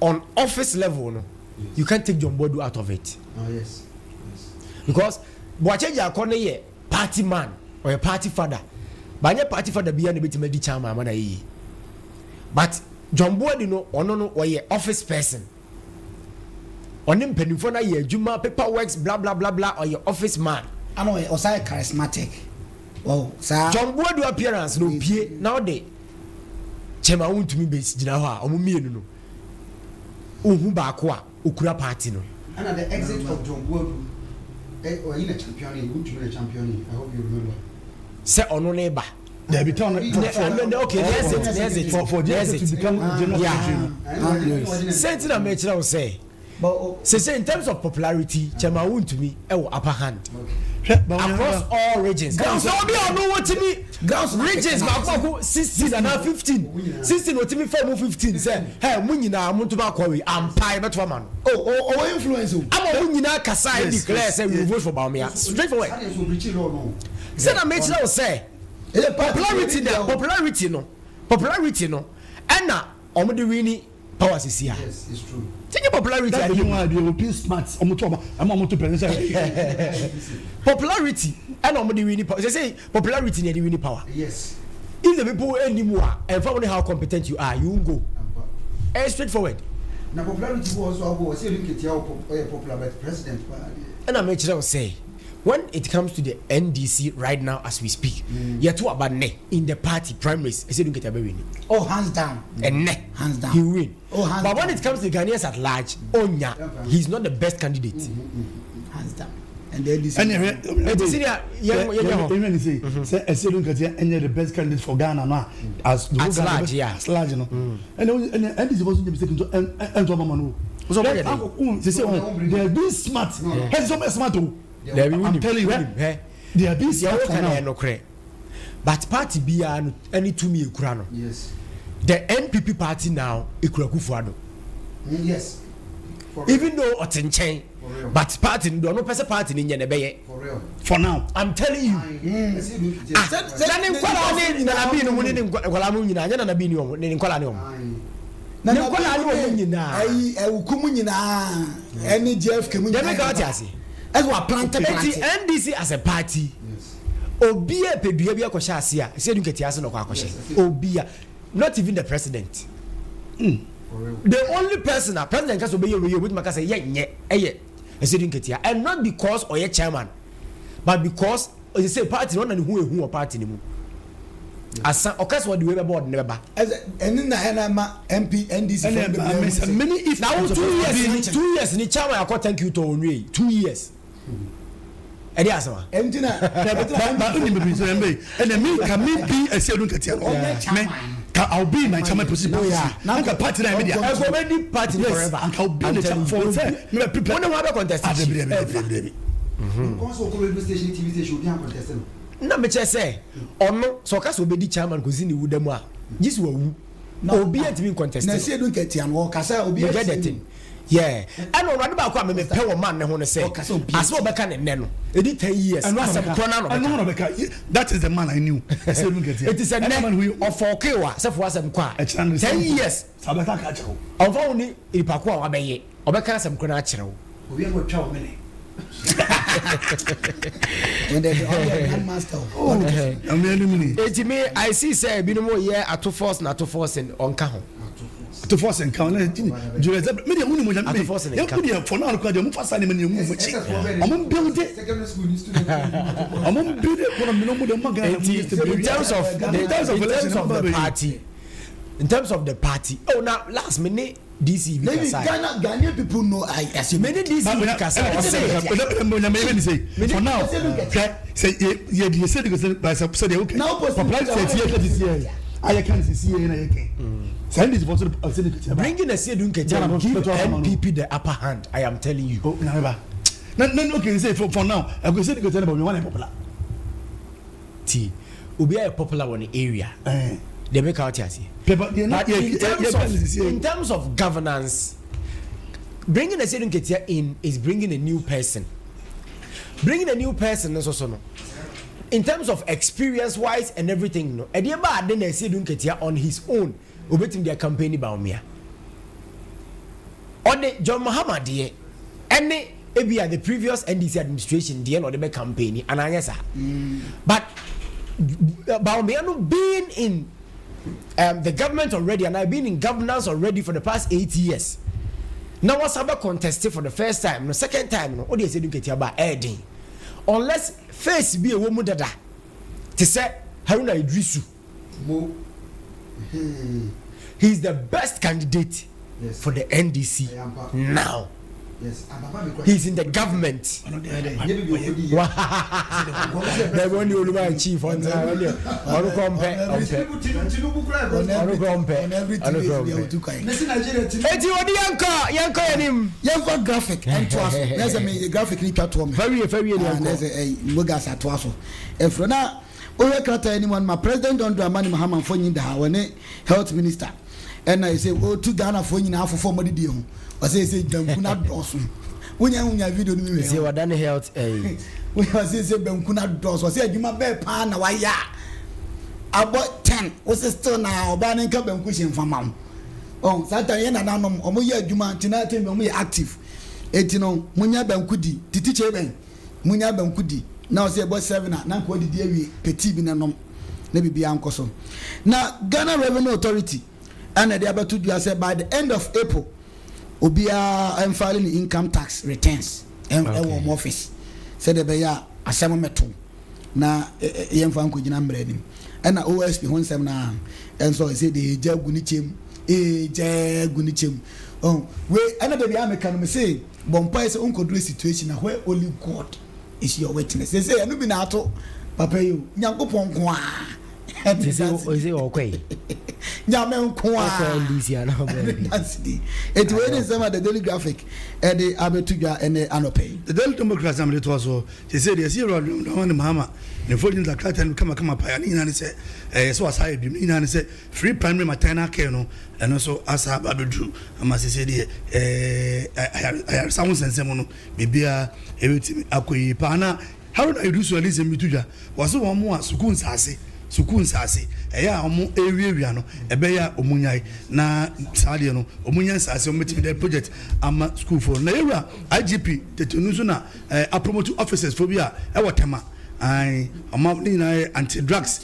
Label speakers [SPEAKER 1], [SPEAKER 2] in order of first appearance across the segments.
[SPEAKER 1] On office level no, you can't take John Boadu out of it.
[SPEAKER 2] Oh, yes.
[SPEAKER 1] Because Boakye Agyarko ne yɛ party man, ɔyɛ party father. But party father bi ya na ebetumi adi chairman ama na yie. But John Boadu no, ɔno no ɔyɛ office person. Ɔne mpanimfoɔ no ayɛ adwuma, paper works, bla bla bla bla, ɔyɛ office man.
[SPEAKER 3] Ana ɔyɛ ɔsan yɛ charismatic oh saa.
[SPEAKER 1] John Boadu appearance na opie na ɔde Chairman Wontumi bɛ gyina hɔ a, ɔmo mmienu no, ohun baako a okura party no.
[SPEAKER 2] And the exit of John Boadu, ɔyi na champion yi, Wontumi na champion yi. I hope you remember.
[SPEAKER 1] Sɛ ɔno ne ba.
[SPEAKER 4] Dabi tɔn.
[SPEAKER 1] Okay, the exit, the exit.
[SPEAKER 4] For
[SPEAKER 1] the
[SPEAKER 4] the exit to become general secretary no. Yes.
[SPEAKER 1] Sɛnti na mɛkyerɛ wo sɛ sese in terms of popularity, Chairman Wontumi ɛwɔ upper hand
[SPEAKER 4] hwɛ ba
[SPEAKER 1] across all regions.
[SPEAKER 3] Grounds-
[SPEAKER 1] Sɛ obi a ɔno wɔtumi regions baako baako 16 anaa 15, 16, wɔtumi fɛ mu 15 sɛ ɛ mu nyinaa mo ntoma akɔ wei ampa yɛbɛto ama no.
[SPEAKER 3] Oh, ɔwɔ influence o.
[SPEAKER 1] Ama mo nyinaa kasa yes, declare sɛ we will vote for Bawumia straight forward.
[SPEAKER 2] Adi nso breach law no.
[SPEAKER 1] Sɛ na mɛkyerɛ wo sɛ
[SPEAKER 3] ɛyɛ party
[SPEAKER 1] popularity na popularity no ɛna ɔmo de win power sisi a.
[SPEAKER 2] Yes, it's true.
[SPEAKER 1] Tinye popularity
[SPEAKER 4] That's the
[SPEAKER 1] adi
[SPEAKER 4] reason why they will be smart. Ɔmo to ɔmo ɛmo ɔmo to president sɛ.
[SPEAKER 1] Popularity ɛna ɔmo de win power sɛ popularity na yɛde win power. If the people ɛni mu a, ɛnfa wɔn how competent you are, you won go.
[SPEAKER 2] Ampa.
[SPEAKER 1] Ɛyɛ straight forward.
[SPEAKER 2] Na popularity wɔ nso abo ɔsɛ ebi nketewa wɔ ɔyɛ popular, but president paa deɛ.
[SPEAKER 1] Ɛna mɛkyerɛ wo sɛ when it comes to the NDC right now as we speak, yɛto aba nnɛ in the party primaries, Asiedu Nketia bɛ win.
[SPEAKER 3] Oh, hands down.
[SPEAKER 1] Ɛnnɛ.
[SPEAKER 3] Hands down.
[SPEAKER 1] He win.
[SPEAKER 3] Oh, hands
[SPEAKER 1] But when
[SPEAKER 3] down.
[SPEAKER 1] it comes to Ghanaians at large, onya, he is not the best candidate.
[SPEAKER 3] Hands down, and the NDC.
[SPEAKER 4] Ɛnna ɛhwɛ.
[SPEAKER 1] Eti senior yɛn hɔ.
[SPEAKER 4] Ɛhwɛ ni sɛ sɛ Asiedu Nketia ɛnyɛ the best candidate for Ghana no a as the whole
[SPEAKER 1] At
[SPEAKER 4] Ghana
[SPEAKER 1] large,
[SPEAKER 4] best-
[SPEAKER 1] yeah.
[SPEAKER 4] At large no. Ɛnna NDC fɔ so nye mistake nto ɛnto ɔmama no.
[SPEAKER 1] Wosɔ ɔmo yɛ dɛ?
[SPEAKER 4] Sise wɔn, they are being smart. Ɛsɛ sɛ ɔmo yɛ smart o.
[SPEAKER 1] Dabi.
[SPEAKER 4] I'm
[SPEAKER 1] Wunim.
[SPEAKER 4] telling you.
[SPEAKER 1] Wunim hɛ.
[SPEAKER 4] They are being
[SPEAKER 1] Deɛ
[SPEAKER 4] smart for
[SPEAKER 1] wɔka na ɛyɛ
[SPEAKER 4] now.
[SPEAKER 1] nokorɛ, but party biara no ɛne tumi ekura no. The NPP party now ekura Akufo-Addo.
[SPEAKER 2] For real.
[SPEAKER 1] Even though ɔte nkyɛn,
[SPEAKER 2] For real.
[SPEAKER 1] but party no deɛ ɔno pɛ sɛ party no nyɛ na ɛbɛyɛ.
[SPEAKER 2] For real.
[SPEAKER 4] For now.
[SPEAKER 1] I'm telling you.
[SPEAKER 2] Ɛsɛ ebi nketewa.
[SPEAKER 1] Ah, na ne nkwadaa ne Nana Bii no mu ne ne nkwadaa mu nyinaa nyɛ Nana Bii ne wɔn ne ne nkwadaa ne wɔn.
[SPEAKER 2] Ayi.
[SPEAKER 1] Ne nkwadaa ne wɔn nyinaa.
[SPEAKER 3] Ɛyi ɛwuku mu nyinaa ɛne JFK mu
[SPEAKER 1] Deɛ
[SPEAKER 3] nyinaa.
[SPEAKER 1] meka ɔte ase.
[SPEAKER 3] Ɛsɛ wa plante
[SPEAKER 1] Eti
[SPEAKER 3] plante.
[SPEAKER 1] NDC as a party, obi a pɛ dua bi akɔhyɛ ase a, Asiedu Nketia ase na ɔkɔ akɔhyɛ. Obi a, not even the president.
[SPEAKER 2] For real.
[SPEAKER 1] The only person a president kasa obɛyɛ wei obetuma kasa yɛ nyɛ ɛyɛ Asiedu Nketia, and not because ɔyɛ chairman, but because ɔyɛ sɛ party no ɔna ne ho ehu wɔ party ne mu asa ɔkasa ɔde wei bɛbɔ ɔde ne bɛba.
[SPEAKER 3] Ɛsɛ ɛni na ɛna ma MP NDC
[SPEAKER 4] Ɛnna
[SPEAKER 3] fɛn bebree
[SPEAKER 4] ɛmɛ
[SPEAKER 3] mu.
[SPEAKER 4] Many if.
[SPEAKER 1] Na wo 2 years ni, 2 years ni chairman akɔ thank you to onue 2 years ɛde asɛm a.
[SPEAKER 3] Ɛnti na
[SPEAKER 4] Ba ba bebree sɛ ɛmɛ yi ɛnna mi ka mi bi Asiedu Nketia no.
[SPEAKER 3] Ɔnyɛ chairman.
[SPEAKER 4] Me ka I will be in my chairman position.
[SPEAKER 3] Yeah.
[SPEAKER 4] Anka party na ɛmi dia.
[SPEAKER 1] Ɛkò bɛ di party
[SPEAKER 4] Yes,
[SPEAKER 1] forever.
[SPEAKER 4] anka I will be in the chairman for sɛ mi bɛ prepare.
[SPEAKER 1] Wɔn ne ho abɛ contest.
[SPEAKER 4] Ah, debi debi debi debi.
[SPEAKER 2] Nkɔn so okɔ radio station, TV station, obi an contest no.
[SPEAKER 1] Na mekyerɛ sɛ ɔno sɛ ɔka sɛ obɛdi chairman kò si ne wu dɛm a, gye sɛ wawu, obi antumi contest.
[SPEAKER 3] Na Asiedu Nketia no ɔkasa obi
[SPEAKER 1] no get the thing, yeah. Ɛna ɔno ade baako a mɛmɛ pɛ wɔ man ne ho no sɛ
[SPEAKER 3] Ɔkasa obi
[SPEAKER 1] asɛm a ɔbɛka ne nnɛ no ɛdi 10 years, asɛm korɔ no
[SPEAKER 4] Ɛnu
[SPEAKER 1] ano.
[SPEAKER 4] na bɛka. That is the man I knew. Asiedu Nketia.
[SPEAKER 1] Eti sɛ
[SPEAKER 4] Ɛna man
[SPEAKER 1] nnɛ
[SPEAKER 4] who
[SPEAKER 1] ɔfɔɔke wa sɛ fo asɛm kɔ a,
[SPEAKER 4] Ɛkyerɛ no
[SPEAKER 1] 10 years
[SPEAKER 4] Sabɛka ka kyerɛ wo.
[SPEAKER 1] ɔnfa wo ne nipa ko a wabɛyɛ ɔbɛka asɛm korɔ no akyerɛ wo.
[SPEAKER 2] Obi an kɔ twa o mene.
[SPEAKER 3] Ɔyɛ grandmaster o.
[SPEAKER 4] Ɛmi ɛni mi ni.
[SPEAKER 1] Eti mi I see sɛ ebinom yɛ ato force na ato force ɔnka ho.
[SPEAKER 4] Ato force nka ho na Julius Debrah mi de ehun ni mo nya mi
[SPEAKER 1] Ato force
[SPEAKER 4] de
[SPEAKER 1] nka.
[SPEAKER 4] yɛn deɛ for now kora deɛ ɔmo fa sa ne ma ne ehun mo akyi ɔmo build it.
[SPEAKER 2] Secondary school ni student.
[SPEAKER 4] Ɔmo build economy no mo de ɔmo Ghana.
[SPEAKER 1] Eti in terms of the
[SPEAKER 4] in terms of
[SPEAKER 1] in terms
[SPEAKER 4] election
[SPEAKER 1] of the party, in terms of the party, oh, na last me ne DC bi
[SPEAKER 3] Maybe
[SPEAKER 1] kasa.
[SPEAKER 3] Ghana Ghanaian people know I as
[SPEAKER 1] Me ne DC bi kasa, ɔsɛ
[SPEAKER 4] For now, hwɛ sɛ yɛ yɛ sɛ de sɛ sɛ deɛ okay
[SPEAKER 3] Na opposite
[SPEAKER 4] popularity sɛ tie kɛ sisi yɛ ayɛ kan sisi yɛ na yɛ kɛn sɛ NDC fɔ so ɔsɛ de kɛtɛ.
[SPEAKER 1] Bringing Asiedu Nketia
[SPEAKER 4] Ghana
[SPEAKER 1] will give
[SPEAKER 4] better man.
[SPEAKER 1] NPP the upper hand, I am telling you.
[SPEAKER 4] O nyame ba na na okay, say for now ɛkò sɛ de kɛtɛ ne bɔ mi wɔn yɛ popular.
[SPEAKER 1] Ti obi ayɛ popular wɔ ne area deɛ meka wote aseɛ.
[SPEAKER 4] Pepper deɛ na
[SPEAKER 1] But
[SPEAKER 4] yɛ
[SPEAKER 1] in
[SPEAKER 4] yɛ
[SPEAKER 1] terms
[SPEAKER 4] yɛ kan
[SPEAKER 1] of
[SPEAKER 4] sisi
[SPEAKER 1] in
[SPEAKER 4] yɛ.
[SPEAKER 1] terms of governance, bringing Asiedu Nketia in is bringing a new person. Bringing a new person nso so no, in terms of experience wise and everything no, ɛdeɛ ba ade na Asiedu Nketia on his own obetumi de campaign Bawumia. Ɔde John Mahama deɛ ɛne ebia the previous NDC administration deɛ na ɔde bɛ campaign anaa nyɛ saa. But Bawumia no being in the government already and been in governance already for the past 8 years, na wasa bɛ contest for the first time no, second time no, ɔde Asiedu Nketia ba, ɛɛden unless face bi ɛwɔ mu dada te sɛ Haruna Idrisu.
[SPEAKER 2] Mo.
[SPEAKER 1] He is the best candidate for the NDC
[SPEAKER 2] Ɛyɛ ampa.
[SPEAKER 1] now.
[SPEAKER 2] Yes. Ababa mi kura.
[SPEAKER 1] He is in the government.
[SPEAKER 4] Ɔno deɛ
[SPEAKER 2] Nye bi bi okodi yɛ.
[SPEAKER 1] Dɛbi, ɔne oluma chief ɔntena, ɔne ɔno kɔ ɔmpɛ ɔmpɛ.
[SPEAKER 2] Tinubu, Tinubu kura ɛbɛ.
[SPEAKER 1] Ɔno kɔ ɔmpɛ.
[SPEAKER 3] On every
[SPEAKER 1] Ɔno
[SPEAKER 3] TV
[SPEAKER 1] kɔ
[SPEAKER 3] bi a
[SPEAKER 1] ɔmpɛ.
[SPEAKER 3] wotu kwan.
[SPEAKER 2] Mesi Nigeria Tinubu.
[SPEAKER 1] Eti odi yɛnkɔ yɛnkɔ yɛn nim.
[SPEAKER 3] Yɛmfa graphic ɛntoa so na sɛ meyɛ graphic ni twa toɔ me.
[SPEAKER 1] Fawie, fawie ni
[SPEAKER 3] Ah, na
[SPEAKER 1] yɛnkɔ.
[SPEAKER 3] sɛ ɛyi mogas atoa so ɛfiri na wohwɛ krataa anim hɔ no ma President John Dramani Mahama mfonyin da ha, wɔne health minister, ɛna ɛsɛ ɔtu Ghanafoɔ nyinaa fofoɔ mɔdedie ho. Ɔsɛ ɛsɛ banku no adɔɔso. Wonya video no mi
[SPEAKER 1] sɛ
[SPEAKER 3] hwɛ.
[SPEAKER 1] wada ne health ɛyi.
[SPEAKER 3] Wonya ɔsɛ sɛ banku no adɔɔso. Ɔsɛ adwuma bɛɛ paa na wayɛ a abɔ 10, wosɛ still na ɔbaa ne nka banku hyɛ mfama wo. Ɔn saa time yɛ nananom ɔmo yɛ adwuma nti na time ɔmo yɛ active, eti no munya banku di titi kyɛ bɛn munya banku di na ɔsɛ ɛbɔ 7 a na nka ɔdidi awie pɛti bi nanom na biribi ankɔ so. Na Ghana Revenue Authority ɛna ɛde abɛto dua sɛ by the end of April obiara ɛnfile ne income tax returns ɛwɔ ɔmo office sɛdeɛ ɛbɛyɛ a asɛm mɛto na yɛmfa nkɔgyina mmerɛ anim. Ɛna OSP ho nsɛm na ɛnso ɛsɛ de ɛgya gu ne kyɛm, ɛgya gu ne kyɛm. Ɔn wei ɛna dabi a meka no me se bɔ mpae sɛ wonkɔduru situation na where only God is your witness. Sɛ sɛ ɛno bi na ato papa yi o, Nyankopɔn nko a.
[SPEAKER 1] Sɛ sɛ ɔkɔ yi.
[SPEAKER 3] Nyame nko a.
[SPEAKER 1] Ɔkɔ NDC ana ɔbɛ
[SPEAKER 3] ɛne dance di. Eti wei ne nsɛm a The Daily Graphic ɛde abɛto dwa ɛne anɔpɛ yi.
[SPEAKER 4] The Daily Democrat na mede toa so. Sɛ deɛ ɛsi yɛwura Dramani Mahama ne mfonyin da krataa no kamakama paa. Ne nyinaa ne sɛ ɛyɛ sɛ wasa ayɛ biom. Ne nyinaa ne sɛ free primary maternal care no, ɛno nso asa aba abɛduru ama sɛ deɛ ayaresa ho nsɛnsɛm no biribiara ɛbɛtumi akɔ yie paa. Na Haruna Iddrisu ade nsɛm bi to dwa. Wɔse wɔn mo a sukuu nsaase ɛyɛ a wɔn ewiawia no, ɛbɛyɛ a wɔn nyae na saa deɛ no wɔn nya nsaase wɔn bɛtumi de project ama sukuufoɔ no. Na yɛwura IGP Tetenu nso na apromote officers fo bi a ɛwɔ Tema ayi ɔmo ne nyinaa yɛ anti drugs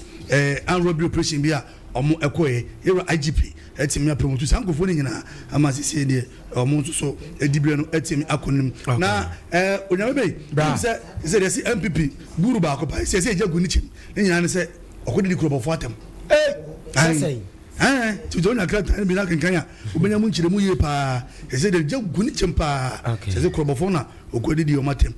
[SPEAKER 4] armed robbery operation bi a ɔmo ɛkɔɛ. Yɛwura IGP ɛtumi apromote saa nkurɔfoɔ no nyinaa ama sisi deɛ ɔmo nso so edibire no ɛtumi akɔ nim. Na Onyame bɛyi sɛ deɛ si NPP guru baako pa sɛ ɛgya gu ne kyɛm ne nyinaa ne sɛ ɔkɔ didi kurɔbɔfoɔ atɛm.
[SPEAKER 1] Sɛsɛn.
[SPEAKER 4] Ɛɛ, tuntun onya krataa no bi na kankan a wobɛnya mu nkyerɛmu yie paa. Ɛsɛ deɛ gya gu ne kyɛm paa sɛ kurɔbɔfoɔ na ɔkɔ didi ɔmo atɛm.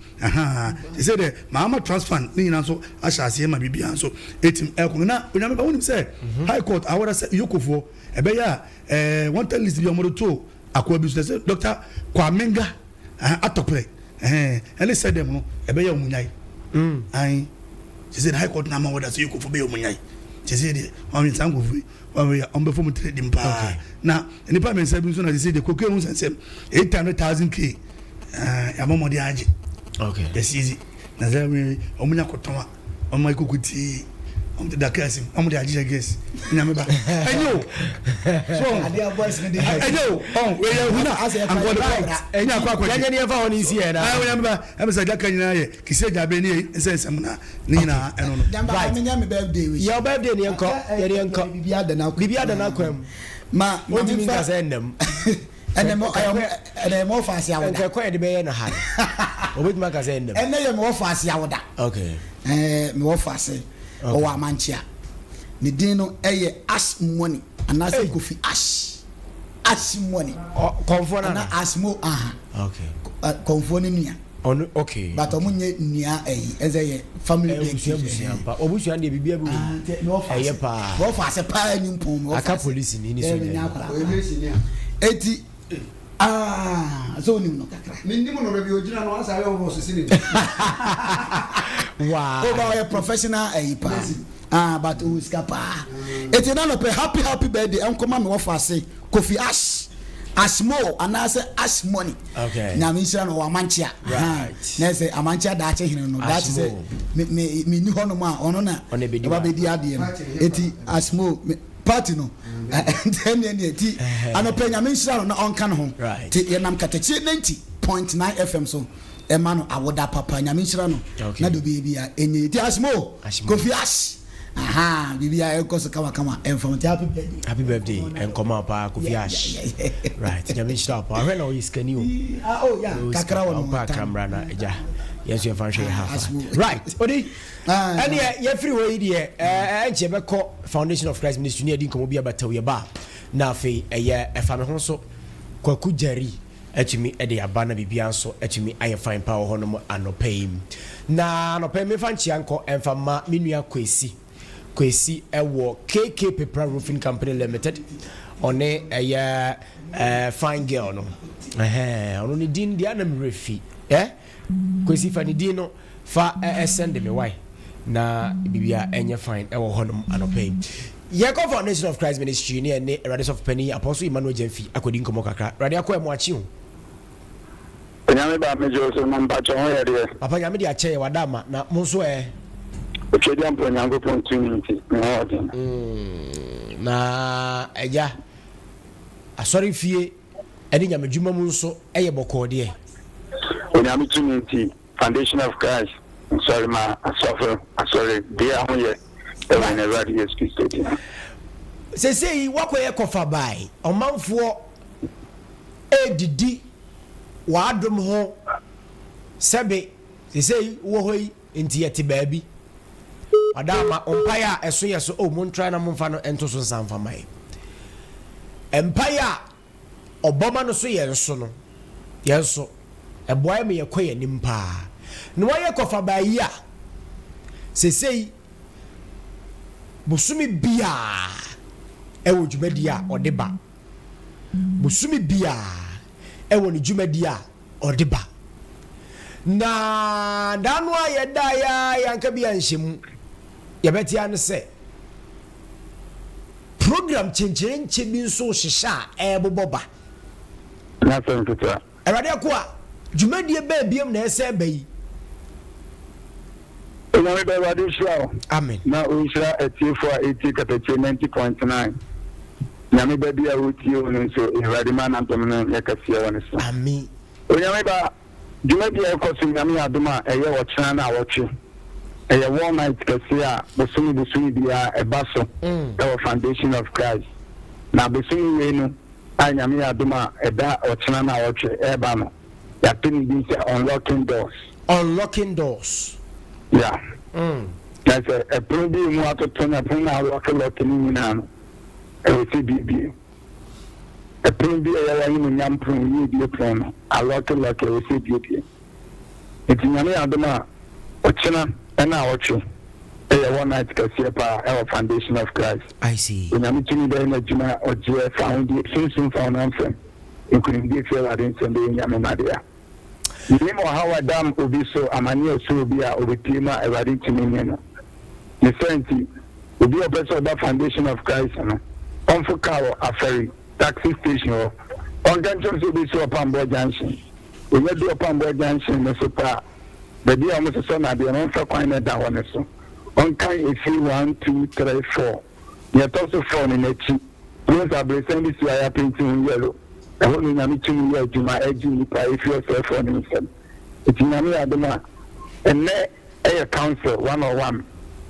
[SPEAKER 4] Sɛ deɛ Mahama Trust Fund ne nyinaa nso ahyɛ aseɛ ma biribiara nso ɛtim ɛkɔ. Na Onyame ba, wonim sɛ High Court awɔda sɛ yokofoɔ ɛbɛyɛ a wanted list bi a wɔde to akoa bi so sɛ Dr Kwamenga Atɔprɛ ɛne sɛ dɛm no ɛbɛyɛ ɔmo nyae ayi sɛ High Court na ama wɔda sɛ yokofoɔ bɛyɛ ɔmo nyae sɛ deɛ wɔn nsa nkɔfo yi wɔn yɛ wɔn bɛfɔ mu tiri dim paa. Na nipa mmiɛnsa bi nso na sɛ deɛ koke ho nsɛnsɛm 800,000 k yabɔ mɔden agye yɛsi na sɛ wɔn nya kɔtɔn a wɔn ayi koko tii wɔn ti da kɛse wɔn de agye gas. Nyame ba, ɛnyɛ o so ɛnyɛ o ɔn wɛyɛ ehun a ankɔde kɔ ɛnyɛ akɔ akɔgye.
[SPEAKER 1] Yɛnyɛ ni yɛfa hɔ ne nsi yɛ na.
[SPEAKER 4] Ɛyɛ Onyame ba, ɛmɛ sɛ adaka nyinaa yɛ kisi agya bɛ ne yɛ nsɛ nsɛm na ne nyinaa ɛno no.
[SPEAKER 3] Right. Menya me birthday wish.
[SPEAKER 1] Yɛ birthday ni yɛnkɔ yɛde yɛnkɔ.
[SPEAKER 3] Biribi ada na
[SPEAKER 1] Biribi ada n'akwan mu.
[SPEAKER 3] Ma ma
[SPEAKER 1] Wontumi
[SPEAKER 3] memfa
[SPEAKER 1] nka sɛ ɛnam.
[SPEAKER 3] Ɛnɛ mo fa ase awoda.
[SPEAKER 1] Nkɛkɔ yɛde bɛyɛ no ha no, obetumi aka sɛ ɛnam.
[SPEAKER 3] Ɛnɛ yɛ mewɔ fa ase awoda. Me wɔ fa ase ɔwɔ Amankyea. Ne din no ɛyɛ Ash Money anaasɛ Kofi Ash, Ash Money.
[SPEAKER 1] Kɔnfoɔ
[SPEAKER 3] ana
[SPEAKER 1] nana.
[SPEAKER 3] Ashmo aha. Kɔnfoɔ ne nua.
[SPEAKER 1] Ɔno okay.
[SPEAKER 3] But ɔmo nyɛ nua, ɛyi ɛsɛ yɛ family.
[SPEAKER 1] Ɛbusua busua mpa ɔbusua deɛ biribi abi wɔ mu ɛyɛ paa.
[SPEAKER 3] Wɔ fa ase paa ni mpɔn mewɔ fa
[SPEAKER 1] Aka
[SPEAKER 3] ase.
[SPEAKER 1] polisi ni ni
[SPEAKER 3] Ɛɛ,
[SPEAKER 1] soja
[SPEAKER 3] menya
[SPEAKER 1] ni.
[SPEAKER 3] akwadaa.
[SPEAKER 2] Ɔyɛ mesi ni a.
[SPEAKER 3] Eti aa sɛ onim no kakra.
[SPEAKER 2] Menim no baabi ogyina no asa ayɛ ɔbɔ sisi ne.
[SPEAKER 1] Waa.
[SPEAKER 3] O ba ɔyɛ professional ɛyi paa. Ah, but o sika paa. Eti na nɔpɛ happy happy birthday ɛnkɔma mi wɔ fa ase Kofi Ash, Ashmo anaasɛ Ash Money. Nyame nhyira no, ɔwɔ Amankyea. Na ɛsɛ Amankyea daakye hene no daakye sɛ
[SPEAKER 1] Ashmo.
[SPEAKER 3] me me me ni hɔnom a ɔno na
[SPEAKER 1] Ɔno ebedi
[SPEAKER 3] ɔba
[SPEAKER 1] wa.
[SPEAKER 3] bɛdi adeɛ no. Eti Ashmo me. Party no nti ɛneɛ neɛ ti anɔpɛ Nyame nhyira no na ɔnka ne ho ti yɛnam katakyie 90.9 FM so ɛma no awoda papa Nyame nhyira no na deɛ ɔbɛyɛ bia ɛnyɛ yie ti Ashmo Kofi Ash ahaa biribi a ɛkɔ so kama kama ɛmfa ho ti happy birthday.
[SPEAKER 1] Happy birthday nkɔma paa Kofi Ash right Nyame nhyira wo paa hwɛ na ɔyɛ sikani o
[SPEAKER 3] ah oh yeah kakra wɔ no
[SPEAKER 1] ɔpa akramra na agya yɛn nso yɛmfa nhwɛ yɛ ha right odi. Ɛneɛ yɛfiri hɔ yi deɛ ɛnkyɛ yɛbɛkɔ Foundation of Christ Ministry ne yɛdi nkɔmmɔ bi abataw yɛba a na afei ɛyɛ ɛfa me ho nso Kwaku Gyari atumi de aba na biribiara nso atumi ayɛ fine paa wɔ hɔnom anɔpa yi. Na anɔpa yi memfa nkyea nkɔ ɛmfa mma me nua Kwesi. Kwesi ɛwɔ KK Pepra Roofing Company Limited. Ɔne ɛyɛ fine girl no. Ɛhɛn ɔno ne din deɛ na me werɛ fi. Eh? Kwesi fa ne din no fa sɛnde me wae na biribiara ɛnyɛ fine ɛwɔ hɔnom anɔpa yi. Yɛkɔ Foundation of Christ Ministry ne ɛne Awurade Sɔfo Panin Apostle Emmanuel Gyamfi akɔdi nkɔmmɔ kakra. Awurade akɔ ɛmo akye o.
[SPEAKER 5] Onyame ba megye wo so na mpakyɛ ho yɛ deɛ.
[SPEAKER 1] Papa Nyame de akyɛ yɛ wada ama na mo nso ɛ.
[SPEAKER 5] Otwedeɛ mpo Onyankopɔn tumi nti me ho ɔden.
[SPEAKER 1] Mm, na agya asɔre fie ɛne nyamedwuma mu nso yɛ bɔkɔɔ deɛ.
[SPEAKER 5] Onyame tumi nti, Foundation of Christ Nsɔrema Asɔfo Asɔre bea ho yɛ wɔ yɛn Awurade Yesu Kristo din mu.
[SPEAKER 1] Seesei woakɔyɛ kɔfabae, ɔmanfoɔ redidi w'adom ho sɛbe seesei wowɔ hɔ yi nti yɛte baabi. Wada ama wo mpaeɛ a ɛso yɛ so, oh montrae na momfa no nto so nsa mfa mma yɛn. Mpaeɛ a ɔbɔ ma no so yɛn so no, yɛn nso, ɛboa yɛn ma yɛkɔ yɛn anim paa. Na wayɛ kɔfabaa yi a, seesei bosome biara ɛwɔ dwumadie a ɔde ba. Bosome biara ɛwɔ ne dwumadie a ɔde ba. Na da no a yɛdaeɛ a yɛanka bi anhyɛ mu, yɛbɛte ara ne sɛ program kyenkyerenkye bi nso rehyehyɛ a ɛrebobɔ ba.
[SPEAKER 5] N'asɛm ketewa.
[SPEAKER 1] Awurade akoa, dwumadie bɛn biom na ɛsɛ ba yi?
[SPEAKER 5] Onyame ba Awurade nhyira wo.
[SPEAKER 1] Amen.
[SPEAKER 5] Na ɔnhyira atiefoɔ a ɛretie Katakyie 90.9. Nyame ba bi a ɔretie wo no nso Awurade ma n'adom no nyɛ kɛseɛ wɔ ne so.
[SPEAKER 1] Amen.
[SPEAKER 5] Onyame ba, dwumadie a ɛkɔ so Nyame yɛ adom a ɛyɛ ɔkyena naawɔtwe. Ɛyɛ War Night kɛseɛ a bosome bosome biara ɛba so ɛwɔ Foundation of Christ. Na bosome wei no a Nyame yɛ adom a ɛda ɔkyena naawɔtwe ɛreba no, yɛato ne din sɛ Unlocking Doors.
[SPEAKER 1] Unlocking Doors.
[SPEAKER 5] Yeah. Na sɛ ɛpono bi mu atoto na ɛpono no alɔke lɔke ne nyinaa no, ɛwɔ sɛ biebie. Ɛpono bi a ɛyɛ w'animuonyam pono, yiedie pono no, alɔke lɔke, ɛwɔ sɛ biebie. Nti Nyame yɛ adom a, ɔkyena naawɔtwe ɛyɛ one night kɛseɛ paa ɛwɔ Foundation of Christ.
[SPEAKER 1] I see.
[SPEAKER 5] Onyame tumi bɛyɛ n'adwuma, ɔgyeɛ, fahodie, sunsum fa honam fam, nkunimdie firi Awurade nsam bɛyɛ Nyame mma dea. Menim ɔhaw a ɛdam obi so, amane a ɛsɔ obi a ɔbɛpue mu a Awurade ntumi nnye no. Ne saa nti, obi a ɔpɛ sɛ ɔba Foundation of Christ no, ɔmfo kaa wɔ Afari taxi station hɔ. Ɔnka nkyerɛ no sɛ ɔbɛsi Ɔpamboɔ junction. Ɔnya du Ɔpamboɔ junction no so pɛ a, baabi a wɔsosɔ nnadeɛ no, ɔmfa kwan no a ɛda hɔ no so. Ɔnkan efie one, two, three, four. Nea ɛtɔ so four no n'akyi, wobɛhu sɛ aberesan bi si hɔ a yɛapenti ho yellow. Ɛhɔ na Onyame tumi yɛ adwuma gye nnipa firi ɔsɛefoɔ no nsam. Nti Nyame yɛ adom a, ɛnnɛ yɛ council one on one.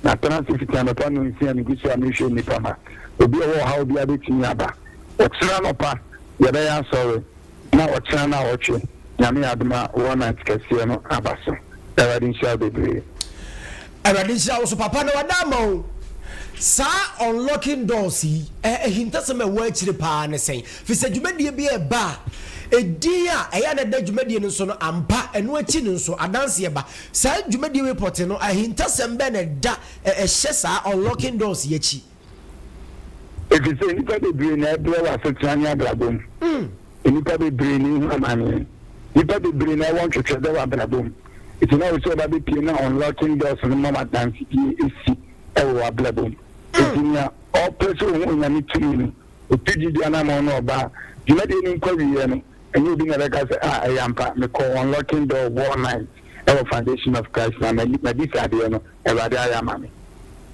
[SPEAKER 5] Matena ase fiti anɔpa nnɔnsia megu so a merehwɛ nnipa ma obi a ɔwɔ ɔhaw biara bɛtumi aba. Ɔkyena anɔpa yɛbɛyɛ asɔre. Na ɔkyena naawɔtwe, Nyame yɛ adom a War Night kɛseɛ no aba so. Awurade nhyira wo bebree.
[SPEAKER 1] Awurade nhyira wo so papa na wada ama wo. Saa unlocking doors yi, ahintasɛm a ɛwɔ akyire paa ne sɛn? Firi sɛ dwumadie bi reba a, edin a ɛyɛ a na ɛda dwumadie no so no, ampa, ɛno akyi no nso, adanseɛ ba. Saa dwumadie wei pɔtee no, ahintasɛm bɛn na ɛda, ɛhyɛ saa unlocking doors yi akyi?
[SPEAKER 5] Efisɛ nnipa bebree na ɛbrɛ wɔ asetena ne abrabɔ mu. Nnipa bebree na ehu amane. Nnipa bebree na ɛwɔ ntwetwɛdɛ wɔ abrabɔ mu. Enti na ɔwɔ sɛ ɔba bepue na unlocking doors no ma adansedie esi wɔ w'abrabɔ mu. Enti nea ɔpɛ sɛ ohu Onyame tumi no, otu gyidi anammɔn na ɔba a, dwumadie no nkɔ awieɛ no, ɛnyɛ obi na ɛbɛka sɛ, Ah, ɛyɛ ampa, mekɔɔ unlocking door war night wɔ Foundation of Christ na mabisa adeɛ no, Awurade ayɛ ama me.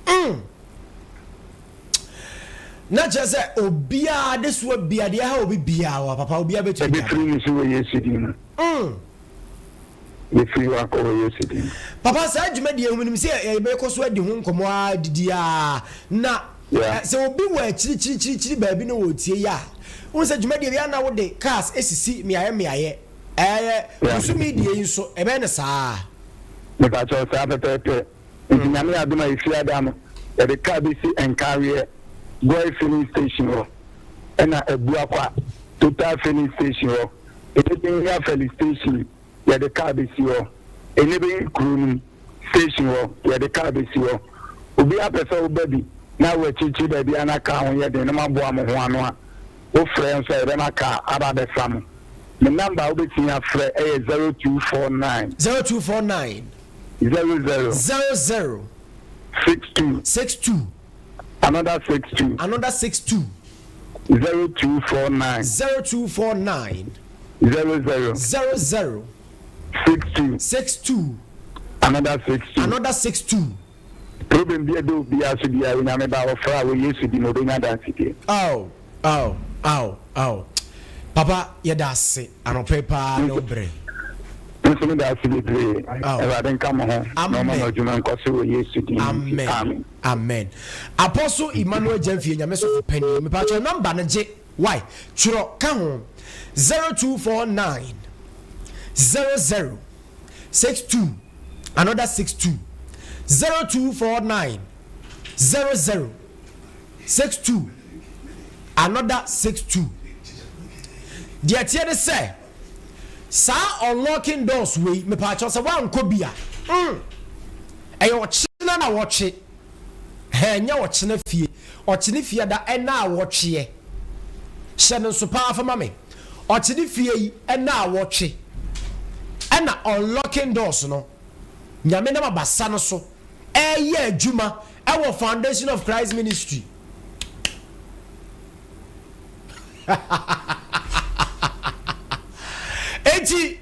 [SPEAKER 1] Mm. Na kyerɛ sɛ obiara adesoa biara, deɛ ɛha obi biara wɔ papa, obiara bɛtumi de aba.
[SPEAKER 5] Ɛbɛfiri ne so wɔ Yesu din mu. Bɛfiri hɔ akɔ wɔ Yesu din mu.
[SPEAKER 1] Papa, saa dwumadie yi ho, menim sɛ yɛbɛkɔ so adi ho nkɔmmɔ ara didi ara, na sɛ obi wɔ akyirikyirikyirikyiri baabi na ɔretie yi a, wohu sɛ dwumadie bi a na wode cars sisi mmeaeɛ mmeaeɛ, ɛyɛ bosome deɛ yi nso, ɛbɛyɛ no saa ara.
[SPEAKER 5] Mepakyɛw, saa pɛpɛɛpɛ. Nti Nyame yɛ adom a Efiada no yɛde car bɛsi Nkareɛ Goil filling station hɔ ɛna Abuakwa Total filling station hɔ, Enebenya Feli station yɛde car bɛsi hɔ, Enebenya kuro no mu station hɔ yɛde car bɛsi hɔ. Obiara pɛ sɛ woba bi na wɔ akyirikyiri baabi a na car ho yɛ den na moaboa mo ho ano a, wofrɛ nso a yɛbɛma car aba abɛfa mo. Me number a wobɛtumi afrɛ yɛ 0249.
[SPEAKER 1] 0249.
[SPEAKER 5] 00.
[SPEAKER 1] 00.
[SPEAKER 5] 62.
[SPEAKER 1] 62.
[SPEAKER 5] Another 62.
[SPEAKER 1] Another 62.
[SPEAKER 5] 0249.
[SPEAKER 1] 0249.
[SPEAKER 5] 00.
[SPEAKER 1] 00.
[SPEAKER 5] 62.
[SPEAKER 1] 62.
[SPEAKER 5] Another 62.
[SPEAKER 1] Another 62.
[SPEAKER 5] Problem bi a ɛda obiara so biara, Onyame ba ɔfrɛ a wɔ Yesu din mu ɔbɛnya adansedie.
[SPEAKER 1] Aw aw aw aw papa yɛda ase anɔpa yi paa ne wo bere.
[SPEAKER 5] Me nso meda ase bebree. Awurade nka mo ho na ɔma mo adwuma nkɔ so wɔ Yesu din mu nti.
[SPEAKER 1] Amen. Amen. Apostle Emmanuel Gyamfie Nyame sɔfo panin. Mepakyɛw number no gye why twerɛ ka ho 0249 00 62 another 62 0249 00 62 another 62 Deɛ ɛteɛ ne sɛ saa unlocking doors wei mepaakyɛw sɛ woankɔ bi a mm ɛyɛ ɔkyena na wɔtwe hɛ ɛnyɛ ɔkyena fie ɔkyene fiada ɛna a wɔtweɛ hyɛ no nso paa fa ma me ɔkyene fie yi ɛna a wɔtwe ɛna unlocking doors no Nyame nam abasa no so ɛreyɛ adwuma ɛwɔ Foundation of Christ Ministry. Enti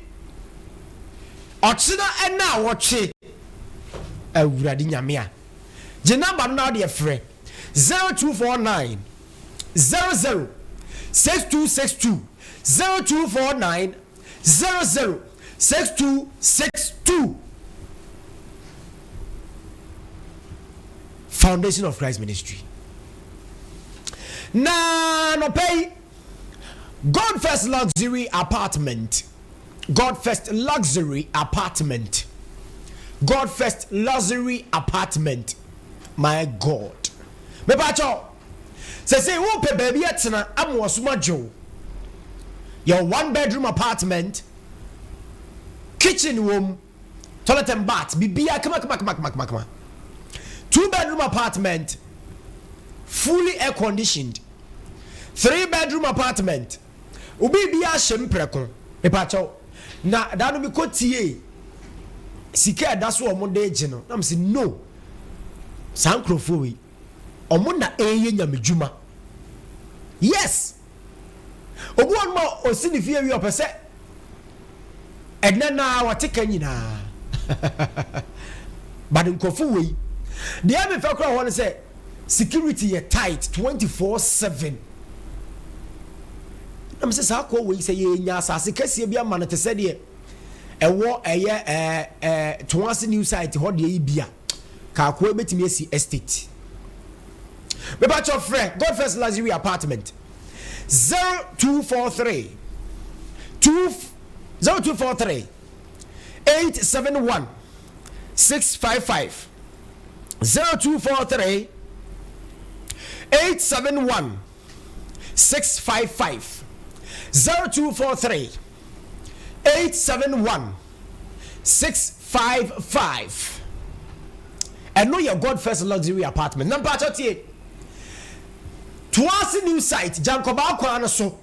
[SPEAKER 1] ɔkyena ɛna a wɔtwe Awurade Nyame a gye namba no na wode frɛ 0249 00 6262 0249 00 6262 Foundation of Christ Ministry. Na anɔpa yi, God First Luxury Apartment, God First Luxury Apartment, God First Luxury Apartment, my God. Mepakyɛw, sɛsei wopɛ baabi atena ama wasom adwo wo. Yɛwɔ one bedroom apartment, kitchen wom, toilet and bath, biribiara kama kama kama kama kama. 2 bedroom apartment, fully air conditioned. 3 bedroom apartment, obi biara hyɛ mprɛko. Mepakyɛw, na da no mekɔ tie sika ɛda so a wɔn de gye no, na mo sɛ no, saa nkurɔfoɔ wei, wɔn na ɛreyɛ nyamedwuma. Yes, obi wɔ nom a osi ne fie wie, ɔpɛ sɛ ɛnɛ naa wɔte ka nyinaa, but nkurɔfoɔ wei deɛ, mefɛ kora hɔ no sɛ security yɛ tight 24/7. Na mesɛ saa kɔ wei sɛ yɛnya asase kɛseɛ bi ama no te sɛ deɛ ɛwɔ ɛyɛ ɛɛ ɛɛ Toase new site hɔ deɛ yi bi a, kaakoa bɛtumi asi estate. Mepakyɛw, frɛ God First Luxury Apartment 0243 2 0243 871 655, 0243 871 655, 0243 871 655. Ɛno yɛ God First Luxury Apartment. Na mpakyɛ tie, Toase new site, Gyankɔbaa kwan no so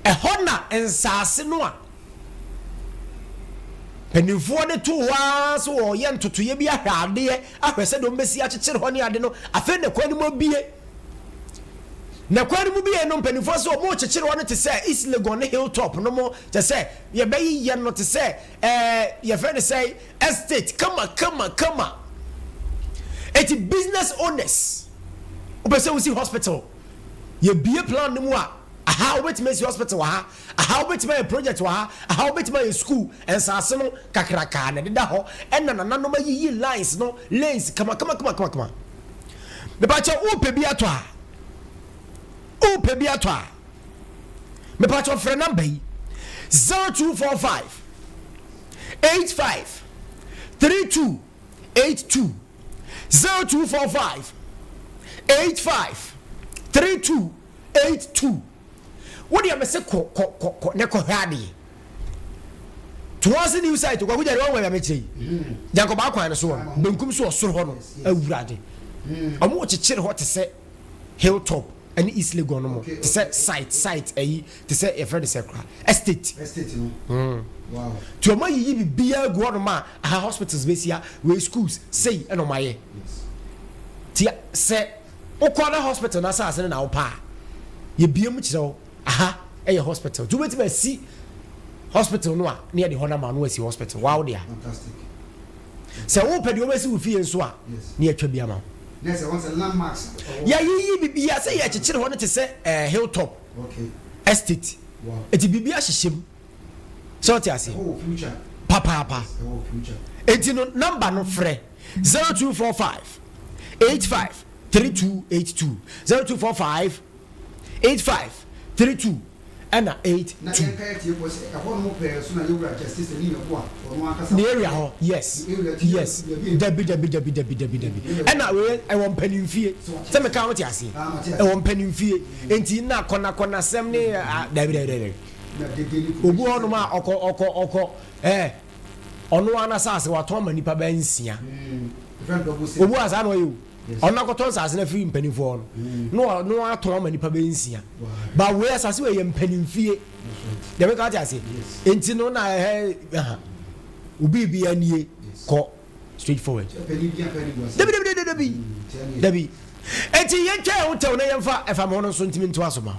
[SPEAKER 1] ɛhɔ na nsaase no a mpanimfoɔ de too hɔ ara so wɔyɛ ntotoeɛ bi ahwɛ adeɛ ahwɛ sɛdeɛ wɔbɛsi akyekyere hɔ ne ade no. Afei na kwan no mu abie, na kwan no mu bie no, mpanimfoɔ sɛ wɔn rekyekyere hɔ no te sɛ East Legon ne Hilltop no mo, kyɛ sɛ yɛbɛyeyɛ no te sɛ yɛfrɛ no sɛ estate kama kama kama. Eti business owners. Wopɛ sɛ wosi hospital, yɛbue plan no mu a, aha wobɛtumi asi hospital wɔ ha, aha wobɛtumi ayɛ project wɔ ha, aha wobɛtumi ayɛ school, nsaase no kakrakaa na ɛdeda hɔ, ɛna nananom ayiyi lines no, lanes kamakamakamakama. Mepakyɛ wopɛ bi atɔ a, wopɛ bi atɔ a, mepakyɛ frɛ number yi, 0245 85 32 82 0245 85 32 82 Wo deɛ mese kɔ kɔ kɔ kɔ ne kɔhwɛ adeɛ towards new site kwaku gyare wɔn wɔ mekyerɛ yi gyankɔbaa kwan no so wɔ no benkum so wɔ soro hɔ no awurade ɔmo kyekyere hɔ te sɛ hilltop ɛne East Legon no mo te sɛ site site ɛyi te sɛ yɛfrɛ no sɛ kora estate.
[SPEAKER 2] Estate no. Mm. Wow.
[SPEAKER 1] Ti ɔmo ayiyi bibiara gu hɔnom a aha hospitals besia wei schools sei ɛna ɔmo ayɛ. Ti sɛ wokɔ na hospital na asase no na wopɛ a yɛbie mu kyerɛ wo aha ɛyɛ hospital ti wobɛtumi asi hospital no a ne yɛde hɔ no ama no asi hospital waa wo dea. Sɛ wopɛ deɛ wobɛsi wo fie nso a ne yɛtwa bi ama wo. Yɛayiyi biribiara sɛ yɛkyekyere hɔ no te sɛ eh, hilltop estate. Eti biribi ahyehyɛ mu. Sɛ ɔte ase. Papaapa. Eti no number no frɛ 0245 85 3282 0245 85 32 ɛna 82. Ne area hɔ yes yes dabi dabi dabi dabi dabi dabi ɛna wei ɛwɔ mpanimfie sɛ meka wo te aseɛ ɛwɔ mpanimfie nti na kɔnakɔnasɛm ne dabi dabi dabi obi hɔ nom a ɔkɔ ɔkɔ ɔkɔ ɛɛ ɔno ara n'asase watɔn ama nipa bɛyɛ nsia obi wɔ saa na ɔyɛ o. Ɔno akɔtɔ nsase no afiri mpanimfoɔ hɔ no, na ɔno atɔn ama nipa bɛyɛ nsia. Ba wei asase wei yɛ mpanimfie. Deɛ meka te ase. Nti no na ɛhɛ ɛha. Obi bi anie kɔ straight forward. Dabi dabi dabi dabi. Dabi. Eti yɛntwa yɛn ho tɛw na yɛmfa ɛfam hɔ no nso ntumi ntoa so ma wo.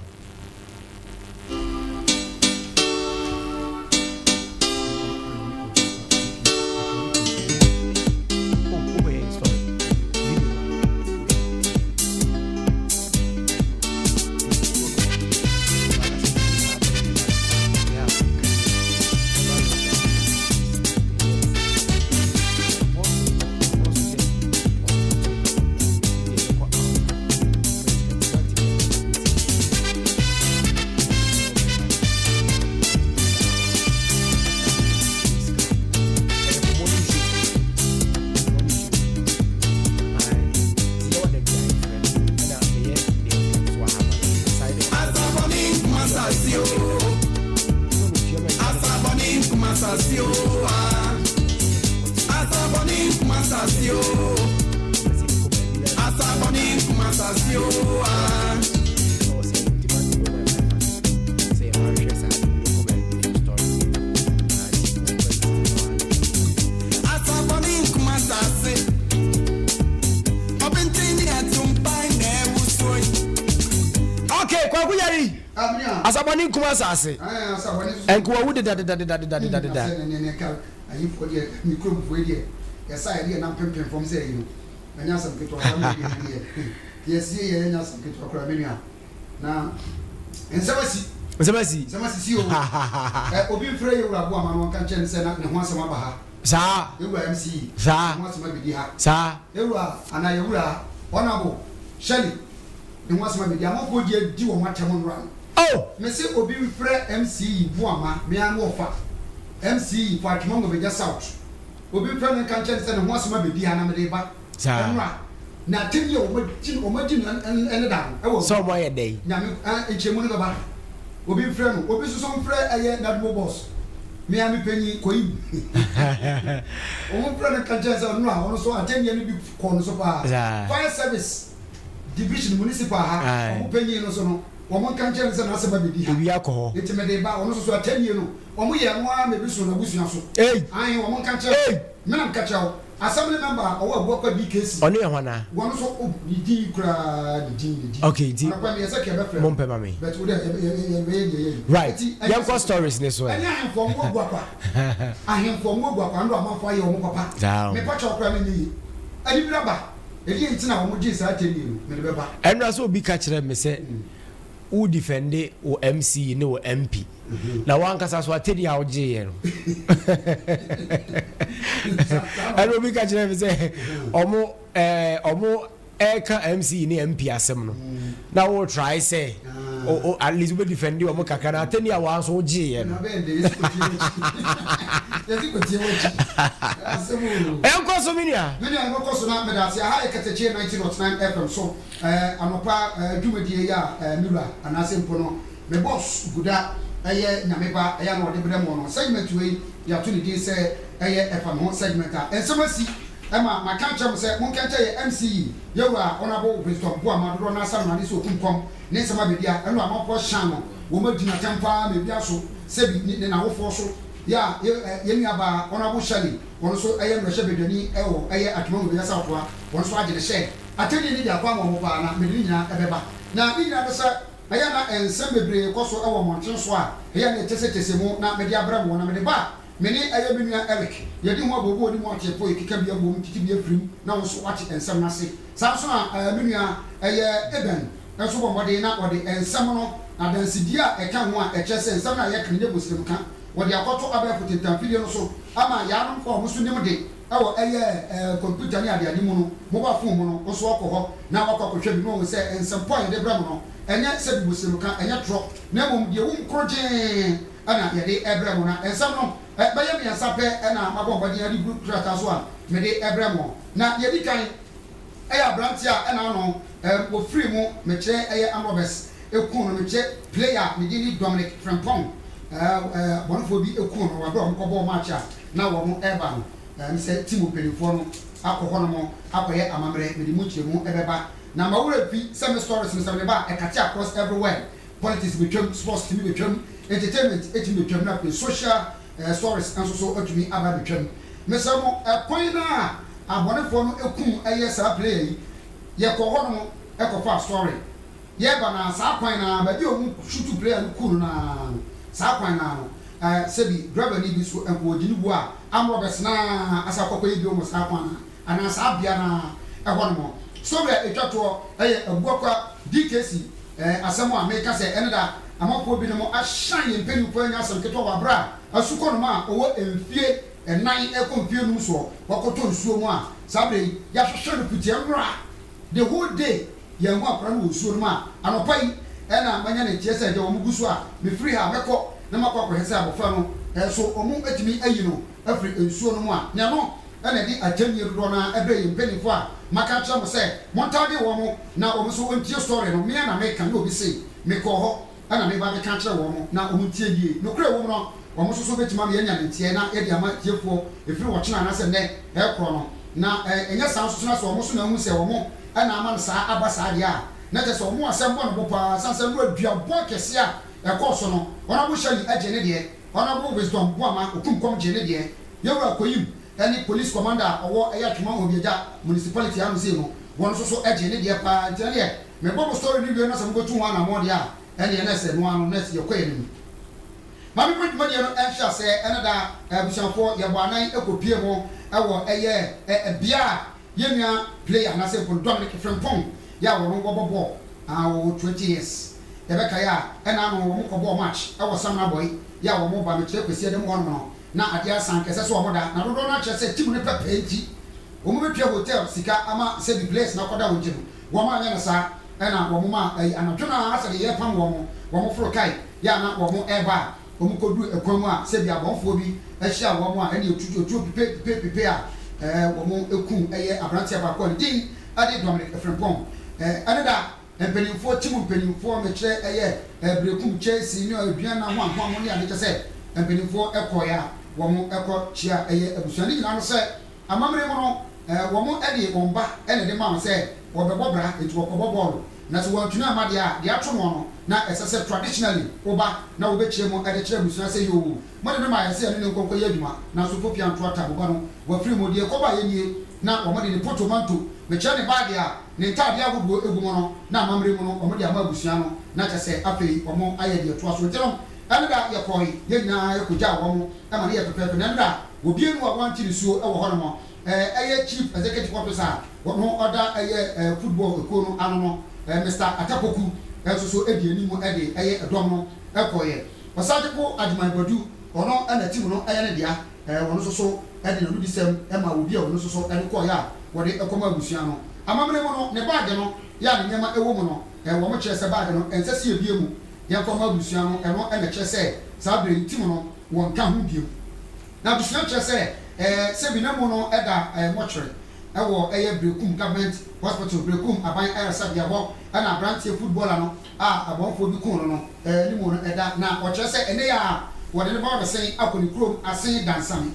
[SPEAKER 1] Okay, Kwaku Yari. Asabɔne nkum asase. Nkoa wu deda deda deda deda deda deda.
[SPEAKER 2] Ɛnyɛ asɛm ketewa saa mmerɛ deɛ deɛ deɛ asie yɛ ɛnyɛ asɛm ketewa koraa me nua na nsɛm asi
[SPEAKER 1] nsɛm asi
[SPEAKER 2] nsɛm asisi o ɛ obi mfrɛ yɛ wura boama no ɔnka nkyɛn sɛ na ne ho asɛm aba ha
[SPEAKER 1] saa
[SPEAKER 2] yɛ wura MC
[SPEAKER 1] saa
[SPEAKER 2] ne ho asɛm abɛdi ha
[SPEAKER 1] saa
[SPEAKER 2] yɛ wura anaa yɛ wura honorable Shirley ne ho asɛm abɛdi amanfoɔ di adi wɔn atɛm nnora no
[SPEAKER 1] oh
[SPEAKER 2] mese obi mfrɛ MC boama me ara me wɔfa MC for Atwima Ngobegya South Obi mfrɛ me nka nkyerɛ no sɛ ne ho asɛm abɛdi ha na mede reba nnora, na atɛnni a wɔadi no wɔadi no ɛne da no ɛwɔ
[SPEAKER 1] Sɛ wɔayɛ dɛn?
[SPEAKER 2] Nyame eh, nkyerɛmu no bɛba. Obi mfrɛ no, obi nso so mfrɛ ɛyɛ Nadmo boss, me ara me panyin, Koyim. Wɔn mfrɛ no nka nkyerɛ no sɛ nnora ɔno nso atɛnniɛ no bi kɔɔ no so paa. Fire service division municipal ha, wɔn panyin no nso no, wɔn nka nkyerɛ no sɛ n'asɛm abɛdi ha.
[SPEAKER 1] Obi akɔ hɔ.
[SPEAKER 2] Nti mede reba, ɔno nso so atɛnnie no. Wɔn yɛ ɛno ara ma ebi so n'abusua so.
[SPEAKER 1] Ei!
[SPEAKER 2] Ae, wɔn nka nkyerɛ
[SPEAKER 1] Ei!
[SPEAKER 2] Me na meka kyerɛ wo. Assembly member a ɔwɔ Abuakwa DKC.
[SPEAKER 1] Ɔno yɛ hwan a?
[SPEAKER 2] Wɔn nso, oh, ne din koraa, ne din, ne din.
[SPEAKER 1] Okay, nti
[SPEAKER 2] Anɔpa yi, meyɛ sɛ kɛ yɛbɛfrɛ no.
[SPEAKER 1] mompɛ ma me.
[SPEAKER 2] But wo dɛ, yɛbɛ, yɛ, yɛ, yɛbɛyɛ deɛ yɛyɛ yi.
[SPEAKER 1] Right,
[SPEAKER 2] Enti, ɛnyɛ
[SPEAKER 1] yɛnkɔ
[SPEAKER 2] asɛm
[SPEAKER 1] stories no so ɛ.
[SPEAKER 2] Ɛne ahemfo a wɔwɔ Abuakwa. Ahemfo a wɔwɔ Abuakwa, ɛno deɛ amanfoɔ ayɛ wɔn papa.
[SPEAKER 1] Saa o.
[SPEAKER 2] Mepa kyɛw koraa na ɛnyɛ yie. Anibere aba. Ɛdeɛn nti na wɔgyee saa atɛnnie no? Mede bɛba.
[SPEAKER 1] Ɛnora sɛ obi ka kyerɛ me sɛ wo defende wo MC ne wo MP na wankasa so atɛni a wogyeeɛ no ɛna obi ka kyerɛ me sɛ ɔmo ɛɛ ɔmo ɛka MC ne MP asɛm no na wo try sɛ o at least wobɛ defende ɔmo kakra na atɛni a wɔn nso wogyeeɛ no ɛnkɔ so me nua.
[SPEAKER 2] Me nua ɛbɛkɔ so na meda ase aha yɛ Kɛtɛkye 90.9 FM so ɛɛ anɔpa ɛɛ dwumadie yi a ɛɛ me wura anaasɛ mpo no me boss Guda ɛyɛ Nyame ba ɛyɛ a na ɔde brɛ mo no segment wei yɛato ne din sɛ ɛyɛ ɛfa me ho segment a nsɛm asi ɛma maka akyerɛ mo sɛ monkɛnkyɛ yɛ MC yi yɛ wura Honourable Wisdom Boamah dodoɔ no ara sa no ade sɛ ɔkum kɔm ne nsɛm abɛdi a ɛno amanfoɔ hyɛn no wɔn adi no atɛm paa ma ebi aso sɛbi ne ne n'awofoɔ so yɛ a yɛ yɛn nua baa Honourable Shirley wɔn nso ɛyɛ mmarahyɛ badwani ɛwɔ ɛyɛ Atwima Nwobiah South a wɔn nso agye ne hyɛ atɛnnie no de akɔ ama wɔn paa na mede ne nyinaa ɛbɛba na ne nyinaa ne sɛ ɛyɛ a na nsɛm bebree kɔ so wɔ mmɔnten so a ɛyɛ a na ɛkyɛsɛkyɛsɛ mu na mede abrɛ mo na mede ba a me ne ɛyɛ me nua Eric yɛdi ho abooboo ne mu ateepoe keka bi abom tete bi afirim na wo nso woate nsɛm no ase. Saa nso na me nua ɛyɛ Eben nso bɔ mmɔden na ɔde nsɛm no adansedie a ɛka ho a ɛkyerɛ sɛ nsɛm no a yɛka no nyɛ bosremka wɔde akɔto abɛɛfo tentamfidie no so ama yaanom a wɔn nso nim de wɔ ɛyɛ kɔmputa ne adeade mu no, mobile phone mu no, wo nso wakɔ hɔ na wakɔ akɔhwɛ bi na wahu sɛ nsɛmpɔ a yɛde brɛ mo no, ɛnyɛ sɛ bibosremka, ɛnyɛ torɔ, na mmom deɛ ɛwom korɔgyee na yɛde brɛ mo. Na nsɛm no bɛyɛ mmiɛnsa pɛ na mabɔ mmɔden de gu krataa so a mede brɛ mo. Na deɛ ɛdi kan yɛ aberanteɛ a ɛna ano wɔfiri mu, mekyerɛ ɛyɛ armed robbers kuu no, mekyerɛ player a ne din ne Dominic Frimpong, abɔnefoɔ bi kuu no wɔ berɛ a wɔkɔbɔɔ match a na wɔn reba no, ɛne sɛ team mpaninfoɔ no akɔ hɔ nom akɔyɛ amammerɛ, mede mu nkyerɛmu bɛba. Na ma wo werɛ mfi sɛ me stories no sɛ mede ba a, ɛkate across everywhere, politics bɛtwam, sports tumi bɛtwam, entertainment tumi bɛtwam, na afei social stories nso so atumi aba abɛtwam. Mesrɛ mo, ɛkwan no a abɔnefoɔ no kum ɛyɛ saa player yi, yɛkɔɔ hɔ nom kɔfaa story. Yɛreba no ara, saa kwan no ara, baabi a wɔn shoot player no kuu no no ara no, saa kwan no ara no, eh, sɛbi driverni bi nso nka ɔgye ne wuo a, armed robbers no ara asan akɔ akɔyɛ bio wɔ saa kwan no ara, anaa saa bea no ara hɔ nom. Story a ɛtwa toɔ yɛ Abuakwa DKC eh, asɛm a meka sɛ ɛne da amanfoɔ binom ahyɛn yɛn mpaninfoɔ anya asɛm ketewa wɔ aberɛ a asukɔnoma a ɔwɔ mfie nnan rekɔ mfie num soɔ wakɔtɔ nsuo mu a saa berɛ yi yɛahwehwɛ no fiti ɛnora the whole day Yɛanhu akwadaa no wɔ nsuo no mu a, anɔpa yi na manya ne nteɛ sɛ agya wɔn gu so a, mefiri ha a mɛkɔ na makɔ akɔhwɛ sɛ abɔfra no so wɔatumi ayi no afiri nsuo no mu a. Na ɛno na ɛde akyɛnnie dodoɔ no ara brɛ yɛn mpanimfoɔ a maka akyerɛ mo sɛ montaage wɔn na wɔn nso wɔntie story no. Me ara na meka, nyɛ obi se mekɔɔ hɔ. na mereba abɛka akyerɛ wɔn, na wɔntie yie. Nokorɛ wɔ mu no, wɔn nso so bɛtumi ama yɛanya ne nteɛ na yɛde ama atiefoɔ ɛfiri ɔkyena anaasɛ nnɛ rekorɔ no. Na ɛnyɛ saa nso so na sɛ wɔn nso na ahu sɛ wɔn na ama no saa aba saa deɛ a, na kyerɛ sɛ wɔn asɛm bɔ no bo pa ara, ɛsiane sɛ nnora duabɔ akɛseɛ a ɛkɔɔ so no, Honourable Shirley gyee ne deɛ, Honourable Wisdom Boamah Okumkom gyee ne deɛ, Yɛwura Koyim ne Police Commander a ɔwɔ ɛyɛ Atwima Obiagya Municipality ano sei no, wɔn nso so gyee ne deɛ pa ara. Nti ɛndeɛ mebɔ mo story no wie na sɛ mobɛtu ho anammɔn deɛ a, ɛndeɛ na ɛsɛ ɛno ara no na yɛkɔ yɛn anim. Ma me bɔ dwumadie no nhyɛ aseɛ ɛne da abusuafoɔ yɛbɔ anan kɔ pie mu wɔ ɛyɛ bea a yɛn nua player anaasɛ mpo no Dominic Frimpong yɛ a wɔn wɔbɔ bɔɔl ah wɔwɔ 20 years yɛbɛkae a ɛna ano wɔn kɔbɔɔ match wɔ Samina Boy yɛ a wɔn ba mekyerɛ Kwasi Adam hɔnom no na adeɛ asa anka ɛsɛ sɛ wɔn da na dodoɔ no akyerɛ sɛ team no pɛpɛɛ nti wɔn bɛtua hotel sika ama sɛbi players no akɔda hɔ nti no wɔn anyɛ no saa ɛna wɔn ma ɛyi anadwo no ara sɛdeɛ yɛrepam wɔn wɔn foro kae yɛ a na wɔn reba a wɔn kɔduru ɛkwan mu a sɛbi abɔnfoɔ bi ahyia wɔn a ɛne etu etuo pipe pipe pipe a ɛɛ wɔn eku ɛyɛ aberanteɛ baako a ne din ɛde Dominic Frimpong ɛɛ ɛne da Mpanimfoɔ ti mu mpanimfoɔ mekyerɛ ɛyɛ Berekum, Chelsea ne Aduana ho ahoa mo ne ade kyɛ sɛ mpanimfoɔ kɔeɛ a wɔn kɔ kyia ɛyɛ abusua no nyinaa no sɛ amammerɛ mu no wɔn de wɔn ba na ɛde ma wɔn sɛ wɔbɛbɔ bra nti wɔkɔbɔ bɔɔlo na sɛ wɔantumi amma deɛ a deɛ ato noɔ no na ɛsɛ sɛ traditionally woba na wobɛkyerɛ mu de kyerɛ abusua sɛ yoo mode no maa yɛn sɛ yɛne no nkɔ nkɔyɛ adwuma nanso Popi anto ata mo ba no wafiri mu deɛ ɛkɔbaeɛ nie na wɔde ne potomanto mekyerɛ ne baage a Ne ntaadeɛ ahodoɔ gu mu no, na amammerɛ mu no, wɔde ama abusua no, na kyerɛ sɛ afei wɔayɛ deɛ ɛtoa so. Nti no, ɛno da yɛkɔɔe, yɛn nyinaa yɛkɔgyaa wɔn ma no yɛɛ fɛfɛɛfɛ. Na ɛno da, obiara nni hɔ a wante nisuo wɔ hɔnom. Ɛyɛ Chief Executive Officer a ɔno ɔda ɛyɛ football ekuo no ano no, Mister Atta Poku nso so di anim de ɛyɛ dɔm no kɔeɛ. Ɔsagyefo Agyemang Badu, ɔno na team no yɛ ne dea, ɔno nso so de n'anodisɛm maa obi a ɔno nso so de kɔeɛ a wɔde kɔmaa abusua no. Amammerɛ mu no, ne baage no yɛ a ne nneɛma wɔ mu no, wɔkyerɛ sɛ baage no ɛnsɛ sɛ yɛbue mu, yɛmfa mma abusua no, ɛno na ɛkyerɛ sɛ saa berɛ yi team no wɔnka ho bio. Na abusua kyerɛ sɛ ɛɛ sɛbi na mu no da ɛɛ mɔkyere ɛwɔ ɛyɛ Berekum Government Hospital, Berekum Aban Ayaresabea hɔ ɛna abranteɛ footballer no a abɔnfoɔ bi kuu no no ɛɛ ne mu no ɛda. Na ɔkyerɛ sɛ ɛnɛ yi ara wɔde no bɛba abɛsen akɔ ne kurom Asen Dansame,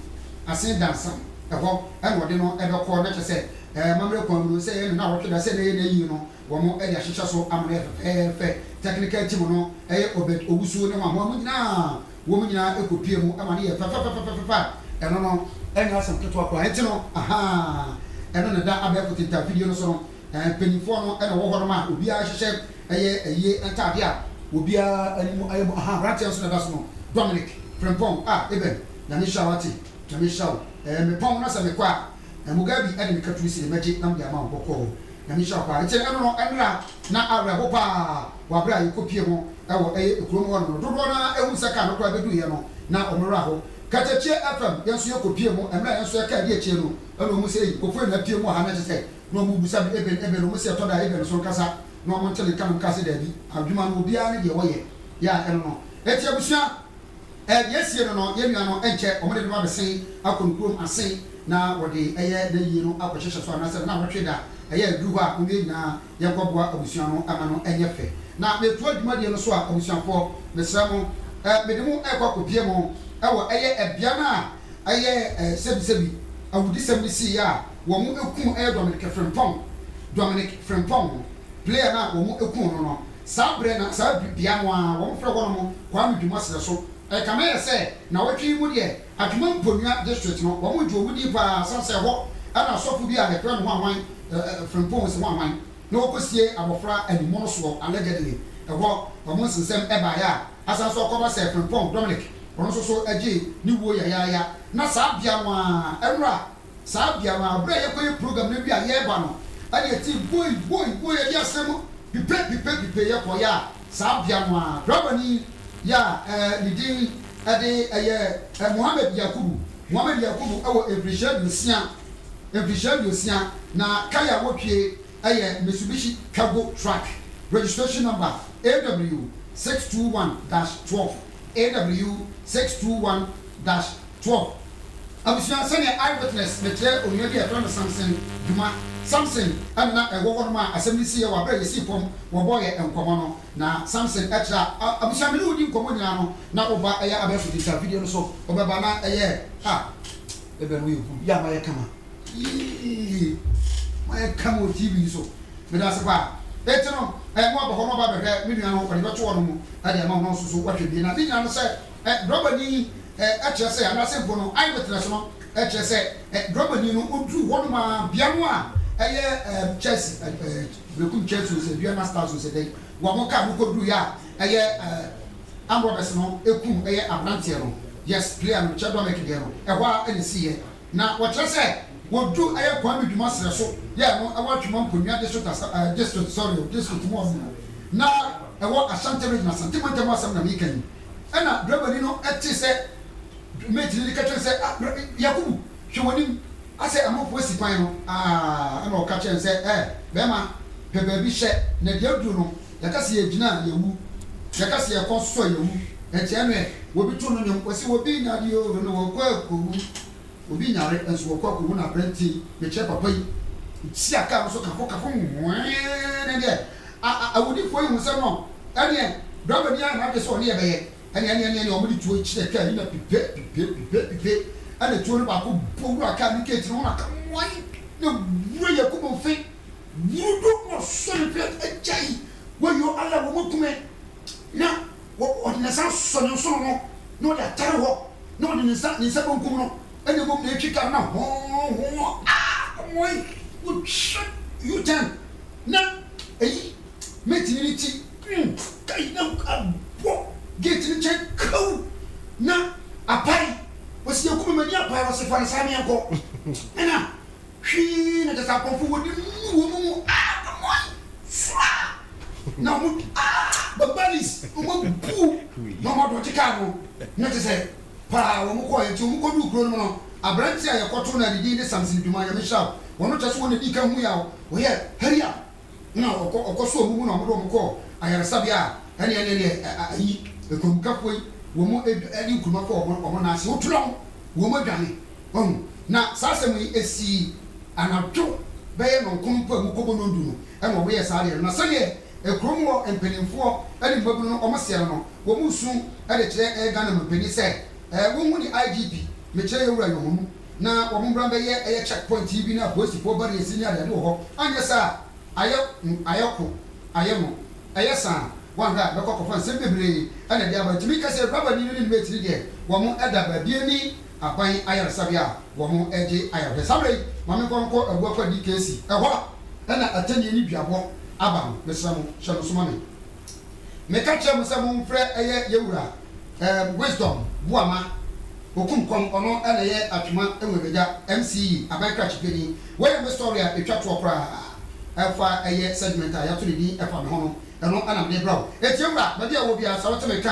[SPEAKER 2] Asen Dansame, ɛhɔ ɛna wɔde no ɛbɛkɔ na kyerɛ sɛ ɛɛ amammerɛ kwan mu no sɛ ɛyɛ ne naawɔtwe da sɛ ɛnɛ yɛ n'ayie no wɔn de ahyehyɛ so ama no ayɛ fɛfɛɛfɛ. Technical team no ɛyɛ Obed Owusu ne wɔn a wɔn nyinaa Wɔn nyinaa kɔpue mu ma no yɛ fɛfɛfɛfɛfɛ a, ɛno no, ɛnyɛ asɛm ketewa koraa. Enti no, ahaa, ɛno na ɛda abɛɛfo tentafidie no so no. Ɛɛ, mpanimfoɔ no na ɛwɔ hɔnom a obiara hyehyɛ ɛyɛ ayie ntaadeɛ a obiara anim ayɛ mu. Ahaa, aberanteɛ nso na ɛda so no, Dominic Frimpong. Ah, Eben, Nyame nhyira wo, wate? Nyame nhyira wo. Ɛɛ, mepɔn na sɛ mekɔ a, Mugabe de me katuru sie, mɛgye na mede ama wo bɔkɔɔ. Nyame nhyira wo paa. Nti ɛno no ɛnra na awerɛho paa wɔ aberɛ a yɛkɔ pie ho wɔ ɛyɛ kurom hɔ nom no. Dodoɔ no ara ɛhunu sɛ car no koraa bɛduruiɛ no na wɔn werɛ aho. Katakyie FM yɛn nso yɛkɔ pie ho ɛmerɛ a yɛn nso yɛkaa di akyire no ɛna wɔn sɛ ei nkurɔfoɔ yi na apue mu wɔ ha na kyerɛ sɛ na wɔn rebisa me Eben Eben wɔn se ɛtɔ da a Eben nso nkasa na wɔn nte ne nka na wɔn kaa sɛ daabi adwuma no obiara ne deɛ ɔyɛ yɛ a ɛno no. Nti abusua. Deɛ asie no no, yɛn nua no nkyɛ wɔde no abɛsen akɔ ne kurom asen na wɔde ɛyɛ n'ayie no akɔhyehyɛ so anaasɛ nnawɔtwe da ɛyɛ aduru hɔ a wɔn yɛn nyinaa yɛnkɔboa abusua no ma no nyɛ fɛ. Na metoa dwumadie no so a, abusuafoɔ, mesrɛ mo, mede mo rekɔ akɔpie mo wɔ ɛyɛ ɛbea no a ɛyɛ sɛbisɛbi awudisɛm no siiɛ a wɔn kum ɛyɛ Dominic Frimpong, Dominic Frimpong, player no a wɔn kum no no. Saa berɛ na saa bea no ara, wɔfrɛ hɔnom Kwame Dwuma serɛ so. Ɛkame ayɛ sɛ nnawɔtwe yi mu deɛ, Atwima Mponua District no, wɔgye wɔn din pa ara sane sɛ ɛhɔ na asɔfo bi a yɛfrɛ no Hwanhwan, Frimpong se Hwanhwan, na wɔkɔsie abɔfra animono soɔ, allegedly. Ɛhɔ wɔn nsensɛm baeɛ a, asan nso akɔba sɛ Frimpong Dominic, ɔno nso so gyee ne wuo yayaaya. Na saa bea no ara, ɛnora Saa bea no ara, bere a yɛkɔyɛ program no wie a yɛreba no, ɛna yɛtee boi, boi, boi, ɛde asɛm pipe, pipe, pipe, yɛkɔeɛ a, saa bea no ara, driverni yi a ɛɛ ne din de ɛyɛ ɛɛ Mohammed Yakubu, Mohammed Yakubu wɔ mfirihyia 60, mfirihyia 60, na car a wɔtwie ɛyɛ Mitsubishi Cargo Truck, registration number AW 621 dash 12, AW 621 dash 12. Abusua, sɛnea Eyewitness mekyerɛ onua bi a yɛfrɛ no Samson dwuma. Samson na na ɛwɔ hɔnom a asɛm no siiɛ wɔ aberɛ a yɛsii fam wɔbɔɔ yɛn nkɔmmɔ no. Na Samson kyerɛ a, abusua me ne wo di nkɔmmɔ nyinaa no na wo ba yɛ abɛɛfo digital video no so wobɛba na ɛyɛ ah ebɛn woyɛ good yɛ a mayɛ kama yii mayɛ kama wɔ TV yi so meda ase paa enti no ɛɛ mo aba hɔ no aba abɛhwɛ me nua no ɔde bɛto hɔ nom ɛde ama wo na wo nso so woahwɛ bie na ne nyinaa no sɛ ɛ drɔbani kyerɛ sɛ, anaasɛ mpo no, eyewitness no kyerɛ sɛ drɔbani no oduu hɔnom ara, bea no a ɛyɛ Chelsea, Berekum Chelsea o sɛ Aduana Stars o sɛ dɛn, wɔn car no koduruiɛ a ɛyɛ armed robbers no kum ɛyɛ aberanteɛ no, yes, player no, kyɛ Domic deɛ no, ɛhɔ ara na ɛsiiɛ. Na wɔkyerɛ sɛ wɔduu ɛyɛ Kwame Dwuma serɛ so, yɛ ɛno ɛwɔ Atwima Mponua district asa, district, sorry o, district mu hɔ nom, na ɛwɔ Ashanti region, Asante mantam asɛm na meka yi. Ɛnna drɛbani no tee sɛ mate no reka kyerɛ no sɛ, Ah, Yakubu, hwɛ w'anim, asɛ amanfoɔ asi kwan no. Ah, ɛnna ɔka kyerɛɛ no sɛ, Eh, barima, pɛ baabi hyɛ, na deɛ aduru no, yɛka sɛ yɛgyina a, yɛwu, yɛka sɛ yɛkɔ nso so a, yɛwu. Enti ɛnneɛ, obi too no nnwom, ɔse, Obi nya adeɛ o, na wakɔ akɔwu. Obi nyare nso wɔkɔ akɔhu no aberanteɛ yi, mekyerɛ papa yi, ɔtia kaa no so kafo kafo hwɛɛn ne deɛ a a awudifoɔ yi hu sɛ no ɛneɛ driver ni ayɛ n'adwene sɛ ɔne yɛ bɛyɛ ɛneɛ ɛneɛ ɛneɛ ɛneɛ wɔde tuo yi kyerɛ kaa yi na pipe pipe pipe pipe ɛna tuo no baako bɔ wura kaa ne gate no ho na ka mmoan na wura yɛ kum mfe wurudu na ɔsɔ ne mfe agyae wɔyɔ ala wɔn akume na ɔde ne nsa asɔ ne nsono no na ɔde atare hɔ na ɔde ne nsa ne nsa benkum no na mmom na etwi kar na hɔɔ hɔɔ ah ɔmɔe wotwa U-turn na eyi mate ne ti mm kai na abɔ gate no nkyɛn kaw na apae wɔsi yɛ kuma m'ani apae wɔsi fa ne saa meɛnkɔ ɛna. Hwii na kyerɛ sɛ akorɔmfo wɔde nu wɔn mu ah come on fraa na wɔn ah babalis wɔn abu na wɔn adɔgye kaa no na kyerɛ sɛ paa wɔn kɔɔ nti wɔn kɔduu kuro no mu no aberante a yɛkɔto no a ne din de Samson Dwuma Nyame nhyira wo wɔn kyerɛ sɛ wɔn na dii kan hu yɛ a wɔyɛ hurry up na ɔkɔ ɔkɔ so wɔn mu na wɔn de wɔn kɔɔ ayaresabea a ɛne ɛne ɛne ayi nkurumkafoɔ yi wɔn ɛde nkuruma kɔɔ wɔn wɔn nan ase wɔtwerɛ wɔn adwane. Wahu? Na saa asɛm yi sii anadwo bɛyɛ nnɔnkron mpo a mu kɔbɔ nnɔndu no na wɔyɛɛ saa adeɛ no. Na sɛdeɛ kurom hɔ mpanimfoɔ ne mmabunu no wɔseɛ no no, wɔresu de kyerɛ Ghana mampanin sɛ wɔnhu ne IGP, mekyerɛ yɛn wura Yohonu, na wɔmmra mmɛyɛ ɛyɛ check point yi bi ne apolisifoɔ barriers ne adeade wɔ hɔ, anyɛ saa a ayɛ ayɛ ko, ayɛ no, ɛyɛ saa a woanhwɛ a bɛkɔ akɔfa nsɛm bebree na ɛde aba. Nti meka sɛ Rabani no ne ne mate no deɛ wɔda baabi ani. Aban ayaresabea a wɔgye ayarehwɛ. Saa berɛ yi, ma menkɔ nkɔ Abuakwa DKC. Ɛhɔ na atɛnnie ne duabɔ aba no. Mesrɛ mo, hyɛ no nso ma me. Meka kyerɛɛ mo sɛ momfrɛ ɛyɛ yɛn wura ɛɛm Wisdom Boama Okumkɔm, ɔno na ɛyɛ Atwema Nwebagya MCE, Aban Krakye Panin. Wei yɛ me story a ɛtwa toɔ koraa ɛfa ɛyɛ segment a yɛato ne din Ɛfa Me Ho no. Ɛno na mede rebrɛ wo. Enti ewura, baabi a wowɔ biara, sɛ wote me nka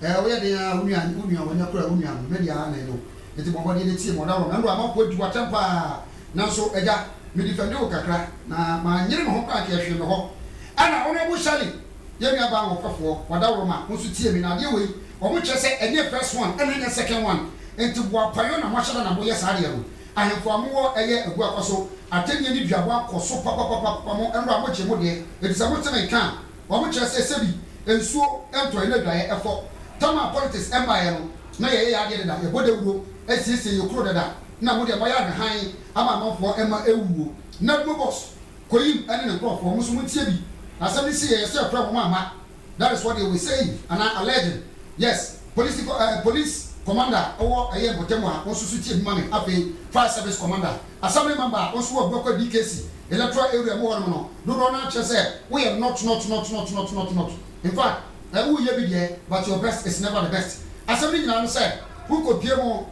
[SPEAKER 2] a, ɛɛ, woyɛ den ara, wo nua, wo nua, wanya kura, wo nua no, me deɛ ara na ɛne wo. Enti bɔ mmɔden na tie me, ɔdaworo. Mɛmmerɛ amanfoɔ adi wo atɛm paa, nanso, agya, me defɛnde wo kakra, na manyere me ho koraa anka ɛhwee me hɔ. Ɛna Honourable Shirley, yɛn nua baa ahoɔfɛfoɔ, ɔdaworo ma, wo nso tie me, na adeɛ wei, wɔn kyerɛ sɛ ɛnyɛ first one, ɛna ɛnyɛ second one, enti boapayɔ na moahyɛ da na moyɛ saa adeɛ no. Ahemfo a mowɔ ɛyɛ aguakɔ so atɛnnie ne duabɔ akɔ so papapapapa mo nwura mo gye mo deɛ enti sɛ mote me nka a wɔn kyerɛ sɛ sɛbi nsuo ntɔɛ na adwaeɛ ɛfɔ tam a politics mmaeɛ no na yɛyɛ yɛ adeɛ deda yɛbɔ dawuro asiesie yɛ kuro dada na mo deɛ moayɛ ahwɛhan ama amanfoɔ mma ɛwuo Nadmo boss Koyim ɛne ne nkorɔfoɔ mo nso montie bi na asɛm no siiɛ yɛsɛ frɛ mo amma That is what they were saying anaa alleging. Yes, police eh, police commander a ɔwɔ ɛyɛ mpɔtam ha, wo nso so tie bi ma me. Afei fire service commander, assembly member a wo nso wɔ Abuakwa DKC electoral area mu hɔnom no, dodoɔ no ara kyerɛ sɛ woyɛ not not not not not not not. In fact, eh, woreyɛ bi deɛ, but your best is never the best. Asɛm no nyinaa ne sɛ, wokɔpie mu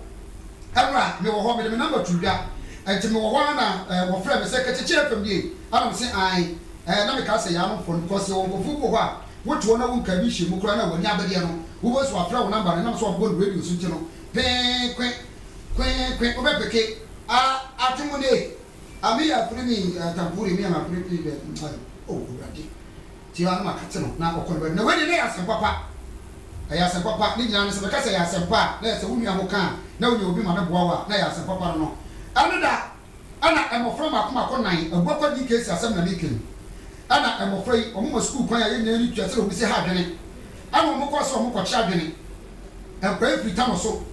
[SPEAKER 2] ɛnora, mewɔ hɔ, mede me number too dwa, nti mewɔ hɔ ara na eh, wɔfrɛɛ me sɛ Kɛkyɛkyɛ FM nie? Ɛna mese ae. Ɛɛ na mekaa sɛ yaa no mfɔ no because yɛwɔ nkorɔfoɔ bi wɔ hɔ a wote hɔ na wonkaa bi nhyɛ mu koraa na w'ani abɛdeɛ no wobɛhu sɛ wafrɛ wo number no ɛnam sɛ wabobɔ no radio so nti no pee kwe kwee kwe wobɛpeke a ato mu ne a me yɛ afiri mi tampuri me yɛ mafiri mi bɛ oh awurade ti a na makate no na ɔkɔ no baabi na wei deɛ na ɛyɛ asɛm papa ɛyɛ asɛm papa ne nyinaa no sɛ mɛka sɛ ɛyɛ asɛm pa a na ɛyɛ sɛ wo nua ho ka a na wonya obi ma no boa wo a na ɛyɛ asɛm papa no no ɛno da Ɛna mmɔfra mmaako mmaako nan, Abuakwa DKC asɛm na meka yi. Ɛna mmɔfra yi, wɔn ma sukuu kwan a yɛn nyinaa ani tua sɛdeɛ wɔn si ha adwene. Ɛna wɔn kɔɔ sɛ wɔn kɔkye adwene. Nkwadaa yi firi Tano so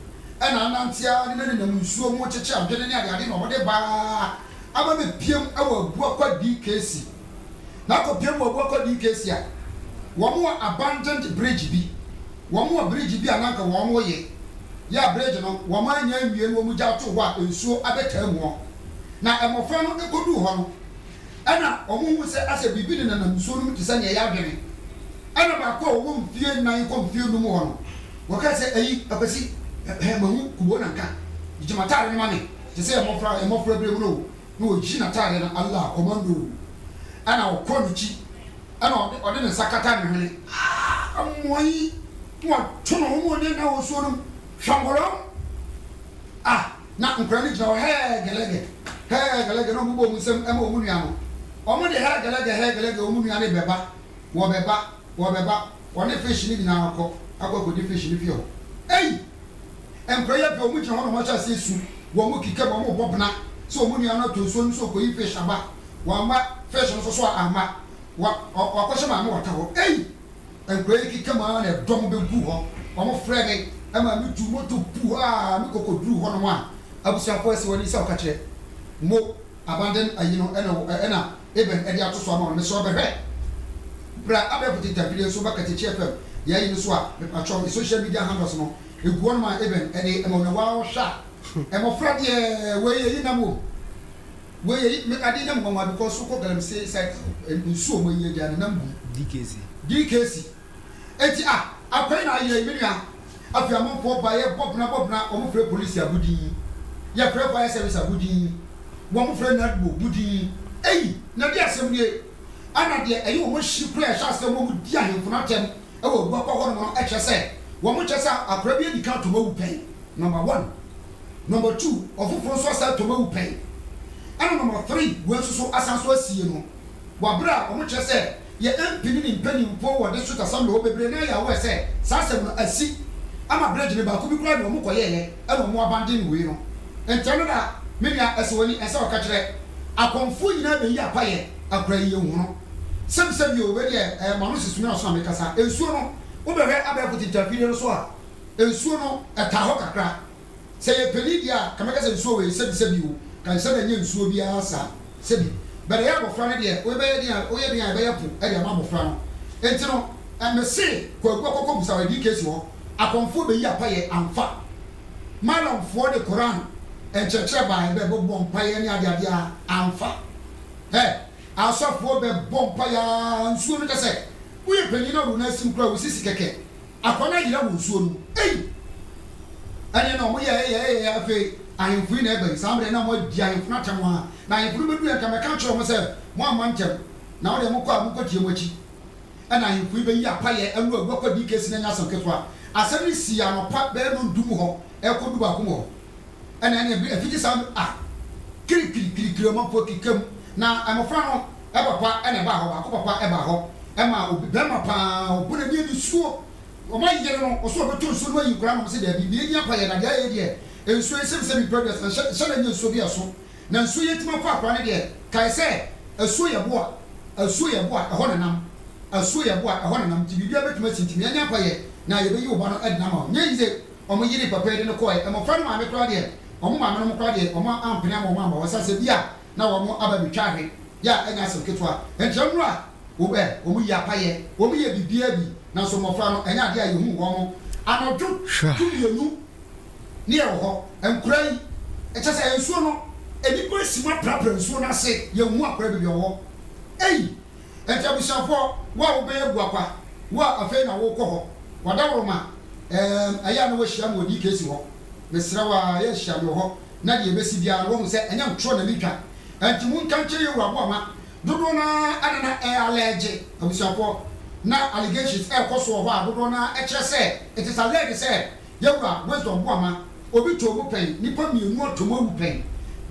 [SPEAKER 2] ɛna anante ara ne nenam nsuo mu kyekye adwene ne adeade na wɔde ba aba bɛpiam wɔ Abuakwa DKC. Na akɔpiam wɔ Abuakwa DKC a, wɔn wɔ abandoned bridge bi. Wɔn wɔ bridge bi a na anka wɔn reyɛ. Yɛ a bridge no wɔn annya anwie no wɔn gya too hɔ a nsuo abɛtaa mu hɔ. Na mmɔfra no kɔduu hɔ no, ɛna wɔn huu sɛ asɛ biribi nenanam nsuo no mu te sɛ nea ɛyɛ adwene. Ɛna baako a ɔwɔ mfie nnan kɔ mfie num hɔ no, wɔkaa sɛ, Ayi, Akwasi, hɛ, mahu kubo na nka. Gyegye m'ataare no ma me. Te sɛ mmɔfra, mmɔfra berɛ mu no o. Na ɔyi n'ataare no, Allah, commando o. Ɛna ɔkɔ n'akyi. Ɛna ɔde ɔde ne nsa kata ne hwene. Ah! Mmoa yi, na wato ne ho ma ɔne nna wɔ nsuo no mu. Hwangolom! Ah! Na nkwadaa no gyina hɔ hɛɛ gɛlɛgɛ, hɛɛ gɛlɛgɛ, na wɔbɔ wɔn nsam ma wɔn nua no. Wɔde hɛɛ gɛlɛgɛ, hɛɛ gɛlɛgɛ wɔn nua no rebɛba, wɔbɛba, wɔbɛba, wɔne fish no nyinaa kɔ akɔ akɔdi fish no fie hɔ. Ei! Nkwadaa yi afei wɔgyina hɔ na wɔahyɛ aseɛ su, wɔkeka mu, wɔrebɔ bena sɛ wɔn nua no atɔ nsuo no mu sɛ ɔrekɔyi fish aba. Wamma fish no nso so amma. Wa ɔ wakɔhyɛ maame wata hɔ. Ei! Nkwadaa yi keka mu ara na ɛdɔm bɛguu hɔ. Wɔfrɛɛ me maa metuu moto puu hɔ ara me kɔkɔduruu hɔnom a, abusuafoɔ asi wɔn ani sɛ wɔka kyerɛ mo abandon ayi no ɛna wɔ ɛna Eben de ato so ama wo no. Mesrɛ wo bɛhwɛ. Bra abɛɛfo tentafidie nso ba Katakyi FM yɛ ayi no so a, mepakyɛw yɛ social media handles no ɛgu hɔnom a Eben de ma wo na waa wohwɛ a, mmɔfra deɛ wei yɛyi nam wom. Wei yɛ me adeɛ nya me nwanwa because wokɔ galamsey side a nsuo ɔmo ayi agya no nam gum.
[SPEAKER 1] DKC.
[SPEAKER 2] DKC eti ah akwa yi na ayera yi me nua afei amanfoɔ ba yɛ bɔ bena bɔ bena ɔmo frɛ police abodin yɛ frɛ fire service abodin. Wɔn frɛ Nadmo budin. Ei, na deɛ asɛm nie! Ɛna deɛ ɛyɛ wɔn hyi koraa a ɛhyɛ aseɛ ma wɔn di ahemfo no atɛm wɔ Abuakwa hɔ nom no kyerɛ sɛ wɔn kyerɛ sɛ akwadaa bi adi kan atɔ mu awu pɛn, number one. Number two, ɔfoforɔ nso asan atɔ mu awu pɛn. Ɛna number three, wei nso so asan nso asie no. Wɔ aberɛ a wɔn kyerɛ sɛ yɛ MP ne ne mpaninfoɔ wɔ district assembly hɔ bebree no ara yɛ aware sɛ saa asɛm no asi ama bridge no baako bi koraa deɛ wɔn kɔyɛɛyɛ ɛna wɔn abandon wei no. Nti ɛno da me nua ɛsɛ w'ani ɛsɛ ɔka kyerɛ akɔmfoɔ nyinaa bɛyi apayɛ akora yi yɛnhu no sɛbi sɛbi o wei deɛ ɛɛ m'ano si sumina so na mekasa nsuo no wobɛhwɛ abɛɛfo tintafidie no so a nsuo no ɛtaa hɔ kakra Sɛ yɛ panin deɛ a, ka mɛka sɛ nsuo wei sɛbi sɛbi o, ka nhyɛ da nyɛ nsuo biara saa, sɛbi. But ɛyɛ abɔfra no deɛ, woi bɛyɛ den a, woyɛ den a ɛbɛyɛ po de ama abɔfra no. Nti no, mese Kwaku akɔkɔ busa wɔ DKC hɔ, akɔmfoɔ bɛyi apayɛ amfa. Malamfoɔ de Koran nkyerɛkyerɛ baeɛ bɛ bɛbɔ mpaeɛ ne adeadeɛ a, amfa. Hɛ, asɔfoɔ bɛ bɔ mpaeɛ aa, nsuo no kyɛ sɛ, woyɛ panin na wode wo nan sim koraa a, wo sisi kɛkɛ. Akwa no ayera wɔ nsuo no mu. Ei! Ɛnneɛ na wɔyɛɛ yɛɛ yɛɛ afei ahemfo yi na ɛba yi. Saa mmerɛ no na wɔadi ahemfo no atɛm ara. Na ahemfo no bɛduruiɛ nka mɛka akyerɛ wɔn sɛ, Moamma ntɛm, na mo deɛ mokɔ a monkɔtie mo akyi. Ɛnna ahemfo yi bɛyi apaeɛ ɛno agu akɔ DKC no ɛnyɛ asɛm ketewa. Asɛm no sii anɔpa bɛyɛ nnɔndu mu hɔ rekɔ dubaako mu hɔ. Ɛna ɛne ɛbere ɛfiti saa bere a kirikiri kirikiri ɔmanfoɔ keka mu na mmɔfra no papa na ɛbaa hɔ baako papa ɛbaa hɔ ɛma obi bɛrima paa ɔbu n'ani anisuo wɔn ayere no ɔso ɔbɛtɔ nsuo no ayi nkwadaa no wɔn sɛ daabi deɛ ɛni apa yɛ na deɛ ayɛ deɛ nsuo yi sɛbi sɛbi mpɛ aduasa nhyɛ nhyɛ na nyɛ nsuo bi ɛso na nsuo yi atumi afa akwadaa no deɛ kae sɛ asuo yɛ boa asuo yɛ boa ɛhɔ na nam asuo yɛ boa ɛhɔ na nam nti biribiara bɛtumi asi nti meanya apa yɛ na yɛbɛyi wo ba no ɛde no ama wo nyɛ yize Wɔn yere papa yi de no kɔe. Mmɔfra no maame koraa deɛ, wɔn maamenom koraa deɛ, wɔn ampene amma wɔn amma hɔ. Ɛsiane sɛ bi a na wɔn aba abɛtwa ahwe, yɛ a ɛnyɛ asɛm ketewa. Enti ɛno a wɔn ɛ, wɔn yi apayɛ, wɔn yɛ biribiara bi, nanso mmɔfra no, ɛnyɛ adeɛ a yɛhuu wɔn. Anadwo dumienu ne yɛwɔ hɔ. Nkwadaa yi, kyerɛ sɛ nsuo no, nnipa asi mu aprapra nsuo no ase, yɛnhu akwadaa baabi a ɔwɔ. Ei! Enti abusuafoɔ, wo a wobɛn Abuakwa, wo a afei na worekɔ hɔ, w'adaworoma, ɛɛm, ɛyɛ a na woahyia me wɔ DKC hɔ. Mesrɛ wo ara, yɛ a hyia me wɔ hɔ, na deɛ ɛbɛsi biara no, woahu sɛ ɛnyɛ ntorɔ na meretwa. Enti monka nkyerɛ yɛn Wura Boama, dodoɔ no ara na na ɛreallege, abusuafoɔ, na allegations ɛrekɔ so wɔ hɔ a dodoɔ no ara kyerɛ sɛ, it is alleged sɛ, Yɛwura Wisdom Boama, obi too mu pɛn, nnipa mmienu atɔ mu awu pɛn.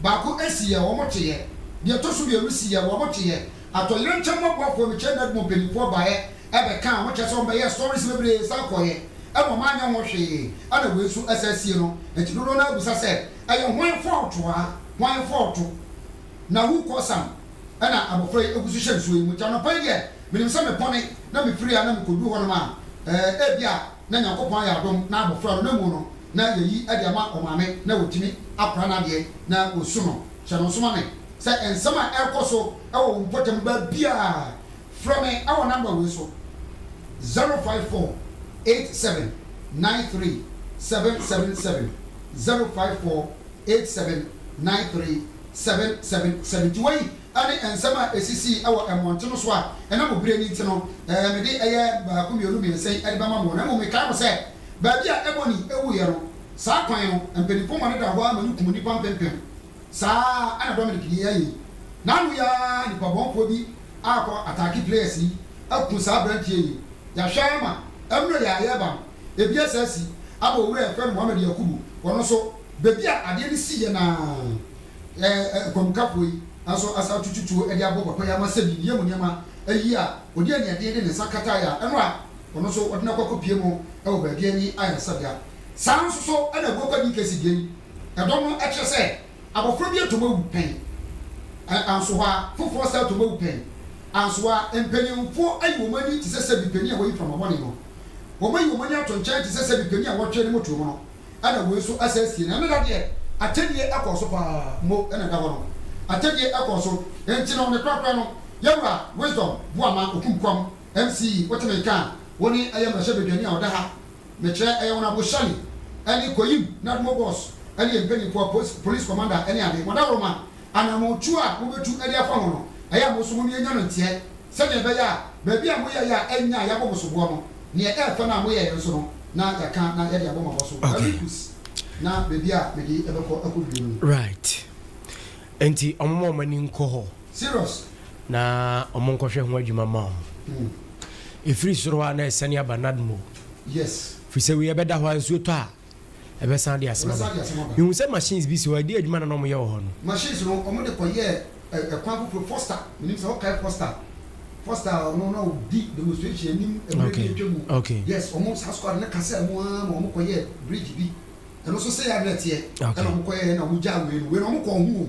[SPEAKER 2] Baako si yɛ, wɔn teeɛ. Deɛ ɛtɔ so mmienu si yɛ, wɔn teeɛ. Atɔyerɛnkyɛm mu aboafoɔ, mekyerɛ NADMO mpanimfoɔ baeɛ bɛkaa ho, kyerɛ sɛ wɔbɛyɛɛ stories bebree san kɔeɛ, ɛna wɔn anyɛ ho hwee, ɛna wei nso ɛsan sie no. Nti dodoɔ no ara bisa sɛ, ɛyɛ hwan fault a? Hwan fault? Na who cause am? Ɛna abɔfra yi gu so hyɛ nsuo yi mu. Nti anɔpa yi deɛ, menim sɛ mepɔne na mefiri ha na mekɔduru hɔnom a, ɛɛ, ebia na Nyankopɔn ayɛ adom na abɔfra no na mu no na yɛyi de ama ɔmaame na watumi akora n'adeɛ na wasu no. Hyɛ no nso ma me sɛ nsɛm a ɛrekɔ so wɔ wo mpɔtam baabiara, frɛ me wɔ number wei so, 054 87 93 777, 054 87 93 777. Nti wei ne nsɛm a ɛsisii wɔ mmɔnten no so a ɛnam obire no nti no, mede ɛyɛ baako, mmienu, mmiɛnsa yi de bɛma mo. Na mmom mekae mo sɛ, baabi a Ebony wuiɛ no, saa kwan no, mpanimfoɔ ma no da hɔ ara ma no kum nnipa mpempem. Saa ara na Dominic deɛ ayɛ yi. N'ano yi ara nnipa bɔnfoɔ bi akɔ ataake players yi aku saa abranteɛ yi. Yɛahwɛ ara ma mmerɛ yi a yɛreba no, ebi asa asi ama owura a yɛfrɛ no Mohammed Yakubu, ɔno nso baabi a adeɛ no siiɛ no ara, kwamukafoɔ yi nso asan atutu tuo de abɔ papa yi ama sɛbi ne yam nneɛma ayi a ɔde aniɛden de ne nsa kataeɛ a ɛno a ɔno nso wɔde no akɔ akɔpue mu wɔ baabi ani ayaresabea. Saa ara nso so na Abuakwa DKC deɛ yi, ɛdɔm no kyerɛ sɛ abɔfra bi atɔ mu awu pɛn, anso hɔ a foforɔ san atɔ mu awu pɛn, anso hɔ a mpanimfoɔ ayi wɔn ani te sɛ sɛbi panin a wayi frama bɔne no, wɔayi wɔn ani ato nkyɛn te sɛ sɛbi panin a wɔtwere ne motoom no. Ɛna wei nso asan asie no. Ɛno da deɛ, atɛnnie kɔɔ so paa mo na ɛda hɔ no. Atɛnnie kɔɔ so. Enti no, ne korakora no, Yɛwura Wisdom Boama Okumkwam, MC, wote me nka a, wo ne ɛyɛ mmarahyɛbadwani a ɔda ha, mekyerɛ ɛyɛ Honourable Shirley ɛne Koyim Nadmo Boss ɛne yɛn mpaninfoɔ, Police Commander ɛne ade. Mo adaworoma, anammɔntuo a mobɛtu de afa ho no, ɛyɛ a mo nso mom yɛnya no nteɛ, sɛdeɛ ɛbɛyɛ a baabi a moyɛeɛ a ɛnyɛ a yɛabɔ mo soboɔ no, neɛ ɛyɛ fɛ no a moyɛeɛ nso no, na yɛaka na yɛde abɔ mo abɔ so.
[SPEAKER 1] Okay.
[SPEAKER 2] Ɛno kus na baabi a mede bɛkɔ akɔduru no.
[SPEAKER 1] Right. Nti ɔmo ma ɔmo ani nkɔ hɔ.
[SPEAKER 2] Serious.
[SPEAKER 1] Na ɔmo nkɔhwɛ ho adwuma ma ɔmo. Ɛfiri soro hɔ a na ɛsane aba NADMO.
[SPEAKER 2] Yes.
[SPEAKER 1] Firi sɛ wei ɛbɛda hɔ a nsuo tɔ a ɛbɛsan de asɛm
[SPEAKER 2] Ɛbɛsan
[SPEAKER 1] aba.
[SPEAKER 2] de asɛm aba.
[SPEAKER 1] Mehu sɛ machines bi si hɔ, ɛdeɛn adwuma na na wɔyɛ wɔ hɔ no?
[SPEAKER 2] Machines no wɔn de kɔyɛɛ ɛkwan foforɔ, Foster, menim sɛ wokae Foster, Foster a ɔno na ɔdi demonstration anim mmerɛ bi atwa mu.
[SPEAKER 1] Okay.
[SPEAKER 2] Yes, wɔn saa squad no kasaa mu ara ma wɔn kɔyɛɛ bridge bi. Ɛno nso sɛ yɛ na ɛteɛ.
[SPEAKER 1] Okay.
[SPEAKER 2] Ɛna wɔn kɔyɛɛ na wɔn gyaa wei no, wei no wɔn kɔɔ ho o,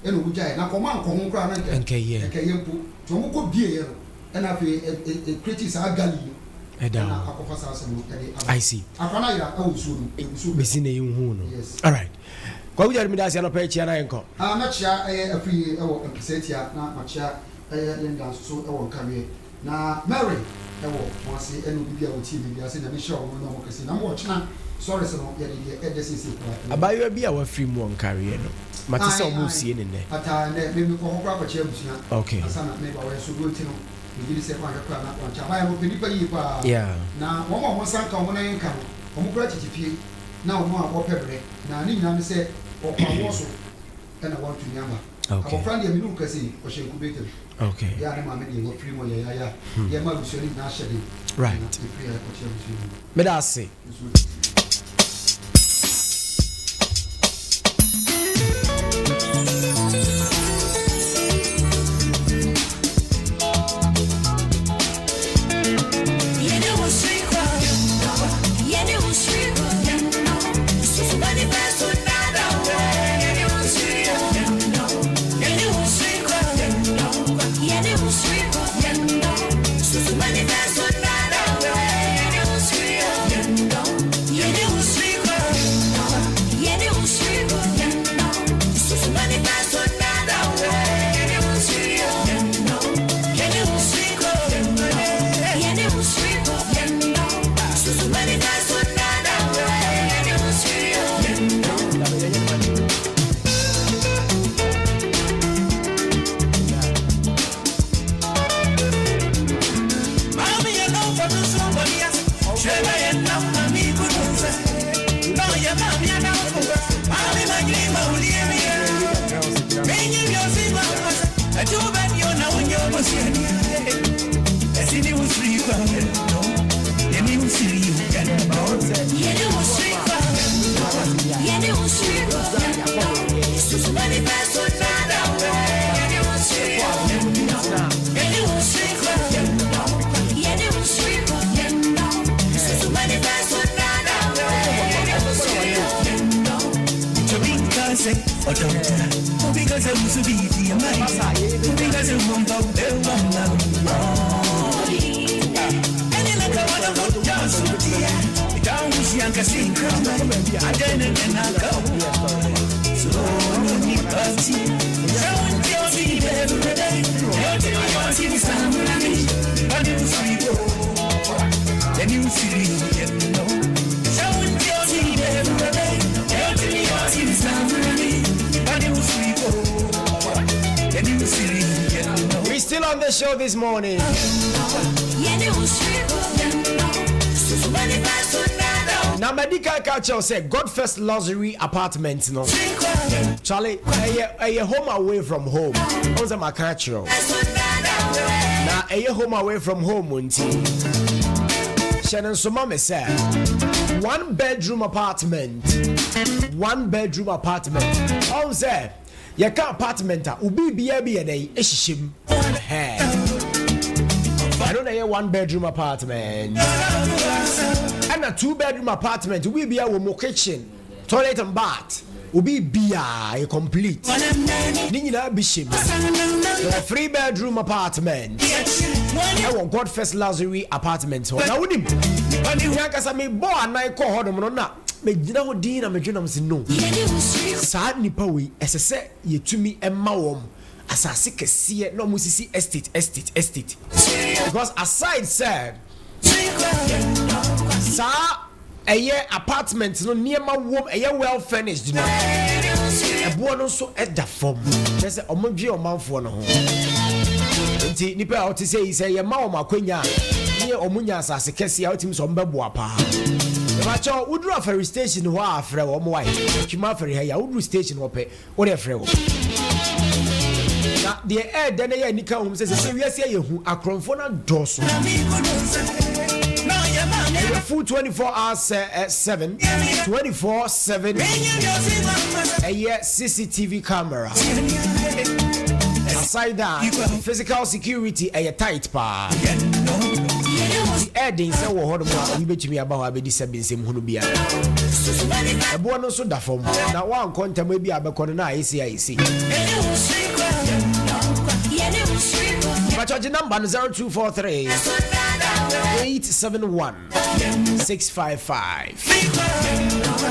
[SPEAKER 2] ɛna wɔn gyaeɛ, na nka wɔn ankɔ ho koraa na nka
[SPEAKER 1] Nkɛyɛ.
[SPEAKER 2] nkɛyɛ mpo. Nti wɔn kɔ bieeɛ no, ɛna afei ɛ ɛ ɛ create saa gully no.
[SPEAKER 1] Ɛda
[SPEAKER 2] Ɛna
[SPEAKER 1] hɔ.
[SPEAKER 2] akɔfa saa asɛm no ɛde aba.
[SPEAKER 1] I see.
[SPEAKER 2] Akwa no ayera ɛwɔ nsuo no mu, ɛgu so.
[SPEAKER 1] Bɛsi na yɛnhuu no.
[SPEAKER 2] Yes.
[SPEAKER 1] Alright. Kwaku Gyari meda ase anɔpa yi kyia na yɛnkɔ.
[SPEAKER 2] Ah mɛkyea ɛyɛ Afriyie ɛwɔ Mpesatia na makyea ɛyɛ Linda nso so ɛwɔ Nkareɛ na Mary ɛwɔ Kumasi ɛne obi biara a ɔtie me biara sɛ Nyame nhyira wɔn ne wɔn kɛse na mo ɔkyena sɔres no yɛde deɛ ɛdɛ seesei koraa ɛbɛba.
[SPEAKER 1] Abaayewa bi a wafiri mu wɔ Nkareɛ no, mate sɛ
[SPEAKER 2] Ae
[SPEAKER 1] wɔn
[SPEAKER 2] ae
[SPEAKER 1] resie no nnɛ.
[SPEAKER 2] Ataa nnɛ me mekɔ hɔ koraa kɔkyea abusua
[SPEAKER 1] Okay.
[SPEAKER 2] ansa na meba wɔyɛ sodoɔ nti no megye di sɛ wanhwɛ koraa na wankyɛ abaayewa no ɔpɛ nnipa yie paa
[SPEAKER 1] Yeah.
[SPEAKER 2] na wɔn a wɔn nsa nka wɔn nan nka no wɔn koraa tete fie na wɔn a wɔpɛ brɛ na ne nyinaa ne sɛ ɔkɔ awoɔ so na wantumi amma.
[SPEAKER 1] Okay.
[SPEAKER 2] Abɔfra no deɛ me ne wo kasa yi, ɔhyɛ incubator mu.
[SPEAKER 1] Okay.
[SPEAKER 2] Yɛ a ne maame deɛ wafiri mu ɔyɛ yaya. Yɛ ma abusua no nyinaa hyɛ den.
[SPEAKER 1] Right.
[SPEAKER 2] Na ɛfiri a yɛkɔkyɛ abusua no mu.
[SPEAKER 1] Meda ase.
[SPEAKER 2] Nso ɔdi. We still on the show this morning. Na madi kan ka kyerɛ wo sɛ God First Luxury Apartment no Charlie ɛyɛ ɛyɛ home away from home ɔn sɛ maka akyerɛ wo na ɛyɛ home away from home nti hyɛ no nso ma me sɛ one bedroom apartment one bedroom apartment ɔn sɛ Yɛka apartment a, wo biribiara bi yɛ dɛn? Ɛhyehyɛ mu. Ɛhɛn. Ɛno na ɛyɛ one bedroom apartment. Ɛna two bedroom apartment, wo biribiara wɔ mu, kitchen, toilet and bath. Wo biribiara yɛ complete. Ne nyinaa bi hyɛ mu. Yɛwɔ three bedroom apartment. Ɛwɔ God First Luxury apartment hɔ. Na wonim, me ankasa mebɔɔ anan kɔɔ hɔnom no na Megyina hɔ dinn na medwene na mese no, saa nnipa wei ɛsɛ sɛ yɛtumi ma wɔn asase kɛseɛ na wɔn sisi estate estate estate because aside sɛ saa ɛyɛ apartment no nneɛma wom ɛyɛ well furnished no ɛboɔ no nso ɛda fam kyerɛ sɛ wɔn dwe ɔmanfoɔ no ho nti nipa a ɔte sɛ yi sɛ yɛma wɔn akwanya a ne wɔn nya asase kɛseɛ a wotumi sɛ wɔn bɛboa paa ɛbakyɛw woduru afɛri station hɔ a frɛ wɔn wae twima afɛri ha yi a woduru station hɔ pɛ wode frɛ wɔn.
[SPEAKER 1] Na deɛ ɛɛdɛ na ɛyɛ anika wɔ mu sɛ sɛ wiase ayɛ hu, akorɔmfoɔ no adɔɔso. Ɛyɛ full 24 hours 7, 24 7 ɛyɛ CCTV camera. Aside that, physical security ɛyɛ tight paa. Nti ɛɛden sɛ wɔ hɔ nom a obi bɛtumi aba hɔ abɛdi sɛ bensɛm hunu biara. Ɛboɔ no nso da fam na woankɔ ntɛm ebi a bɛkɔ no na ayɛ sei ayɛ sei. Patwɔgye number no 0243 871 655.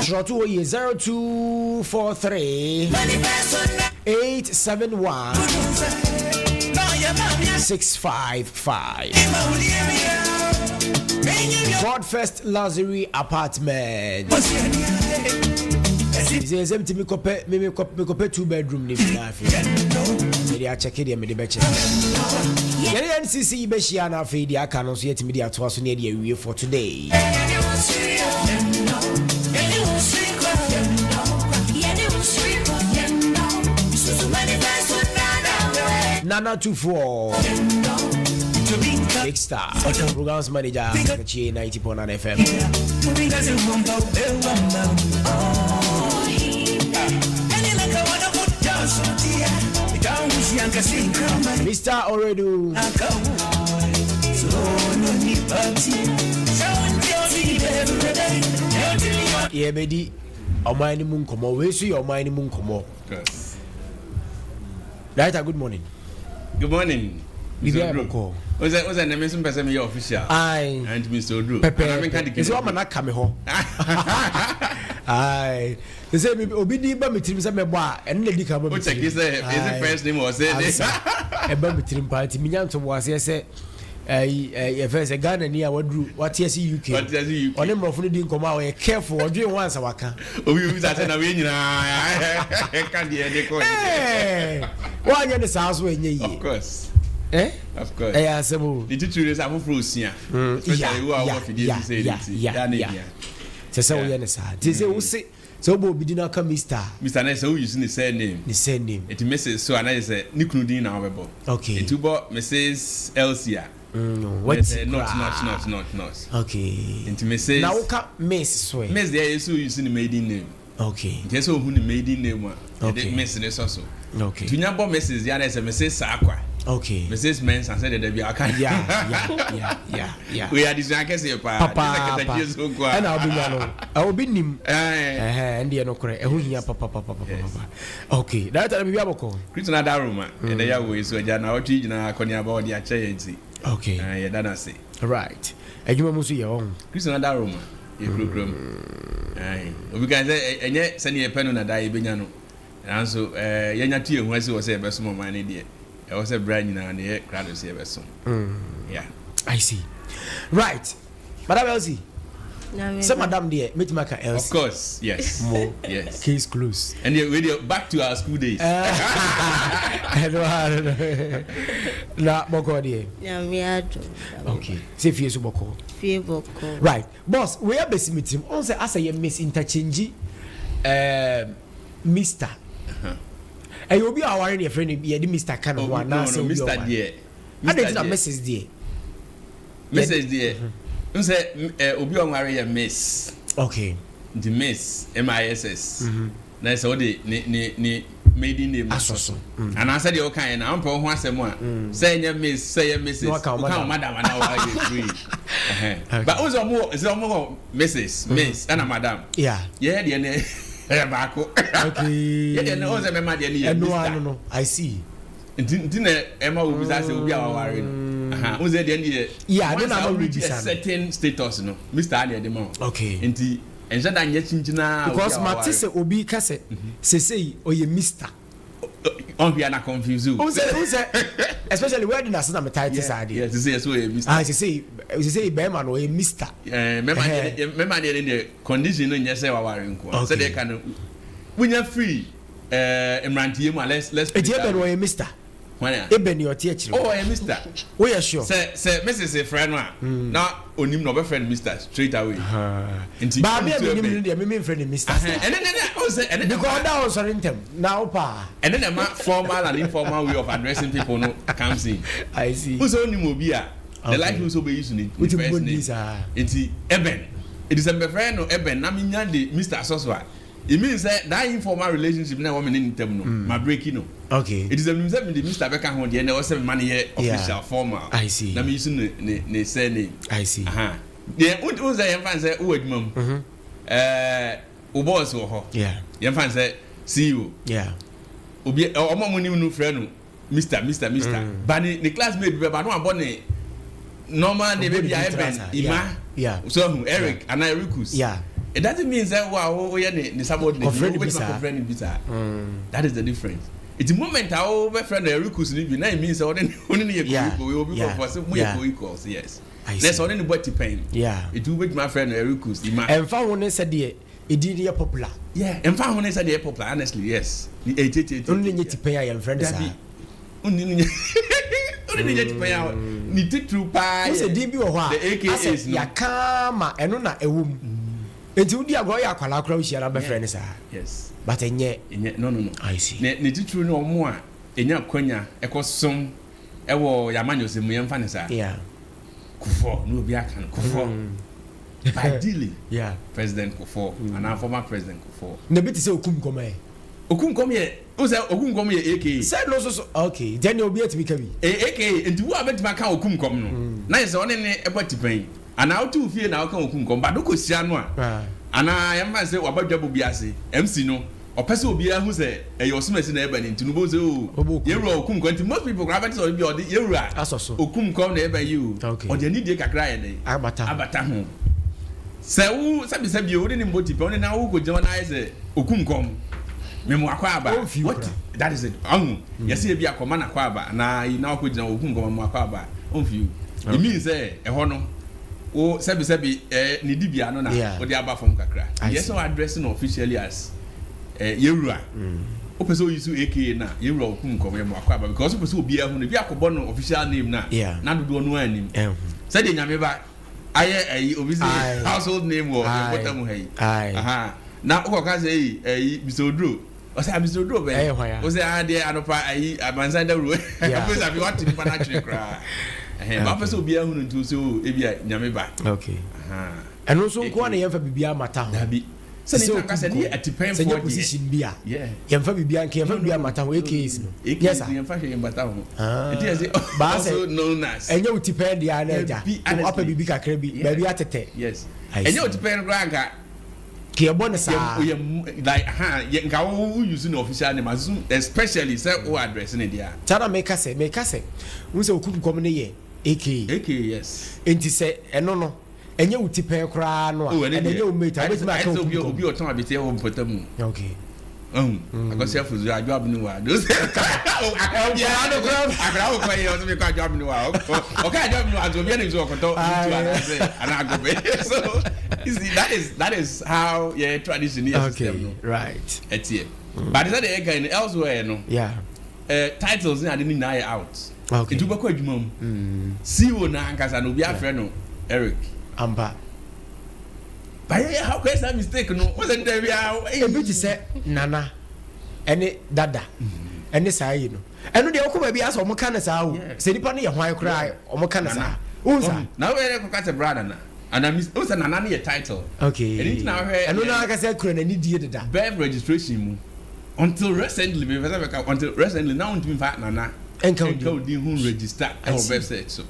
[SPEAKER 1] Twerɛto hɔ yie, 0243 871 655. God First Luxury Apartment. Sɛ sɛ mtumi kɔpɛ me mekɔpɛ two bedroom ne bi na afei mede akyɛke deɛ mede bɛkyɛ yɛne NCC yi bɛhyia no, afei deɛ aka no nso yɛtumi de atoa so ne yɛde awie for today. Nana 24 Big Star Programs Manager, Kachie 90.9 FM. Mr. Oredu. Yɛbɛdi ɔman no mu nkɔmmɔ. Wei so yɛ ɔman no mu nkɔmmɔ. Director, good morning.
[SPEAKER 6] Good morning.
[SPEAKER 1] Biribi ayɛ bɔkɔɔ?
[SPEAKER 6] O sɛ nɛmɛ nso mpɛ sɛ meyɛ official.
[SPEAKER 1] Aye.
[SPEAKER 6] And Mr. Oduro.
[SPEAKER 1] Pɛpɛɛpɛ. Ɛsɛ wama no aka me hɔ. Aye. Sɛ obi di ba me tirim sɛ mɛbɔ a, ɛno na di kan ba me
[SPEAKER 6] O check
[SPEAKER 1] tirim.
[SPEAKER 6] Sɛ is it first name or say
[SPEAKER 1] Ansa ɛba me tirim paa, nti menya ntoboaseɛ sɛ ɛyi yɛfɛ sɛ Ghana ni a waduru wate ase UK.
[SPEAKER 6] Wate ase UK.
[SPEAKER 1] Ɔne mmorɔfo no di nkɔmmɔ a, ɔyɛ careful, ɔdwen ho ansa waka.
[SPEAKER 6] Obi sa sɛ na wei nyinaa ɛka deɛ ɛde kɔ.
[SPEAKER 1] Ɛɛ, woanyɛ ne saa so, ɛnyɛ
[SPEAKER 6] Of
[SPEAKER 1] yie.
[SPEAKER 6] course.
[SPEAKER 1] Eh?
[SPEAKER 6] Of course.
[SPEAKER 1] Ɛyɛ asɛm o.
[SPEAKER 6] Ne titiri ne sɛ afoforɔ osua. Especially wo a wɔwɔ fidie so sɛ ɛdi ti.
[SPEAKER 1] Ya
[SPEAKER 6] Ya na
[SPEAKER 1] ya
[SPEAKER 6] ehia.
[SPEAKER 1] Sɛ woyɛ ne saa nti sɛ wose sɛ wobɔ obi din aka Mr. a,
[SPEAKER 6] Mr. na sɛ woyi so ne surname.
[SPEAKER 1] Ne surname.
[SPEAKER 6] Eti Mrs. so a, na yɛ sɛ ne kunu din na wɔbɛbɔ. Eti wobɔ Mrs. Elsie a,
[SPEAKER 1] wati
[SPEAKER 6] sɛ not
[SPEAKER 1] koraa.
[SPEAKER 6] Not not not not. Nti Mrs.
[SPEAKER 1] Na woka Miss so ɛ?
[SPEAKER 6] Miss deɛ, yɛ sɛ oyi so ne maiden name. Nti ɛsɛ ohun ne maiden name a, yɛde Miss ne sɔ so. Nti onya bɔ Mrs. deɛ, na yɛ sɛ Mrs. Saakwa. Mrs. Mensah sɛ dɛdɛ bi aka. Wei adesua kɛseɛ paa.
[SPEAKER 1] Papaapa.
[SPEAKER 6] Katakyie so nko a.
[SPEAKER 1] Ɛna wobɛnya no obi nim.
[SPEAKER 6] Ɛɛ.
[SPEAKER 1] Ɛhɛ, ɛndeɛ nokorɛ ɛho hia papapapapapa. Okay, director, na biribi abɔkɔ?
[SPEAKER 6] Kristo no adaroma yɛda yɛ awɔ yi so agya na ɔtwe yi nyinaa akɔneaba ɔde akyɛ yɛn nti yɛda no ase.
[SPEAKER 1] Right, adwuma mu nso yɛ ɔho?
[SPEAKER 6] Kristo no adaroma yɛ kurakura mu. Ae. Obi kan sɛ ɛnyɛ sɛnea yɛpɛ no na daa yɛbɛnya no, nanso yɛnya to yɛn ho ase wɔ sɛ yɛbɛsom ɔman no deɛ, ɛwɔ sɛ berɛ nyinaa no yɛ krado sɛ yɛbɛsom. Yeah.
[SPEAKER 1] I see. Right, Madam Elsie.
[SPEAKER 7] Nyame
[SPEAKER 1] sɛ
[SPEAKER 7] ba.
[SPEAKER 1] Madam deɛ, mɛtumi aka Elsie?
[SPEAKER 6] Of course, yes.
[SPEAKER 1] Mo.
[SPEAKER 6] Yes.
[SPEAKER 1] Case close.
[SPEAKER 6] And we deɛ, back to our school days.
[SPEAKER 1] Ɛno ara no, na bɔkɔɔ deɛ?
[SPEAKER 7] Nyame adom.
[SPEAKER 1] Okay, sɛ fie so bɔkɔɔ?
[SPEAKER 7] Fie bɔkɔɔ.
[SPEAKER 1] Right, boss, wei abɛsi me tirim ɔn sɛ asɛ yɛ miss interchange Mr. Ɛyɛ obi a ɔware ne yɛfrɛ no yɛde Mr. ka ne ho
[SPEAKER 6] Oh, no,
[SPEAKER 1] anaasɛ
[SPEAKER 6] no,
[SPEAKER 1] obi a
[SPEAKER 6] Mr.
[SPEAKER 1] ɔware
[SPEAKER 6] deɛ.
[SPEAKER 1] adɛn nti na
[SPEAKER 6] deɛ.
[SPEAKER 1] Mrs. deɛ?
[SPEAKER 6] Mrs. deɛ n sɛ obi a ɔnware yɛ Miss. Nti Miss, MISS, na sɛ wode ne maiden name
[SPEAKER 1] asɔ so.
[SPEAKER 6] Anaasɛ deɛ woka yɛ na wompɛ wo ho asɛm a, sɛ ɛnyɛ Miss, sɛ ɛyɛ Mrs.,
[SPEAKER 1] Na waka wo
[SPEAKER 6] woka wo
[SPEAKER 1] madam.
[SPEAKER 6] madam anaa wɔayɛ free. Ɛhɛn. But wo sɛ ɔmo sɛ ɔmo wɔ Mrs., Miss ɛna Madam. Yɛyɛ deɛ no ɛyɛ baako. Yɛ deɛ no, ɔn sɛ mɛma deɛ no yɛ
[SPEAKER 1] ɛno
[SPEAKER 6] Mr.
[SPEAKER 1] ano no, I see.
[SPEAKER 6] Nti na ɛma wo bisa sɛ obi a waware no. Aha, wo sɛ deɛ no yɛ
[SPEAKER 1] Yeah, ne
[SPEAKER 6] once
[SPEAKER 1] na
[SPEAKER 6] a
[SPEAKER 1] ama
[SPEAKER 6] wo reach
[SPEAKER 1] wo
[SPEAKER 6] a
[SPEAKER 1] bisa no.
[SPEAKER 6] certain status no, Mr. a na yɛde ma wo. Nti ɛnhyɛ da nyɛ kyinkyinaa obi
[SPEAKER 1] Because
[SPEAKER 6] a
[SPEAKER 1] mate
[SPEAKER 6] waware.
[SPEAKER 1] sɛ obi ka sɛ sesei ɔyɛ Mister.
[SPEAKER 6] Ɔhwɛ na confuse o.
[SPEAKER 1] Wo sɛ especially wedding ase na metae te saa
[SPEAKER 6] Yeah,
[SPEAKER 1] deɛ.
[SPEAKER 6] sɛ yɛ so ɔyɛ Mr.
[SPEAKER 1] Ah, sesei bɛrima no ɔyɛ Mister.
[SPEAKER 6] Ɛɛ, mɛma deɛ ne deɛ, condition no nyɛ sɛ waware nko a.
[SPEAKER 1] Okay.
[SPEAKER 6] Sɛdeɛ ka no, wonya free mmeranteɛ mu a, let's put
[SPEAKER 1] Eti
[SPEAKER 6] it
[SPEAKER 1] ɛbɛ
[SPEAKER 6] that
[SPEAKER 1] no
[SPEAKER 6] way.
[SPEAKER 1] ɔyɛ Mister.
[SPEAKER 6] Hwan a?
[SPEAKER 1] Eben nea ɔte akyire
[SPEAKER 6] hɔ. Oh, ɔyɛ Mister.
[SPEAKER 1] Woyɛ sure?
[SPEAKER 6] Sɛ sɛ Mrs. frɛ no a, na onim na ɔbɛfrɛ no Mister straight away. Nti
[SPEAKER 1] Maame a
[SPEAKER 6] ɔntu
[SPEAKER 1] menim
[SPEAKER 6] Eben.
[SPEAKER 1] no deɛ, me memfrɛ no Mister saa.
[SPEAKER 6] Ɛne ne na ɔn sɛ ɛne na
[SPEAKER 1] Because ɔda a ɔnsɔre ntɛm, na wo paa.
[SPEAKER 6] Ɛne na ɛma formal and informal way of addressing people no comes in.
[SPEAKER 1] I see.
[SPEAKER 6] Wohu sɛ onim obi a, the likelihood sɛ ɔbɛyi so ne ne first name. Nti Eben. Nti sɛ mebɛfrɛ no Eben na menya de Mister asɔ so a, It means sɛ that informal relationship na ɛwɔ me ne ne ntam no, ma breaki no.
[SPEAKER 1] Okay.
[SPEAKER 6] Enti sɛ menim sɛ mede Mister bɛka ho deɛ, ɛnna ɛwɔ sɛ mema no yɛ official, formal.
[SPEAKER 1] I see.
[SPEAKER 6] Na me use ne ne ne surname.
[SPEAKER 1] I see.
[SPEAKER 6] Aha. Deɛ wo wo sɛ yɛmfa no sɛ wowɔ adwuma mu. Ɛɛ wo boss wɔ hɔ.
[SPEAKER 1] Yeah.
[SPEAKER 6] Yɛmfa no sɛ CEO.
[SPEAKER 1] Yeah.
[SPEAKER 6] Obi ɔmo a ɔmo nim no frɛ no Mister, Mister, Mister. Mm. Ba ne ne classmate bi bɛba no abɔ ne normal name ebi a Eben, Ima,
[SPEAKER 1] yeah.
[SPEAKER 6] so who Eric yeah. anaa Ericus.
[SPEAKER 1] Yeah.
[SPEAKER 6] It doesn't mean sɛ wo a woyɛ ne ne subordinate
[SPEAKER 1] no
[SPEAKER 6] wobɛtumi akɔfrɛ no bi saa. That is the difference. Eti moment a wobɛfrɛ no Ericus no bi na it means sɛ ɔne ne ne yɛ co-equal obi kɔfɔ sɛ mo yɛ co-equals yes. Na sɛ ɔne ne bɔ tipɛn. Eti wobɛtumi afrɛ no Ericus Ima.
[SPEAKER 1] Ɛmfa ho ne sɛdeɛ Edin no yɛ popular.
[SPEAKER 6] Yeah, ɛmfa ho ne sɛ deɛ ɛyɛ popular honestly yes. Ɛyɛ tietietie.
[SPEAKER 1] Ɔno ne nyɛ tipɛn a yɛnfrɛ no saa.
[SPEAKER 6] Dabi, ɔne ne nyɛ ɔne ne nyɛ tipɛn a ne titiriw paa yɛ.
[SPEAKER 1] Wosɛ din bi wɔ hɔ a asɛ yɛaka ma ɛno na ɛwɔ mu. Nti wodi agorɔ ɔyɛ akwadaa koraa wohyia no abɛfrɛ no saa.
[SPEAKER 6] Yes.
[SPEAKER 1] But ɛnyɛ.
[SPEAKER 6] Ɛnyɛ no no no.
[SPEAKER 1] I see.
[SPEAKER 6] Ne ne titiriw ne wɔn a ɛnya akwanya ɛkɔ som ɛwɔ yɛn amanyɔsɛm mu yɛmfa no saa.
[SPEAKER 1] Yeah.
[SPEAKER 6] Kufuor na obi aka no Kufuor. Mm. Ideally,
[SPEAKER 1] yeah.
[SPEAKER 6] President Kufuor mm. anaa former President Kufuor.
[SPEAKER 1] Na bi te sɛ okum nkɔm ɛ.
[SPEAKER 6] Okum nkɔm yɛ o sɛ okum nkɔm yɛ AKA.
[SPEAKER 1] Sɛ no so so okay jɛni obi etumi ka bi.
[SPEAKER 6] AKA nti wo a bɛtumi aka okum nkɔm no mm. na yɛ sɛ ɔne ne ɛbɔ tipɛn anaa wote wo fie na woka okum nkɔm ba do kɔ hyia no a ah. anaa yɛmfa sɛ waba dwabɔ bi ase MC no Ɔpɛ sɛ obiara hu sɛ ɛyɛ ɔsomasi na ɛba no nti no wobɛhu sɛ oo yɛn wura okum kɔm nti most people koraa bɛte sɛ ɔde bi a ɔde yɛn wura okum kɔm na ɛba yi o ɔde anidie kakra ayɛ dɛn abata ho sɛ wo sɛbi sɛbi o wode ne mbɔ tipɛ wone na wokɔ gyina hɔ na ayɛ sɛ okum kɔm memo akɔ aba what that is it ɔho yɛsɛ ebi akɔma na akɔ aba anaa yi na wakɔ gyina hɔ okum kɔm memo akɔ aba ɔmfi o it means sɛ ɛhɔ no wo sɛbi sɛbi eh, ne dibea no na wode aba fam kakra. Yɛ sɛ address no officially as eh, yɛwura. Mm. Wopɛ sɛ oyi so aka na yɛwura okum nkɔm yɛ mo akɔ aba because wopɛ sɛ obiara hu no bi akɔbɔ no official name na na dodoɔ no anim. Sɛdeɛ nyame ba ayɛ ayi obi sɛ household name wɔ yɛn mpɔtam ha yi. Aha. Na wokɔka sɛ eyi ayi Mr. Oduro ɔsɛ abisɛ oduro bɛn
[SPEAKER 1] ɛyɛ hwan a
[SPEAKER 6] ɔsɛ ah deɛ anɔpa ayi abansan dawuro afei sɛ afei wate nipa no atwene koraa ɛhɛn ba afɛ sɛ obiara hunu nti sɛ o ebi a nyame ba
[SPEAKER 1] okay ɛno nso nko na yɛmfa biribiara mata ho
[SPEAKER 6] dabi sɛ nipa nkasa ne yɛ atipɛnfoɔ
[SPEAKER 1] deɛ position bi a yɛmfa biribiara nka yɛmfa biribiara mata ho AKAs no
[SPEAKER 6] yes yɛmfa hwɛ yɛn bata ho nti yɛ sɛ also known as
[SPEAKER 1] ɛnyɛ wo tipɛn deɛ ana agya wapɛ biribi kakra bi baabi atetɛ
[SPEAKER 6] yes ɛnyɛ wo tipɛn koraa nka
[SPEAKER 1] Kì yɛ bɔ no saa.
[SPEAKER 6] Yɛ yɛ like ha yɛ nka wo wo use ne official name as soon especially sɛ wo address ne deɛ a.
[SPEAKER 1] Saa na meka sɛ meka sɛ wohu sɛ okum kɔm no yɛ AKA.
[SPEAKER 6] AKA yes.
[SPEAKER 1] Nti sɛ ɛno no ɛnyɛ wo ti pɛn koraa no a
[SPEAKER 6] Oh ɛne
[SPEAKER 1] ɛna
[SPEAKER 6] deɛ
[SPEAKER 1] ɛnyɛ wo mate a
[SPEAKER 6] ayɛ
[SPEAKER 1] wobɛtumi
[SPEAKER 6] sɛ
[SPEAKER 1] aka
[SPEAKER 6] ayɛ sɛ
[SPEAKER 1] okum
[SPEAKER 6] obi
[SPEAKER 1] kɔm.
[SPEAKER 6] obi ɔtɔn abeteɛ wɔ mpɔtam o.
[SPEAKER 1] Okay.
[SPEAKER 6] Ɔhu akɔsi afuzu adwo abene wa those akra biara
[SPEAKER 1] no koraa
[SPEAKER 6] akra wokɔ yɛ ɔsɛ mekɔ adwo abene wa ɔka adwo abene wa nso obiara nim sɛ ɔkɔtɔ ntu anaasɛ anaa agɔbɛ so you see that is that is how yɛ tradition ne yɛ system no
[SPEAKER 1] right
[SPEAKER 6] ɛteɛ but sɛ deɛ yɛka no elsewhere no
[SPEAKER 1] yeah
[SPEAKER 6] eh, titles ne ade no nyinaa yɛ out
[SPEAKER 1] okay
[SPEAKER 6] nti wobɛkɔ adwuma mu CEO no ankasa no obi afrɛ no Eric
[SPEAKER 1] ampa
[SPEAKER 6] Bayɛ yɛ ha kɔyɛ saa mistake no wọ́n sɛ dɛbi a.
[SPEAKER 1] Ebi te sɛ nana ɛne dada ɛne saa yi no ɛno deɛ wokɔ baabi asɛ ɔmo ka no saa o sɛ nipa no yɛ hwan koraa ɔmo ka no saa wohu saa.
[SPEAKER 6] Na wo yɛ kɔka sɛ bra nana ana mis wohu sɛ nana no yɛ title.
[SPEAKER 1] Okay
[SPEAKER 6] ɛno nti na wohwɛ
[SPEAKER 1] ɛno na ankasa kura n'ani die deda.
[SPEAKER 6] Birth registration mu until recently mepɛ sɛ mɛka until recently na wontumi nfa nana
[SPEAKER 1] ɛnka
[SPEAKER 6] wo din ho register ɛwɔ birth cert so.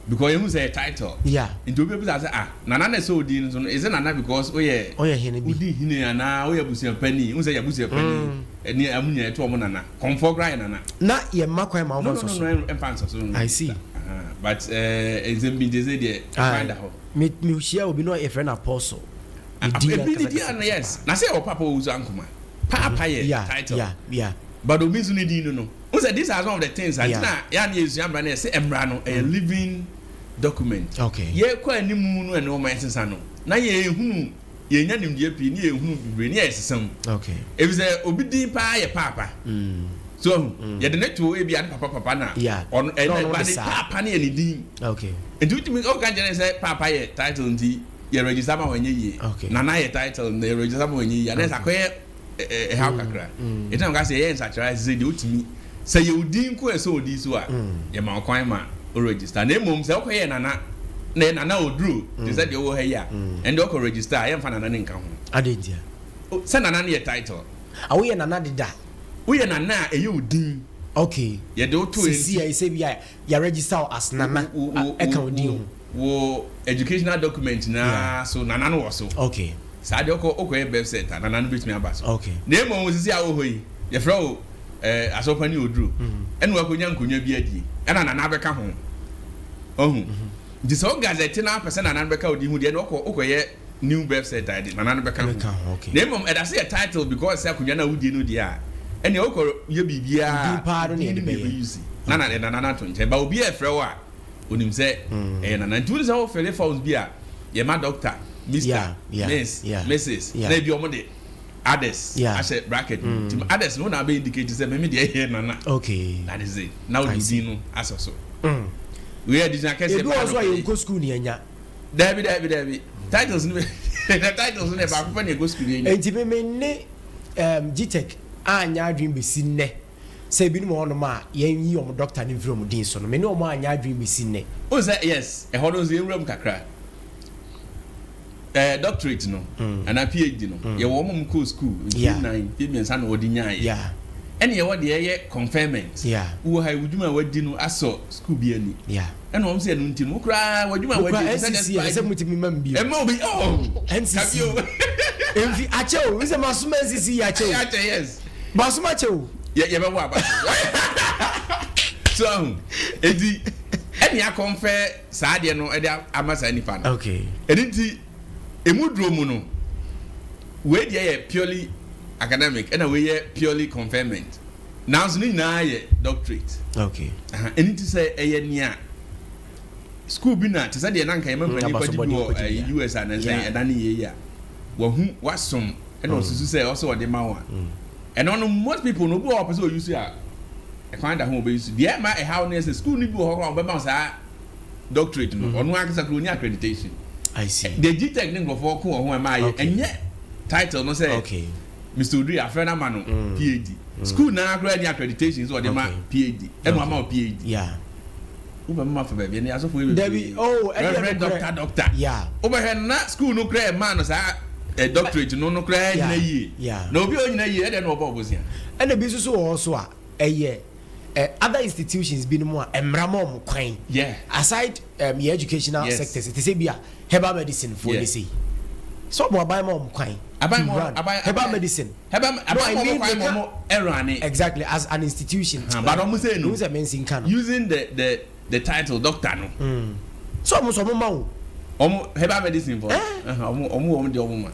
[SPEAKER 6] Because yɛhu sɛ ɛyɛ title.
[SPEAKER 1] Yeah.
[SPEAKER 6] Nti obi bɛbisa sɛ ah Nana na ɛsɛ odin no so no is it Nana because woyɛ
[SPEAKER 1] Ɔyɛ hene bi.
[SPEAKER 6] wodi hene anaa woyɛ abusua panin wohu sɛ yɛ abusua panin ɛne ɛmo nyinaa yɛto ɔmo Nana kɔmfoɔ koraa yɛ Nana.
[SPEAKER 1] Na yɛ mma kwan ma
[SPEAKER 6] No
[SPEAKER 1] wɔmfa
[SPEAKER 6] no
[SPEAKER 1] nsɔ
[SPEAKER 6] no
[SPEAKER 1] so.
[SPEAKER 6] no ɛmfa nsɔ so
[SPEAKER 1] I see.
[SPEAKER 6] Aha but ɛɛ nsɛm bi nti ɛsɛ deɛ kwan da hɔ.
[SPEAKER 1] Me me hyia obi na yɛfrɛ no apostle. Ne din
[SPEAKER 6] Ebi ne
[SPEAKER 1] ankasa
[SPEAKER 6] din
[SPEAKER 1] kasa
[SPEAKER 6] ano yes na sɛ yɛwɔ Papa Owusu Ankoma Paapa yɛ
[SPEAKER 1] Yeah
[SPEAKER 6] title
[SPEAKER 1] yeah yeah.
[SPEAKER 6] but obi nso ne din no no. Wohu sɛ these are some of the things a nti
[SPEAKER 1] Yeah.
[SPEAKER 6] na yɛ a na yɛsua mmara no yɛsɛ mmara no ɛyɛ living document.
[SPEAKER 1] Okay.
[SPEAKER 6] Yɛkɔ anim no nneɛma ɛsesa no na yɛhunu yɛnya nimdeɛ pii ne yɛhunu bebree ne yɛsesa mu.
[SPEAKER 1] Okay.
[SPEAKER 6] Efisɛ obi din paa yɛ paapa. So ahu? Yɛde no too ebia ne papa papa na ɔno ɛna ba ne paapa no yɛ ne din. Nti wotumi ɔka kyerɛ ne sɛ paapa yɛ title nti yɛ register ma wɔnyɛ yie. Nana yɛ title na yɛ register ma wɔnyɛ yie. Anaa sɛ akɔyɛ ɛhaw kakra. Ɛti na meka sɛ yɛyɛ nsakyeraɛ sɛ deɛ wotumi sɛ yɛ odin nko ɛsɛ odin so a yɛma wo kwan ma o register. Na mmom sɛ wokɔyɛ nana na yɛ nana oduro te sɛ deɛ wowɔ ha yi a ɛnde ɔkɔ register a yɛmfa nana no nka ho.
[SPEAKER 1] Adɛn ntia?
[SPEAKER 6] Sɛ nana no yɛ title.
[SPEAKER 1] A woyɛ nana deda.
[SPEAKER 6] Woyɛ nana a ɛyɛ wo din.
[SPEAKER 1] Okay.
[SPEAKER 6] Yɛde wo to
[SPEAKER 1] Sisi a ɛsɛ bi a yɛ register wo as nana ɛka wo din ho.
[SPEAKER 6] Wo educational document nyinaa so nana no wɔ so.
[SPEAKER 1] Okay.
[SPEAKER 6] Saa deɛ wokɔ wokɔyɛ birth cert a nana no bɛtumi aba so.
[SPEAKER 1] Okay.
[SPEAKER 6] Na mmom sisi a wowɔ hɔ yi yɛfrɛ wo eh, asɔpani oduro ɛna wakɔnya nkonnwa bi adie ɛna nana bɛka ho. Ɔhu. Nti sɛ wo gazette na apɛ sɛ nana no bɛka wo din ho deɛ ɛna wokɔ wokɔyɛ new birth cert a yɛde nana no bɛka ho na mmom ɛda so yɛ title because sɛ akonnwa no a wodie no deɛ a ɛnea wokɔ yɛ biribiara din no na ɛbɛyusi na na nana no ato nkyɛn ba obi a ɛfrɛ wo a onim sɛ ɛyɛ nana nti wone sɛ wo fele forms bi a yɛma doctor Mister Miss Mrs na ebi ɔmo de others ahyɛ bracket mu nti others no na abɛ indicate sɛ meme deɛ ɛyɛ nana that is it na wode din no asɔ so wei addition akɛseɛ
[SPEAKER 1] ebi wɔ so a yɛnkɔ school ne yɛnya
[SPEAKER 6] Dabi dabi dabi titles no the titles no baako pɛ na ɛkɔ sukuu yɛ.
[SPEAKER 1] Nti me me ne um, GTEC anyɛ adwene bɛsi nnɛ sɛ ebinom wɔ hɔnom a yɛnyi wɔn doctor no mfiri wɔn din so no me ne wɔn anyɛ adwene bɛsi nnɛ.
[SPEAKER 6] O sɛ yes ɛhɔ no nso yɛnwura mu kakra ɛɛ eh, doctorate no mm. anaa PhD no mm. yɛwɔ wɔn mu kɔɔ sukuu mfie nnan mfie mmiɛnsa na wɔde nyaayɛ ɛna yɛwɔ deɛ ɛyɛ conferment wɔ ha ewu dwuma a wɔadi no asɔ sukuu bi ani. Ɛna wɔn sɛ ɛno nti no wo koraa w'adwuma a w'adi
[SPEAKER 1] ɛsɛ dɛ NCC ɛsɛ mo ti mi ma mi bio.
[SPEAKER 6] Ɛma obi oh
[SPEAKER 1] NCC nfi akyɛ o nsɛ ma soma NCC yɛ akyɛ o.
[SPEAKER 6] Akyɛ yes.
[SPEAKER 1] Ma soma akyɛ o.
[SPEAKER 6] Yɛ yɛ bɛ bɔ aba so ahu eti ɛni akɔnfɛ saa adeɛ no ɛde ama saa nipa no.
[SPEAKER 1] Okay.
[SPEAKER 6] Ɛni nti emu duro mu no wei deɛ yɛ purely academic ɛna wei yɛ purely conferment. Nanso ne nyinaa yɛ doctorate.
[SPEAKER 1] Okay.
[SPEAKER 6] Ɛno nti sɛ ɛyɛ nea school bi na te sɛ deɛ na nka yɛma mpanyin kɔgye bi wɔ eh, US a nansa yi ɛda ne yie yi a wahu wasom ɛna mm. ɔsusu sɛ ɔsɛ ɔde ma wo a mm. ɛno no most people no obi wɔ hɔ ɔpɛ sɛ ɔyi so a ɛkwan da ho ɔbɛyi so deɛ ɛma ɛhaw no yɛ sɛ school no bi wɔ hɔ koraa ɔbɛma wo saa doctorate no mm. ɔno ankasa koraa ɔni accreditation.
[SPEAKER 1] I see.
[SPEAKER 6] The GTEC ne nkurɔfoɔ ko wɔ ho ɛma ayɛ ɛnyɛ title no sɛ.
[SPEAKER 1] Okay.
[SPEAKER 6] Mister Oduri afrɛ no ama no PhD. School naa koraa ni accreditation sɛ ɔde ma PhD. Ɛna wama wo PhD.
[SPEAKER 1] Yeah.
[SPEAKER 6] Wobɛ mma fa baabi ɛne asɔfo yɛ bebree.
[SPEAKER 1] Dabi oh ɛne
[SPEAKER 6] Reverend doctor doctor.
[SPEAKER 1] Yeah.
[SPEAKER 6] Wobɛhwɛ no na school no koraa ɛmaa no saa eh, doctorate no no koraa nyina yie.
[SPEAKER 1] Yeah.
[SPEAKER 6] Na obi a ɔnyina yie ɛdɛ na ɔbɔ ɔbosea.
[SPEAKER 1] Ɛna bi nso so wɔ hɔ so a ɛyɛ eh, other institutions binom a mmara ma wɔn kwan.
[SPEAKER 6] Yeah.
[SPEAKER 1] Aside um, yɛ educational
[SPEAKER 6] yes.
[SPEAKER 1] sectors te sɛ bi a herbal medicine foɔ ne sei. So ɔmo aban ma wɔn kwan.
[SPEAKER 6] Aban
[SPEAKER 1] to run
[SPEAKER 6] aban
[SPEAKER 1] herbal medicine.
[SPEAKER 6] Herbal aban ma wɔn kwan ma wɔn ɛrane.
[SPEAKER 1] Exactly as an institution.
[SPEAKER 6] Uh, but ɔmo sɛ no.
[SPEAKER 1] Sɛ mensi nka no.
[SPEAKER 6] Using the the the title doctor no.
[SPEAKER 1] Mm. So ɔmo sɛ ɔmo ma wo.
[SPEAKER 6] Ɔmo herbal medicine fo. Ɔmo ɔmo wɔn de ɔmo ma.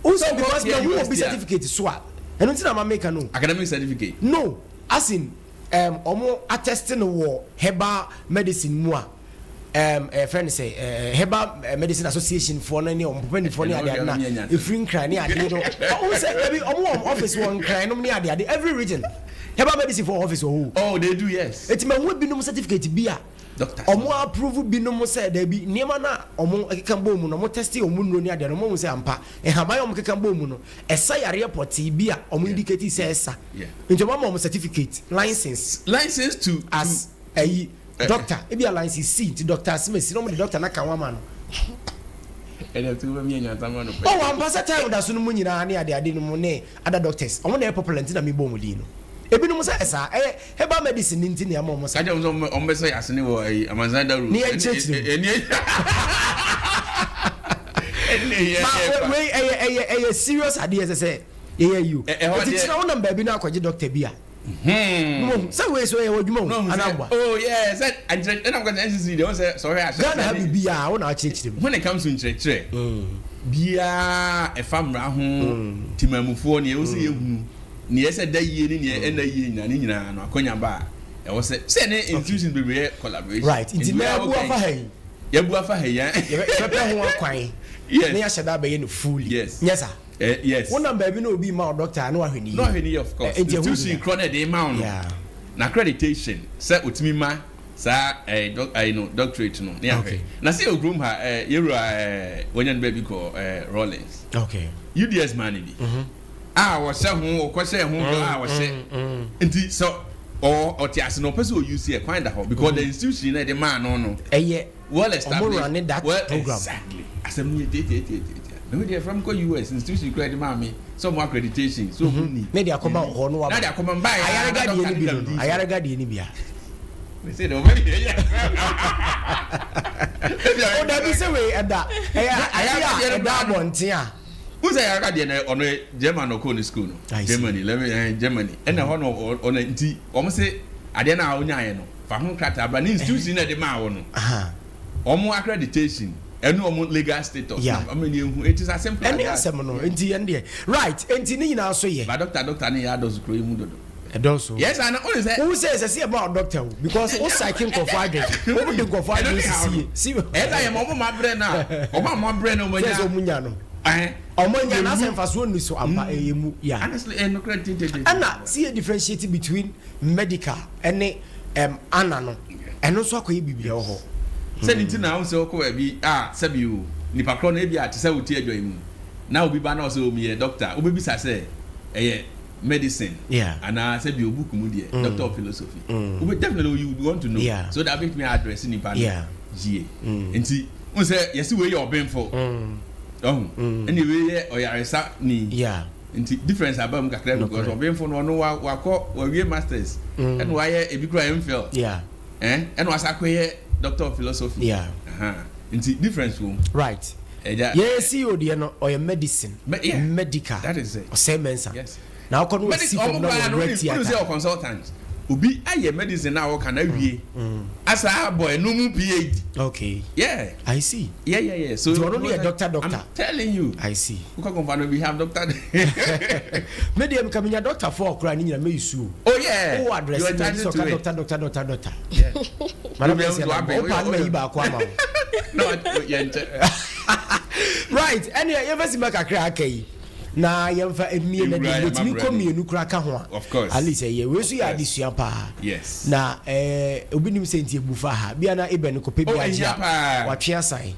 [SPEAKER 1] O sɛ because na wo obi certificate so a ɛno nti na ma meka no.
[SPEAKER 6] Academic certificate.
[SPEAKER 1] No as in um, ɔmo attest no wɔ herbal medicine mu a um, ɛfrɛ no sɛ uh, herbal medicine association foɔ no ne ɔmo pɔpɛnifoɔ ne adeade na ɛfiri nkran ne adeɛ no ɔmo sɛ dabi ɔmo wɔ office wɔ nkran nom ne adeade every region herbal medicine foɔ office wɔ hɔ.
[SPEAKER 6] Oh they do yes.
[SPEAKER 1] Eti ma hu binom certificate bi a ɔmo approve binom sɛ dabi nneɛma na ɔmo keka bɔ mu no ɔmo test ɔmo nnuro ne adeɛ no ɔmo hu sɛ ampa nhaban a ɔmo keka bɔ mu no ɛsa yareɛ pɔtee bi a ɔmo indicate sɛ ɛsa nti ɔmo ama ɔmo certificate license
[SPEAKER 6] license to
[SPEAKER 1] as ɛyi doctor ebi a license C nti doctor asimesi na ɔmo de doctor n'aka ho ama no.
[SPEAKER 6] Ɛna tu bɛ mi yɛ nyansa ma no pɛ.
[SPEAKER 1] Oh ampa sɛ time da so no mu nyinaa ne ade ade no mu ne other doctors ɔmo na ɛyɛ popular nti na mi bɔ ɔmo din no ebinom sɛ ɛsaa ɛyɛ herbal medicine ne nti na ɛma ɔmo saa.
[SPEAKER 6] Kakyɛ ɔmo sɛ ɔmo bɛ sɔ yɛ asene wɔ ɛyi amansan dawuro.
[SPEAKER 1] Ne yɛ nkyerɛkyerɛ mu.
[SPEAKER 6] Ɛni ɛni
[SPEAKER 1] Ma wei ɛyɛ ɛyɛ ɛyɛ serious adeɛ ɛsɛ sɛ yɛyɛ yi o. Eti kyerɛ wonam baabi na akɔgye doctor bi a.
[SPEAKER 6] Hmm.
[SPEAKER 1] Sɛ wei so ɛyɛ w'adwuma o anaa mboa.
[SPEAKER 6] Oh yeah sɛ nkyerɛ ɛna mka sɛ NCC deɛ wɔn sɛ sɛ ɔhwɛ ahyɛ.
[SPEAKER 1] Ghana ha biribiara wo na akyerɛkyerɛ mu.
[SPEAKER 6] When it comes to nkyerɛkyerɛ biara ɛfa mmara ho temamufoɔ nea ɛwɔ sɛ yɛhunu nea ɛsɛ da yie ne nea ɛnna yie nyinaa ne nyinaa no akwanya ba a ɛwɔ sɛ sɛ ne institutions bebree yɛ collaboration.
[SPEAKER 1] Right nti na abu afa ha yi.
[SPEAKER 6] Yɛbu afa ha yi.
[SPEAKER 1] Yɛbɛpɛ ho akwan.
[SPEAKER 6] Yes.
[SPEAKER 1] Na yɛahyɛ da abɛyɛ no fully.
[SPEAKER 6] Yes.
[SPEAKER 1] Nyɛ saa?
[SPEAKER 6] Eh, yes.
[SPEAKER 1] Wonam baabi na obi ma wo doctor a na wahwɛ ne yie.
[SPEAKER 6] Na wahwɛ ne yie of course.
[SPEAKER 1] Eh, nti ɛho
[SPEAKER 6] Institution
[SPEAKER 1] hia.
[SPEAKER 6] korɔ na ɛde ma wo no.
[SPEAKER 1] Yeah.
[SPEAKER 6] Na accreditation sɛ otumi ma saa eh, doc, eh, no, doctorate no ne ahwɛ.
[SPEAKER 1] Okay.
[SPEAKER 6] Na sɛ yɛ kurom ha eh, yɛwura eh, wanya no baabi kɔ eh, Rawlings.
[SPEAKER 1] Okay.
[SPEAKER 6] UDS man no bi.
[SPEAKER 1] Mm-hmm.
[SPEAKER 6] A wɔhyɛ ho, wɔkɔhyɛ ho a wɔhyɛ.
[SPEAKER 1] Mm,
[SPEAKER 6] Nti sɛ ɔ ɔte ase na ɔpɛ sɛ ɔuse ɛ kwan da hɔ because the institution na ɛde maa no no.
[SPEAKER 1] Ɛyɛ
[SPEAKER 6] well established.
[SPEAKER 1] Ɔmo running that
[SPEAKER 6] well,
[SPEAKER 1] program.
[SPEAKER 6] Exactly. Asɛm no yɛ tiatiatiatia. Na wei deɛ from kɔ US institution kura de maa mi sɛ ɔmo accreditation so ɔmo ni.
[SPEAKER 1] Ne de akɔma hɔ no waba.
[SPEAKER 6] Na de akɔma mba yɛ.
[SPEAKER 1] Ayarega deɛ ni bi no no. Ayarega deɛ ni bi a.
[SPEAKER 6] Sɛ de ɔmo yɛ yɛ.
[SPEAKER 1] O dabi sɛ wei ɛda ɛyɛ adeɛ a ɛda abɔnten a.
[SPEAKER 6] Who say ayarega deɛ na ɔno German ɔkɔɔ ne school no. Germany let me eh, Germany ɛna hɔ no ɔno nti wɔn se adeɛ no a ɔnyaeɛ no fa ho krataa bra ne institution na ɛde maa wɔ no. Wɔn accreditation ɛne wɔn legal status na ama ni ehu it is as simple as
[SPEAKER 1] Ɛne
[SPEAKER 6] that.
[SPEAKER 1] asɛm no nti yɛn deɛ right nti ne nyinaa so yɛ.
[SPEAKER 6] Ba doctor doctor ne yɛ adɔso kuro yi mu dodo.
[SPEAKER 1] Ɛdɔɔso.
[SPEAKER 6] Yes ana o sɛ.
[SPEAKER 1] Wohu sɛ ɛsɛ sɛ yɛma wo doctor o because wo psyche nkurɔfoɔ adwene wo de nkurɔfoɔ adwene sisi yie. Si
[SPEAKER 6] Ɛyɛ sɛ yɛ ma wɔn ma brɛ na wɔn a wɔn abrɛ na wɔn
[SPEAKER 1] sɛ
[SPEAKER 6] anya.
[SPEAKER 1] sɛ wɔn nya no.
[SPEAKER 6] Ɛhɛn.
[SPEAKER 1] Wɔn nya na asɛ nfasoɔ nni so ampa ɛyɛ mu ya.
[SPEAKER 6] Honestly ɛyɛ nokorɛ tententen.
[SPEAKER 1] Ɛna si yɛ differentiate between medical ɛne um, ana no ɛno nso akɔyɛ biribi ɛwɔ hɔ.
[SPEAKER 6] Sɛ ne nti na wo sɛ wokɔ baabi a sɛbi o nipa korɔ no ebi a te sɛ wote adwa yi mu na obi ba na ɔsɛ o meyɛ doctor wobɛbisa sɛ ɛyɛ medicine anaa sɛbi o book mu deɛ doctor of philosophy wobɛ definitely you would want to know so that wobɛtumi address nipa no yie nti wohu sɛ yɛse wei yɛ ɔbenfo ɔho ɛne wei yɛ ɔyaresa ni nti difference aba mu kakra because ɔbenfo no ɔno wakɔ wawie masters ɛna wayɛ ebi kura MPhil eh ɛna wasa akɔyɛ doctor of philosophy
[SPEAKER 1] yeah.
[SPEAKER 6] uh-huh. Nti difference wɔ mu.
[SPEAKER 1] Right.
[SPEAKER 6] Ɛgya.
[SPEAKER 1] Yɛyɛ CEO deɛ no ɔyɛ medicine.
[SPEAKER 6] Me, yeah.
[SPEAKER 1] Medical.
[SPEAKER 6] That is it.
[SPEAKER 1] Ɔsɛe Mensah.
[SPEAKER 6] Yes.
[SPEAKER 1] Na akɔ no wasi fam na wɔwura theatre.
[SPEAKER 6] Wọ́n sɛ consultant. Obi ayɛ medicine na ɔka na awie. Asa abɔ ɛnu mu PhD.
[SPEAKER 1] Okay.
[SPEAKER 6] Yeah.
[SPEAKER 1] I see.
[SPEAKER 6] Yeah. So
[SPEAKER 1] nti ɔno no yɛ doctor doctor.
[SPEAKER 6] I'm telling you.
[SPEAKER 1] I see.
[SPEAKER 6] Wokɔ kɔnfa no we have doctor.
[SPEAKER 1] Me deɛ meka menya doctor fo ɔkora ne nyina mɛyi suo.
[SPEAKER 6] Oh yeah.
[SPEAKER 1] Wowɔ address
[SPEAKER 6] You are
[SPEAKER 1] mi sɛ
[SPEAKER 6] entitled
[SPEAKER 1] ɔka
[SPEAKER 6] to it.
[SPEAKER 1] doctor doctor doctor doctor.
[SPEAKER 6] Yeah.
[SPEAKER 1] Madam
[SPEAKER 6] Obi
[SPEAKER 1] Mercy
[SPEAKER 6] nso
[SPEAKER 1] Anam,
[SPEAKER 6] abɛn.
[SPEAKER 1] wopa no mayi baako ama wo.
[SPEAKER 6] No, yɛn nkyɛ.
[SPEAKER 1] Right, ɛneɛ yɛmfa sima kakra aka yi na yɛmfa mmie na deɛ yɛtumi kɔ mmienu kora ka ho a.
[SPEAKER 6] Of course.
[SPEAKER 1] At least ɛyɛ wei nso yɛ adesua paa.
[SPEAKER 6] Yes.
[SPEAKER 1] Na ɛɛ obi nim sɛ nti ebu fa ha bia na ebɛn kɔpɛ bi
[SPEAKER 6] Oh,
[SPEAKER 1] agye
[SPEAKER 6] ehia
[SPEAKER 1] a
[SPEAKER 6] paa.
[SPEAKER 1] watwe asan.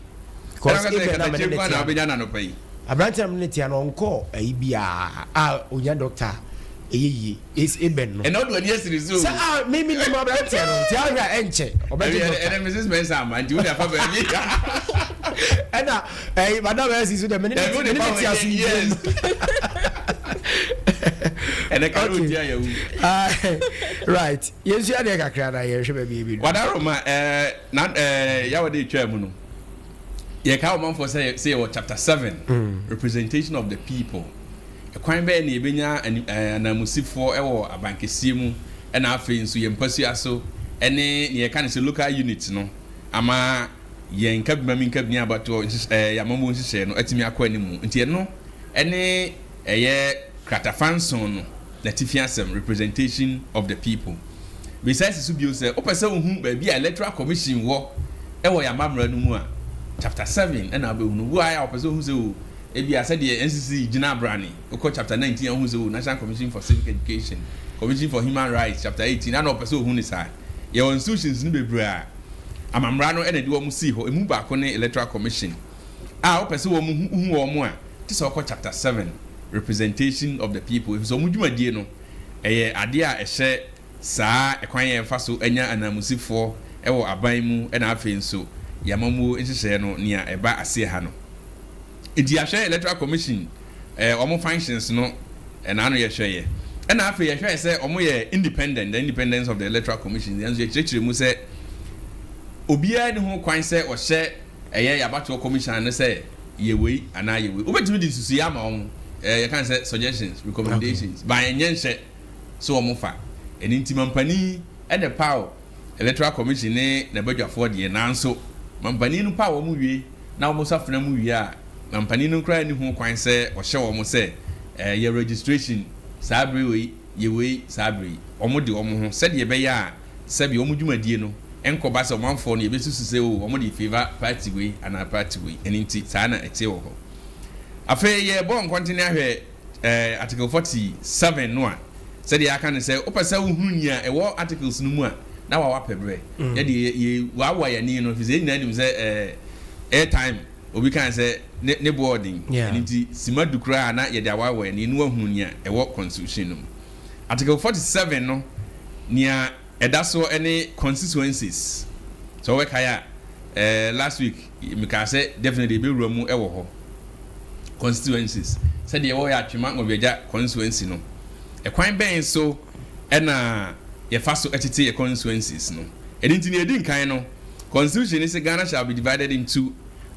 [SPEAKER 1] Cause
[SPEAKER 6] Ɛna
[SPEAKER 1] ebɛn na mene
[SPEAKER 6] kasa
[SPEAKER 1] ne
[SPEAKER 6] na
[SPEAKER 1] tea.
[SPEAKER 6] wobɛnya no anɔpa yi.
[SPEAKER 1] Aberante na mene ne tea no ɔnkɔ ayi biara a onya doctor a ɛyɛ yie es ebɛn no.
[SPEAKER 6] Ɛna wode w'ani asiri so.
[SPEAKER 1] Sɛ a me me nim aberanteɛ no nti ahwɛ a ɛnkyɛ ɔbɛgye doctor.
[SPEAKER 6] Ɛnɛ Mrs Mensah ama nti wode afa baabi.
[SPEAKER 1] Ɛna ɛyi madam ɛsi so dɛ mene ne mene ne tea so
[SPEAKER 6] Yes. Ɛnɛ ka no tia yɛ wu.
[SPEAKER 1] Right yɛnsua deɛ kakra na yɛhwɛ baabi yɛbɛdu.
[SPEAKER 6] Wadaroma ɛɛ na ɛɛ yawɔ de twaa mu no yɛka ɔmanfoɔ sɛ sɛ yɛwɔ chapter 7 representation of the people. Ɛkwan bɛn na yɛbɛnya ananmusifoɔ wɔ abankɛseɛ mu ɛna afei nso yɛn mpasua so ɛne nea yɛka no sɛ local unit no ama yɛn nkabimam nkabini abatoɔ nhyehyɛ yɛn amammuo nhyehyɛeɛ no atumi akɔ anim nti ɛno ɛne ɛyɛ kratafa nson no n'atifi asɛm representation of the people. Mesan si so bio sɛ wopɛ sɛ wohu baabi a electoral commission wɔ wɔ yɛn amammerɛ no mu a, chapter 7 na wobɛhunu. Wo a wopɛ sɛ wohu sɛ o ebia sɛdeɛ NCC gyina abrane, wokɔ chapter 19 a wohu sɛ o National Commission for Civic Education, Commission for Human Rights, chapter 18 ana wɔpɛ sɛ wohu no saa. Yɛwɔ institutions no bebree a amammara no na ɛde wɔn sii hɔ, emu baako ne Electoral Commission a wopɛ sɛ wɔn hu wɔn a, gye sɛ wokɔ chapter 7, Representation of the People, efisɛ wɔn dwumadie no ɛyɛ adeɛ a ɛhyɛ saa ɛkwan a yɛfa so nya ananmusifoɔ wɔ aban mu na afei nso yɛn amammuo nhyehyɛeɛ no nea ɛba aseɛ ha no. Nti yɛahwɛ Electoral Commission wɔn functions no ɛna ano yɛhwɛeɛ. Ɛna afei yɛhwɛɛ sɛ wɔn yɛ independent, the independence of the Electoral Commission. Yɛn nso yɛkyerɛkyerɛ mu sɛ obiara nni ho kwan sɛ ɔhyɛ ɛyɛ yɛn abatoɔ commission no sɛ yɛ wei anaa yɛ wei. Wobɛtumi de nsusuiɛ ama wɔn, yɛka no sɛ suggestions, recommendations, but ɛnyɛ nhyɛ sɛ wɔn fa. Ɛno nti mampanin na ɛpaw Electoral Commission ne n'abadwafoɔ deɛ, nanso mampanin no paw wɔn wie na wɔn safena mu wie a, mampanin no koraa nni ho kwan sɛ ɔhyɛ wɔn sɛ yɛ registration saa bere wei, yɛ wei saa bere yi. Wɔn de wɔn ho sɛdeɛ ɛbɛyɛ a sɛbi wɔn dwumadie no. Ɛnkɔba sɛ ɔmanfoɔ no yɛbɛsusu sɛ oh wɔn de favour party wei anaa party wei. Ɛno nti saa na ɛteɛ wɔ hɔ. Afei yɛrebɔ nkɔntene ahwɛ eh, Article 47 no a, sɛdeɛ yɛaka no sɛ wopɛ sɛ wohunu nea ɛwɔ articles no mu a, na wawa pɛ berɛ. Yɛdeɛ yɛ, yɛ waawa yɛn ani no, ɛfiri sɛ yɛn nyinaa nim sɛ eh, airtime, obi kae sɛ ne, ne boɔ ɔden. Ɛno nti sima du koraa a na yɛde awaawa yɛn ani na wahunu nea ɛwɔ constitution no mu. Article 47 no, nea Ɛda so ne constituencies. Sɛ wobɛkae a, eh, last week mekaa sɛ definitely yɛbɛwura mu wɔ hɔ. Constituencies. Sɛdeɛ ɛwɔ yɛ Atwema Nwabiagya constituency no, ɛkwan bɛn so na yɛfa so tete yɛ constituencies no? Ɛno nti nea ɛdi nkan no, constitution no se Ghana shall be divided into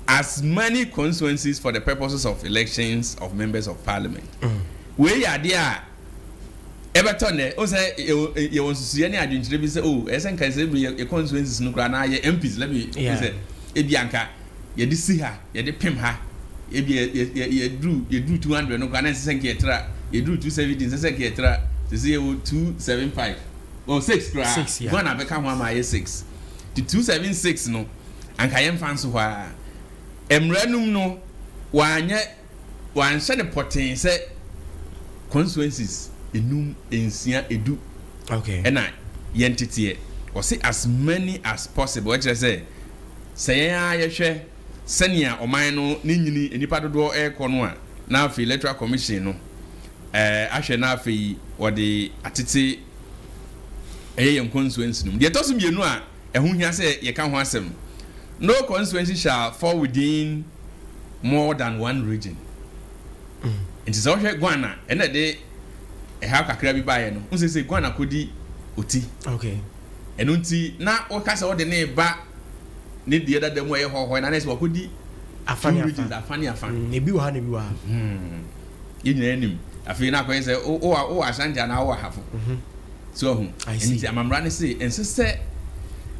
[SPEAKER 6] as many constituencies for the purposes of elections of members of parliament. Wei yɛ adeɛ a Ɛbɛtɔ nnɛ, wohu sɛ yɛwɔ yɛwɔ nsusuiɛ ne adwenkyerɛ bi sɛ oh, ɛyɛ sɛ nka sɛ bi yɛ constituencies no koraa anaa yɛ MPs, let me yeah. sɛ ebi anka yɛde si ha, yɛde pem ha, ebi yɛ yɛ yɛduru yɛduru 200 no koraa na ɛnsɛ sɛ nka yɛtra, yɛduru 270 nsɛ sɛ nka yɛtra, sɛ yɛwɔ 275 well 6 koraa, six, yeah. Ghana bɛka ho ama ayɛ 6 ti 276 no anka yɛmfa nso hɔ a mmerɛ num no wɔanyɛ Wɔanhyɛ no pɔtee sɛ constituencies enum, nsia, edu ɛna yɛnteteɛ. Wɔse as many as possible. Ɛkyerɛ sɛ, sɛ yɛn ara yɛhwɛ sɛnea ɔman no ne nyini, nnipa dodoɔ rekɔ no a, na afei Electoral Commission no ahwɛ na afei wɔde atete ɛyɛ yɛn constituency no mu. Deɛ ɛtɔ so mmienu a ɛho hia sɛ yɛka ho asɛm, no constituency shall fall within more than one region. Nti sɛ wohwɛ Guan a, ɛna ɛde ɛhaw kakra bi baeɛ no, wohu sɛ sɛ Guan akɔdi Oti.
[SPEAKER 1] Okay.
[SPEAKER 6] Ɛno nti na woka sɛ wode ne ba ne deɛ dada mu a ɛyɛ hɔhɔɛ na na ɛsɛ wakɔdi
[SPEAKER 1] afa ne
[SPEAKER 6] two regions
[SPEAKER 1] afa.
[SPEAKER 6] Afa ne afa.
[SPEAKER 1] Ebi wɔ ha na ebi wɔ ha.
[SPEAKER 6] Yɛn nyinaa nim. Afei na akɔyɛ sɛ wowɔ wowɔ Ashanti anaa wowɔ Ahafo. So ahu?
[SPEAKER 1] I
[SPEAKER 6] Ɛno
[SPEAKER 1] see.
[SPEAKER 6] nti amammerɛ no se ɛnsɛ sɛ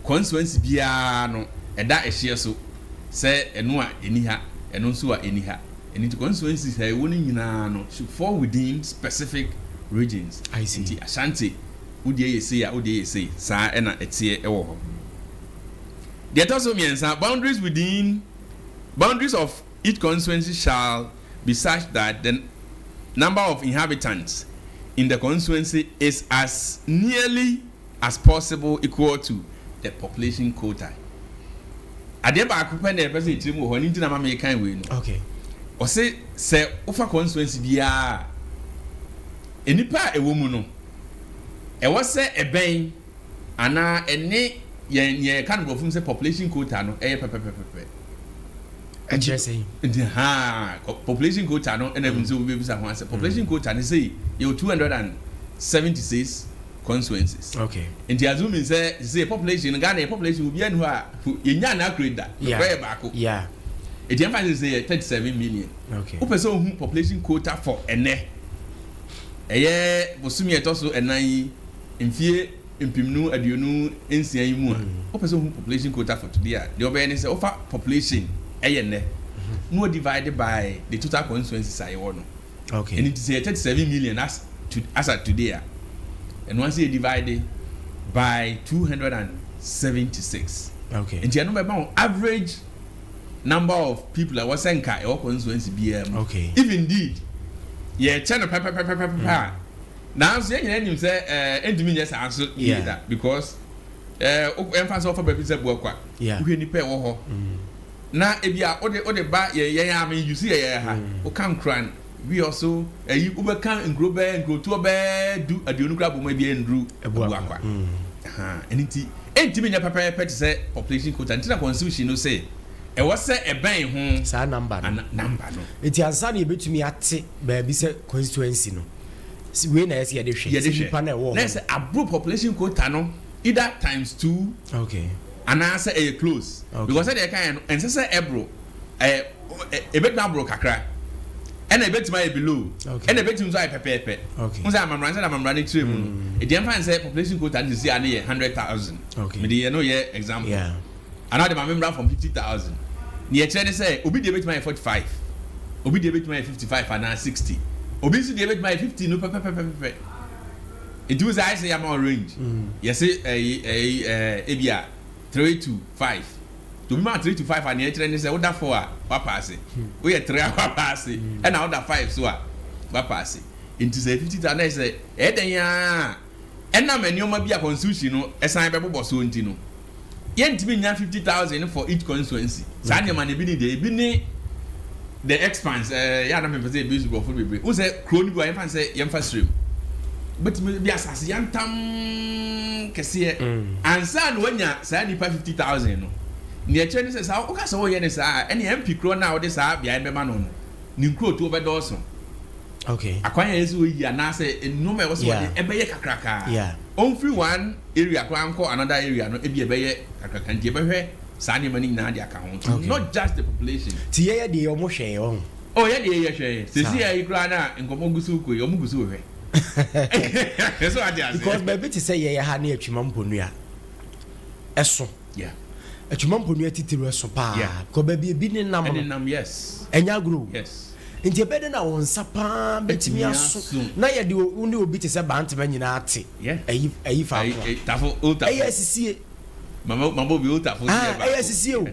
[SPEAKER 6] constituency biara no ɛda ɛhyeɛ so. Sɛ ɛno a ɛni ha, ɛno nso a ɛni ha. Ɛno nti constituencies a ɛwɔ no nyinaa no should fall within specific regions.
[SPEAKER 1] I see.
[SPEAKER 6] Nti Ashanti wo deɛ yɛ sei a, wo deɛ yɛ sei. Saa ɛna ɛteɛ ɛwɔ hɔ. Deɛ ɛtɔ so mmiɛnsa, boundaries within, boundaries of each constituency shall be such that the number of inhabitants in the constituency is as nearly as possible equal to the population quota. Adeɛ baako pɛ na yɛpɛ sɛ yɛkyerɛ mu wɔ hɔ, ɛno nti na ma mekan wei no.
[SPEAKER 1] Okay.
[SPEAKER 6] Ɔse sɛ wofa constituency biara a, nnipa a ɛwɔ mu no, ɛwɔ sɛ ɛbɛn anaa ɛne yɛn nea yɛka no borɔfo mu sɛ population quota no ɛyɛ pɛpɛpɛpɛpɛ.
[SPEAKER 1] Ɛkyerɛ sɛn?
[SPEAKER 6] Nti haa population quota no ɛna ɛmu sɛ wobɛbisa ho asɛ. Population quota no sei yɛwɔ 276 constituencies.
[SPEAKER 1] Okay.
[SPEAKER 6] Nti assuming sɛ sɛ population no Ghana yɛ population obiara ni hɔ a yɛnya na accurate da.
[SPEAKER 1] Yeah.
[SPEAKER 6] Yɛ baako.
[SPEAKER 1] Yeah.
[SPEAKER 6] Nti ɛmfa sɛ sɛ yɛ 37 million.
[SPEAKER 1] Okay.
[SPEAKER 6] Wopɛ sɛ ohu population quota for ɛnɛ. Ɛyɛ bosome a ɛtɔ so ɛnan yi mfie mpemnu 26 yi mu a wopɛ sɛ ohu population quota for today a deɛ ɔbɛyɛ ne sɛ wofa population ɛyɛ nnɛ na wɔ divide by the total constituencies a yɛwɔ no.
[SPEAKER 1] Okay.
[SPEAKER 6] Ɛno nti sɛ yɛ 37 million as to as at today a, ɛno ase yɛ divide by 276.
[SPEAKER 1] Okay.
[SPEAKER 6] Nti ɛno bɛma wo average number of people a wɔsɛ nka ɛwɔ constituency biara mu.
[SPEAKER 1] Okay.
[SPEAKER 6] If indeed yɛkyɛ no pɛpɛpɛpɛpɛ a, nanso yɛn nyinaa nim sɛ ɛɛ ɛntumi nyɛ saa nso yie da because ɛɛ ɛmfa sɛ wɔfa baabi sɛ Buakwa.
[SPEAKER 1] Yeah.
[SPEAKER 6] Wohwɛ nipa ɛwɔ hɔ. Na ebia wode wode ba yɛn yɛn a me use yɛ yɛn ha woka nkuran wi ɔso ayi wobɛka nkuro bɛɛ nkurotoɔ bɛɛ du 20 koraa bɔ mu ebia nduru Abuakwa ɛno nti ɛntumi nyɛ pɛpɛɛpɛ te sɛ population quota nti na constitution no sɛ ɛwɔ sɛ ɛbɛn ho
[SPEAKER 1] saa number no
[SPEAKER 6] ana number no.
[SPEAKER 1] Nti ansa na yɛbɛtumi ate baabi sɛ constituency no wei na ɛsɛ yɛde hwɛ
[SPEAKER 6] yɛde
[SPEAKER 1] sɛ
[SPEAKER 6] hwɛ
[SPEAKER 1] nipa na ɛwɔ
[SPEAKER 6] na
[SPEAKER 1] hɔ
[SPEAKER 6] ɛsɛ aboro population quota no either times two.
[SPEAKER 1] Okay.
[SPEAKER 6] Anaasɛ ɛyɛ close.
[SPEAKER 1] Okay.
[SPEAKER 6] Because sɛdeɛ ɛka yɛn no, ɛnsɛ sɛ ɛboro, ɛɛ, ɛbɛtumi aboro kakra, ɛna ɛbɛtumi ayɛ below,
[SPEAKER 1] Okay.
[SPEAKER 6] ɛna ɛbɛtumi nso ayɛ pɛpɛɛpɛ.
[SPEAKER 1] Okay.
[SPEAKER 6] N sɛ amamra, sɛdeɛ amamra no kyerɛ mu no, ɛdeɛ mfa n sɛ population quota no sisi a ne yɛ 100,000.
[SPEAKER 1] Okay.
[SPEAKER 6] Mede yɛ no yɛ example.
[SPEAKER 1] Yeah.
[SPEAKER 6] Anaa de ma me mmra from 50,000. Neɛ ɛkyerɛ ne sɛ, obi deɛ bɛtumi ayɛ 45, obi deɛ bɛtumi ayɛ 55 anaa 60, obi nso deɛ bɛtumi ayɛ 50 no pɛpɛpɛpɛpɛ. Nti wo sɛ ayɛ sɛ yɛama wo range. Yɛse ɛyi ɛyi ɛɛ ebi a. 3 to 5. Nti obi ma 3 to 5 a, nea ɛkyerɛ ne sɛ woda 4 a, wapaase, woyɛ 3 a, wapaase, ɛna woda 5 so a, wapaase. Nti sɛ 50,000 na ɛsɛ ɛyɛ dɛn a, ɛnam nneɛma bi a constitution no ɛsan bɛbobɔ so nti no, yɛntumi nya 50,000 for each constituency. Saa nneɛma no ebi ne deɛ ebi ne the expanse yɛ anam mpɛ sɛ ebi nso borɔfo bebree n sɛ kuro no bi wa, yɛmfa sɛ yɛmfa sirem, wobɛtumi bi asase yantam kɛseɛ ansa na wanya saa nipa 50,000 no. Nea ɛkyerɛ ne sɛ saa woka sɛ woyɛ ne saa a, ɛne MP kuro no a wode saa beaeɛ no bɛma no, ne nkurotoɔ bɛdɔɔso. Akwan a yɛsɛ wɔyi anaasɛ nneɛma a ɛwɔ sɛ wɔde ɛbɛyɛ kakrakaa, ɔmfiri one area koraa nkɔ another area no, ebi ɛbɛyɛ kakraka. Nti yɛbɛhwɛ saa nneɛma no nyinaa de aka ho. Nti not just the population.
[SPEAKER 1] Ti yɛyɛ deɛ ɔmo hwɛ ɔho.
[SPEAKER 6] Oh, yɛ deɛ yɛhwɛ yɛ sisi yɛ yi koraa na nkɔmɔ gu so kɔ yi, ɔmo gu so hwɛ so ate ase.
[SPEAKER 1] Because baabi te sɛ yɛyɛ ha ne Atwima Mponua ɛso, Atwima Mponua titiri ɛso paa, because baabi ebi ne nam no
[SPEAKER 6] ɛne nam, yes.
[SPEAKER 1] Ɛnyɛ agorɔ. Nti ɛbɛyɛ dɛ na wɔn nsa paa bɛtumi
[SPEAKER 6] Ɛtumi
[SPEAKER 1] aso
[SPEAKER 6] aso.
[SPEAKER 1] Na yɛde wo ne obi te sɛ Bantama nyinaa te ɛyi faako a
[SPEAKER 6] Tafo o, Tafo.
[SPEAKER 1] Ɛyɛ asisie.
[SPEAKER 6] Mama mama obi o, Tafo.
[SPEAKER 1] Ah, ɛyɛ asisie o.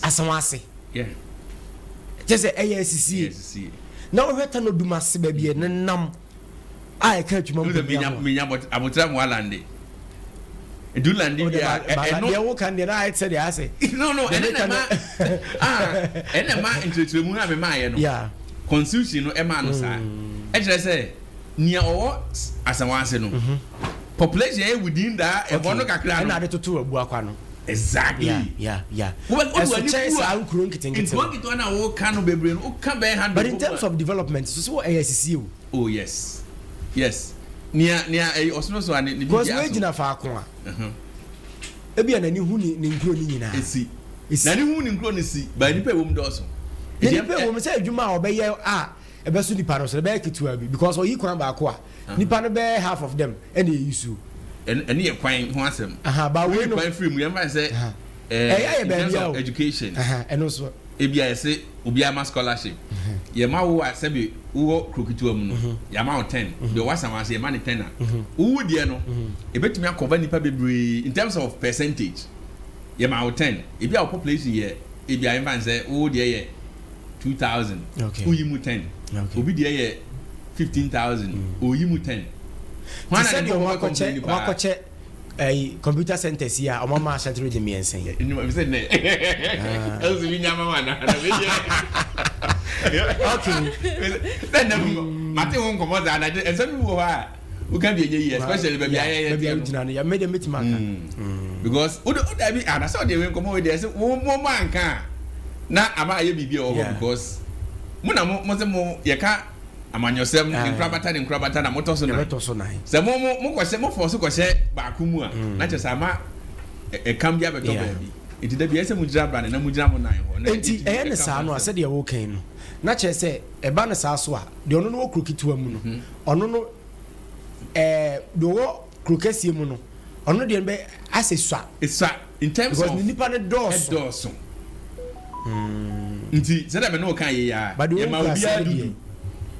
[SPEAKER 1] Asawase kyɛ sɛ ɛyɛ asisie.
[SPEAKER 6] Ɛyɛ asisie.
[SPEAKER 1] Na wohwɛ Tano Dumase baabi ɛne nam a ɛka Atwima
[SPEAKER 6] N sɛ
[SPEAKER 1] Mponua
[SPEAKER 6] minya
[SPEAKER 1] ho a.
[SPEAKER 6] Minya abotire mu alande edu lande
[SPEAKER 1] O de
[SPEAKER 6] bi a
[SPEAKER 1] ba
[SPEAKER 6] ɛno
[SPEAKER 1] deɛ woka no deɛ na ayɛ te sɛ deɛ ayɛ sɛ
[SPEAKER 6] No,
[SPEAKER 1] deɛ
[SPEAKER 6] ɛne na
[SPEAKER 1] meka
[SPEAKER 6] ɛma
[SPEAKER 1] no
[SPEAKER 6] ah, ɛne na ɛma nkyerɛkyerɛmu no a mema ayɛ no, constitution no ɛma no saa. Ɛkyerɛ sɛ nea ɔwɔ Asawase no population ɛyɛ within that ɛhɔ no kakra no.
[SPEAKER 1] Ɛna ade toto Abuakwa no.
[SPEAKER 6] Wobɛ
[SPEAKER 1] Ɛso
[SPEAKER 6] wode w'ani
[SPEAKER 1] kyɛn
[SPEAKER 6] bu a
[SPEAKER 1] saa nkuro nketenkete
[SPEAKER 6] nkuro
[SPEAKER 1] no.
[SPEAKER 6] nketewa no a woka no bebree no, woka bɛyɛ 100
[SPEAKER 1] But in
[SPEAKER 6] bɔ mu
[SPEAKER 1] terms
[SPEAKER 6] a
[SPEAKER 1] of development so sɛ ɛyɛ asisie o.
[SPEAKER 6] Oh yes, nea ɛyɛ ɔsono so a ne
[SPEAKER 1] Because
[SPEAKER 6] bibi
[SPEAKER 1] wei
[SPEAKER 6] aso
[SPEAKER 1] gyina faako a ebi a n'ani hu ne nkuro no nyinaa.
[SPEAKER 6] Esi
[SPEAKER 1] Esi.
[SPEAKER 6] Na ne hu ne nkuro no si ba, nipa ɛwɔ mu dɔɔso.
[SPEAKER 1] Na nipa ɛwɔ mu sɛ adwuma a ɔbɛyɛ a ɛbɛso nipa no so ɛbɛyɛ ketewa bi, because ɔyi kwan baako a, nipa no bɛyɛ half of them ɛna eyi so.
[SPEAKER 6] Ɛne yɛ kwan ho asɛm.
[SPEAKER 1] Aha, ba wei
[SPEAKER 6] Woyi
[SPEAKER 1] no
[SPEAKER 6] kwan firi mu, yɛmfa sɛ
[SPEAKER 1] Ɛyɛ ayɛ
[SPEAKER 6] in terms
[SPEAKER 1] baabi a
[SPEAKER 6] of
[SPEAKER 1] o.
[SPEAKER 6] education,
[SPEAKER 1] Aha, ɛno so.
[SPEAKER 6] Ebi a yɛsɛ obiara ma scholarship, yɛma wo a, sɛbi wowɔ kuro ketewa mu no, yɛama wo 10, deɛ ɔwɔ Asawase yɛma ne 10 a, wowu deɛ no ebɛtumi akɔva nipa bebree in terms of percentage. Yɛma wo 10, ebi a wo population yɛ ebi a yɛmfa sɛ wo deɛ yɛ 2,000, woyi mu 10, obi deɛ yɛ 15,000, oyi mu 10.
[SPEAKER 1] Te sɛ deɛ ɔmo akɔkyɛ ɛyi computer centers yi a ɔmo ama Ashanti Region mmiɛnsa yi.
[SPEAKER 6] Nnwuma bi sɛ nnɛ ɛnso bi nyama wa na bi yɛ. Sɛ nnɛ mate ho nkɔmɔ saa na ɛnsɛm bi wɔ hɔ a woka bi ɛnyɛ yie, especially baabi a yɛyɛ
[SPEAKER 1] baabi a
[SPEAKER 6] teɛ no.
[SPEAKER 1] Wogyina no yɛ mɛ deɛ mɛtumi aka.
[SPEAKER 6] Because wode dabi anasɛ ɔde wei nkɔmɔ wei deɛ sɛ wo mo anka a na ama ayɛ biribi a ɛwɔ hɔ, because mo na mo sɛ mo yɛka amanyɔsɛm ne nkorabata ne nkorabata na motɔ so nan.
[SPEAKER 1] Yɛbɛtɔ so nan.
[SPEAKER 6] Sɛ mo kɔhyɛ mo fɔ so kɔhyɛ baako mu a, na kyerɛ sɛ ama ɛkam bi abɛtɔ baabi. Nti dabi ɛsɛ mo gyina brane na mo gyina mo nan hɔ na
[SPEAKER 1] Nti
[SPEAKER 6] yɛtumi
[SPEAKER 1] ɛyɛ ne
[SPEAKER 6] ɛka
[SPEAKER 1] saa
[SPEAKER 6] ho
[SPEAKER 1] no a,
[SPEAKER 6] asɛm.
[SPEAKER 1] sɛdeɛ wɔkan no na kyerɛ sɛ ɛba ne saa so a, deɛ ɔno no wɔ kuro ketewa mu no, ɔno no deɛ ɔwɔ kuro kɛseɛ mu no, ɔno deɛ no bɛ asɛ sua.
[SPEAKER 6] Esua in terms
[SPEAKER 1] because
[SPEAKER 6] of
[SPEAKER 1] ne nipa no dɔɔso.
[SPEAKER 6] Ɛdɔɔso. Nti sɛdeɛ me ne wo ka yɛ ya,
[SPEAKER 1] But deɛ
[SPEAKER 6] yɛma
[SPEAKER 1] ɔwɔ
[SPEAKER 6] obiara
[SPEAKER 1] nkuraase no deɛ,
[SPEAKER 6] dudu,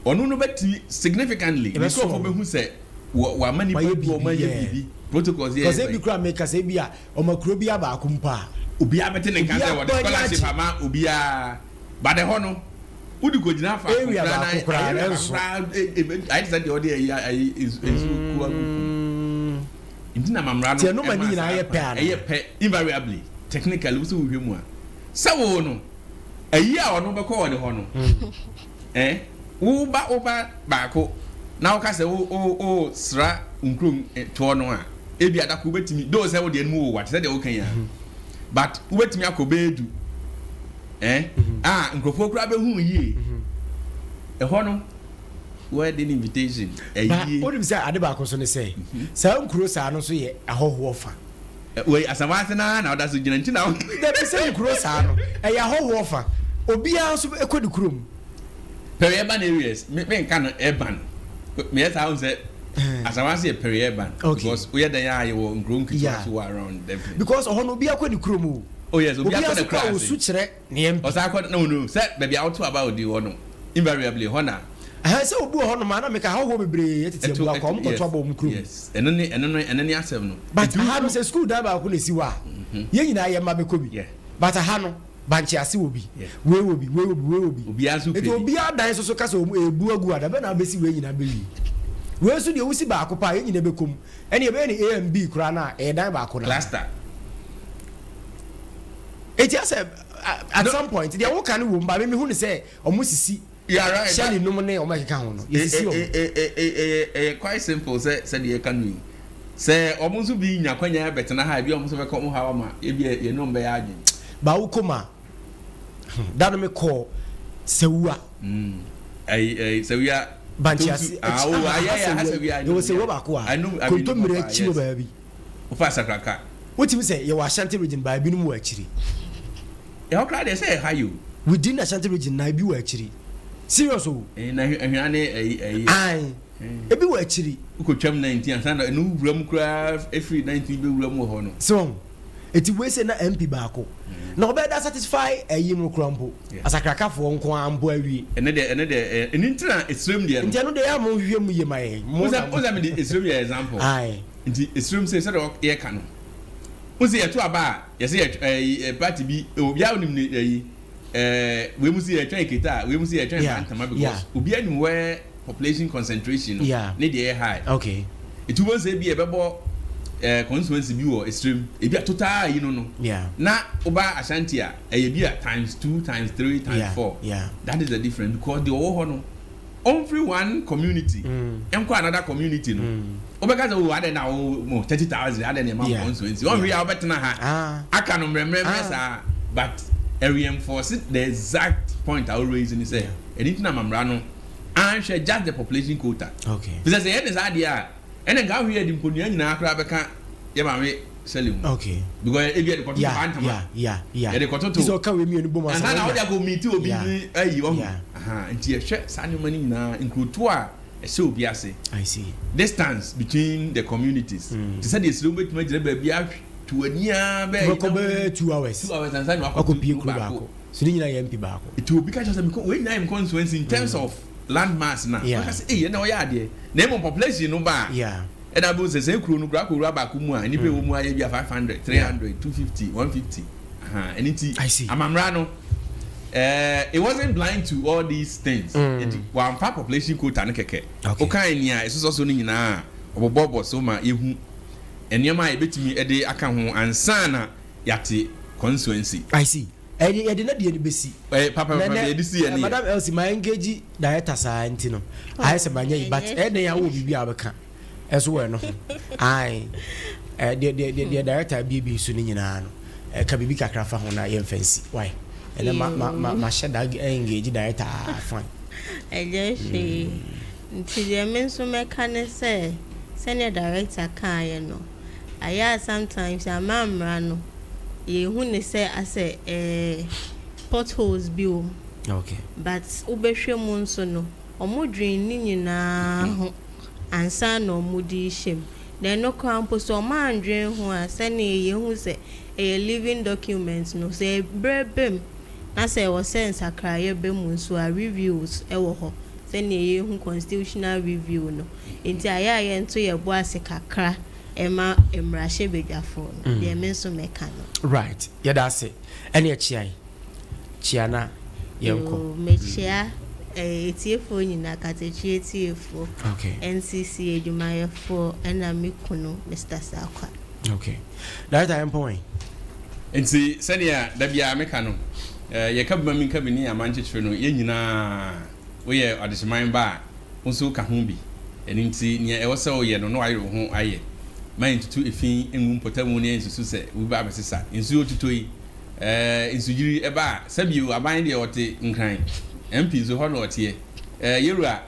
[SPEAKER 6] ɔno no bɛtumi significantly ne
[SPEAKER 1] Ɛbɛso
[SPEAKER 6] nkurɔfoɔ
[SPEAKER 1] ɔno.
[SPEAKER 6] bɛhu sɛ wama nipa
[SPEAKER 1] Wayɛ
[SPEAKER 6] bi ɔma
[SPEAKER 1] biribi,
[SPEAKER 6] yɛ biribi, protocols yɛ
[SPEAKER 1] because ebi kura meka sɛ ebi a ɔma kuro bi abaako mpo a,
[SPEAKER 6] obiara bɛte ne nka sɛ
[SPEAKER 1] obiara
[SPEAKER 6] wɔde
[SPEAKER 1] bɔ ani
[SPEAKER 6] scholarship
[SPEAKER 1] agye.
[SPEAKER 6] ama obiara, but ɛhɔ no wode kɔgyina faako
[SPEAKER 1] Area
[SPEAKER 6] koraa na
[SPEAKER 1] baako koraa
[SPEAKER 6] area baako
[SPEAKER 1] ɛnso.
[SPEAKER 6] koraa ayɛ te sɛ deɛ ɔde ayi nsu kuwa gu fam. Nti na mamra no
[SPEAKER 1] Nti ɛno ma ne
[SPEAKER 6] ɛma
[SPEAKER 1] nyinaa
[SPEAKER 6] saa
[SPEAKER 1] yɛ pɛ
[SPEAKER 6] kwan.
[SPEAKER 1] anaa?
[SPEAKER 6] Ɛyɛ pɛ invariably. Technically, wosɛ wohwɛ mu a, sɛ wo no ayi a ɔno bɛkɔ wɔ ne hɔ no, woba baako na woka sɛ wo sra nkurom toɔ no a, ebi adako wobɛtumi doo sɛ wodeɛ no mu wɔ wa te sɛ deɛ woka yi a, but wobɛtumi akɔ bɛyɛ 10 a nkurɔfoɔ koraa bɛhu yie ɛhɔ no, wedding invitation
[SPEAKER 1] Ba
[SPEAKER 6] ɛyie.
[SPEAKER 1] wonim sɛ ade baako so ne sɛ saa nkuro saa no nso yɛ ahɔhoɔ fa.
[SPEAKER 6] Wei Asawase naa na ɔda so gyina nti na
[SPEAKER 1] Dabi, sɛ nkuro saa no ɛyɛ ahɔhoɔ fa, obiara nso ɛkɔ ne kurom.
[SPEAKER 6] Peri-urban areas, me nka no urban, meyɛ saa ho sɛ Asawase yɛ peri-urban because woyɛ dan a yɛwɔ nkuro nketewa so wɔ around them.
[SPEAKER 1] Because ɔhɔ no obiara kɔ ne kurom o.
[SPEAKER 6] Oh yes, obiara
[SPEAKER 1] Obiara
[SPEAKER 6] kɔ ne
[SPEAKER 1] nso kɔ
[SPEAKER 6] kura
[SPEAKER 1] a
[SPEAKER 6] ase.
[SPEAKER 1] osu kyerɛ ne MP.
[SPEAKER 6] Ɔsan kɔ no sɛ baabi a woto aba odi hɔ no, invariably hɔ na.
[SPEAKER 1] Ɛhɛn sɛ obi wɔ hɔ nom a na meka ahɔhoɔ bebree tete
[SPEAKER 6] Ɛto
[SPEAKER 1] abua kɔ
[SPEAKER 6] ɛto
[SPEAKER 1] ɔmo kɔto
[SPEAKER 6] yes
[SPEAKER 1] aba wɔn kurom.
[SPEAKER 6] Yes, ɛno ne ɛno no ɛno ne asɛm no.
[SPEAKER 1] But
[SPEAKER 6] Nti
[SPEAKER 1] aha no
[SPEAKER 6] wotu
[SPEAKER 1] sɛ school dan baako na esi hɔ a yɛn nyinaa yɛn mma bɛkɔ bi. But aha no bankye ase wɔ bi, wei wɔ bi, wei wɔ bi, wei wɔ bi.
[SPEAKER 6] Obiara nso pɛ
[SPEAKER 1] Nti
[SPEAKER 6] bi.
[SPEAKER 1] obiara dan nso so ka sɛ ɔmo ebu agu a dabɛn na wobɛsi wei nyinaa bɛwie. Wei nso deɛ wosi baako pɛ a yɛn nyinaa bɛkɔ mu. Ɛne yɛbɛyɛ no A and B koraa no a ɛyɛ dan baako no ara.
[SPEAKER 6] Cluster.
[SPEAKER 1] Eti asɛ at
[SPEAKER 6] No.
[SPEAKER 1] some point deɛ woka no wɔ mu but me mehu no sɛ ɔmo sisi
[SPEAKER 6] You are right.
[SPEAKER 1] Shirley nom ne ɔmo a ɛkeka ho no yɛsisi ɔmo.
[SPEAKER 6] Ɛyɛ quite simple sɛ sɛdeɛ yɛka no yi. Sɛ ɔmo nso bi nya kwanya bɛtena ha ebi ɔmo nso bɛka ɔmo haw ama ebi yɛne ɔmo bɛyɛ adwene.
[SPEAKER 1] Ba wokɔ mu a da no mekɔɔ Sawua.
[SPEAKER 6] Ɛyi ɛyi Sawua.
[SPEAKER 1] Bankye ase
[SPEAKER 6] Ah
[SPEAKER 1] akyi
[SPEAKER 6] oh
[SPEAKER 1] aha
[SPEAKER 6] ayɛ
[SPEAKER 1] aha
[SPEAKER 6] aha
[SPEAKER 1] Sawua
[SPEAKER 6] Sawua.
[SPEAKER 1] yɛwɔ Sawua baako a
[SPEAKER 6] I know I mean
[SPEAKER 1] kontommire akyi wɔ
[SPEAKER 6] yes.
[SPEAKER 1] baabi.
[SPEAKER 6] Wofa Sakraka.
[SPEAKER 1] Wotumi sɛ yɛwɔ Ashanti region baa ebinom wɔ akyiri.
[SPEAKER 6] Ɛhɔ koraa deɛ sɛ ɛha yi o.
[SPEAKER 1] Within Ashanti region na ebi wɔ akyiri. Serious o.
[SPEAKER 6] Ɛɛ na ahwea ne ɛyi ɛyi.
[SPEAKER 1] Ae ebi wɔ akyiri.
[SPEAKER 6] Wokɔ twam 19 ansa na ɛno wura mu koraa efiri 19 bɛ wura mu wɔ hɔ no.
[SPEAKER 1] So wahu? Eti wei sɛ na MP baako na ɔbɛyɛ da satisfy ɛyi no koraa mpo asakrakafoɔ nko ara mpo awie.
[SPEAKER 6] Ɛno deɛ ɛno deɛ ɛno nti na esirim deɛ no.
[SPEAKER 1] Nti ɛno deɛ yɛ a mo nhwehwɛ mu yie ma yɛn. Mo
[SPEAKER 6] Wosɛ
[SPEAKER 1] na mo.
[SPEAKER 6] wosɛ mede esirim yɛ example.
[SPEAKER 1] Ae.
[SPEAKER 6] Nti esirim sɛ sɛdeɛ yɛka no. Wosɛ yɛto aba a yɛsɛ yɛ ɛyi party bi obiara onim ne ɛyi ɛɛ wei mu sɛ yɛtwɛn Keta a wei mu sɛ yɛtwɛn Bantama because obiara nim where population concentration no ne deɛ ɛyɛ high.
[SPEAKER 1] Okay.
[SPEAKER 6] Nti wobɛhu sɛ ebi yɛbɛbɔ ɛɛ constituency bi wɔ esirim ebi a total yi no no. Na woba Ashanti a ɛyɛ bi a times two times three times four. That is the difference because deɛ ɔwɔ hɔ no ɔnfiri one community nkɔ another community no wobɛka sɛ o adɛn na wo mo 30,000 adɛn na ɛma constituency ɔnhwɛ a wobɛtena ha aka no mmerɛmmerɛmmerɛ saa but ɛreinforce the exact point a wo raise ni sɛ ɛno nti na mamra no anhwɛ just the population quota fi sɛ sɛ yɛne saa adeɛ a ɛna nka ahwɛ yɛde mponua nyinaa koraa bɛka yɛ maame sɛle mu
[SPEAKER 1] okay
[SPEAKER 6] because ebi yɛde kɔtoto
[SPEAKER 1] yeah,
[SPEAKER 6] bantama
[SPEAKER 1] yeah, yeah, yeah.
[SPEAKER 6] yɛde kɔtoto
[SPEAKER 1] sɛ ɔka wei mmienu bom
[SPEAKER 6] ansa na wode akɔ meet obi ne ayi ɔho nti yɛhwɛ saa nneɛma no nyinaa nkurotoɔ a ɛhyɛ obi ase
[SPEAKER 1] I see.
[SPEAKER 6] Distance between the communities te sɛ deɛ sire wobɛtumi agyina baabi ahwe ani ara bɛɛ
[SPEAKER 1] wobɛkɔ bɛyɛ 2 hours
[SPEAKER 6] 2 hours ansa na
[SPEAKER 1] wakɔ
[SPEAKER 6] wakɔ
[SPEAKER 1] pie
[SPEAKER 6] kuro
[SPEAKER 1] kuro
[SPEAKER 6] baako.
[SPEAKER 1] Baako so ne nyinaa yɛ MP baako.
[SPEAKER 6] Nti obi ka kyerɛ sɛ mekɔ wei nyinaa yɛ me constituency in terms of land mass na waka sɛ eyi ɛna ɔyɛ adeɛ na mmom population no ba a ɛna bɛ sɛ sɛ kuro no kura akɔwura baako mu a nnipa ɛwɔ mu ayɛ bi a 500, 300, 250, 150 ɛne nti
[SPEAKER 1] I see.
[SPEAKER 6] Amamra no it wasn't blind to all these things nti wamfa population quota no kɛkɛ. Wokan nea ɛsosɔ so no nyinaa a ɔbobɔbɔ so ma yɛhu nneɛma a yɛbɛtumi de aka ho ansa na yɛate constituency.
[SPEAKER 1] I see. Ɛde yɛde na deɛ no bɛsi.
[SPEAKER 6] Ɛyɛ papa
[SPEAKER 1] Na
[SPEAKER 6] papa
[SPEAKER 1] nɛ
[SPEAKER 6] yɛde si yɛ ne yɛ.
[SPEAKER 1] Madam Elsie ma engage director saa nti no ayɛ sɛ manyɛ yi but ɛyɛ dɛn a wowɔ biribi a wobɛka ɛnso wɔ ɛno ho ae ɛ deɛ deɛ deɛ deɛ director abiebie so no nyinaa no ɛka biribi kakra fa ho na yɛmfa nsi why ɛnɛ ma ma ma mahyɛ da engage director ah fine.
[SPEAKER 7] Ɛnyɛ hwee. Nti deɛ me nso mɛka ne sɛ, sɛdeɛ director kaeɛ no, ayɛ a sometimes ama mmara no yɛhu ne sɛ asɛ ɛɛ potholes bi wɔ mu. But wobɛhwɛ mu nso no, ɔmo dwen ne nyinaa ho ansa na ɔmo de hyɛ mu. Na ɛno koraa mpo sɛ ɔmo andwen ho a, sɛnea yɛhu sɛ ɛyɛ living document no, sɛ berɛ bɛm na sɛ ɛwɔ sɛ nsakraeɛ bɛ mu nso a, reviews ɛwɔ hɔ sɛnea yɛhu constitutional review no. Nti ayɛ a yɛnto yɛ bo ase kakra ɛma mmarahyɛbadwafoɔ no. Deɛ me nso mɛka no.
[SPEAKER 1] Right, yɛda ase. Ɛne ɛkyia yi kyia na yɛnkɔ.
[SPEAKER 7] Yoo, mekyia etiefoɔ nyinaa, katakyi etiefoɔ, NCC adwumayɛfoɔ ɛna me kunu Mr. Sakwa.
[SPEAKER 1] Okay, director, yɛmpɔn.
[SPEAKER 6] Nti sɛnea da biara meka no, yɛka bi ma menka bi ne aman kyekyere no, yɛn nyinaa woyɛ adehyeman ba a wo nso woka ho bi. Ɛno nti nea ɛwɔ sɛ woyɛ no na wayere wo ho ayɛ. Ma yɛntutu efi ngu mpɔtamu na yɛnsusu sɛ obi ba abɛsesa nsuo tutɔ yi. Nsuyiri ɛba a, sɛbio aban deɛ ɔte Nkran, MP nso hɔ na ɔteɛ. Yɛwura.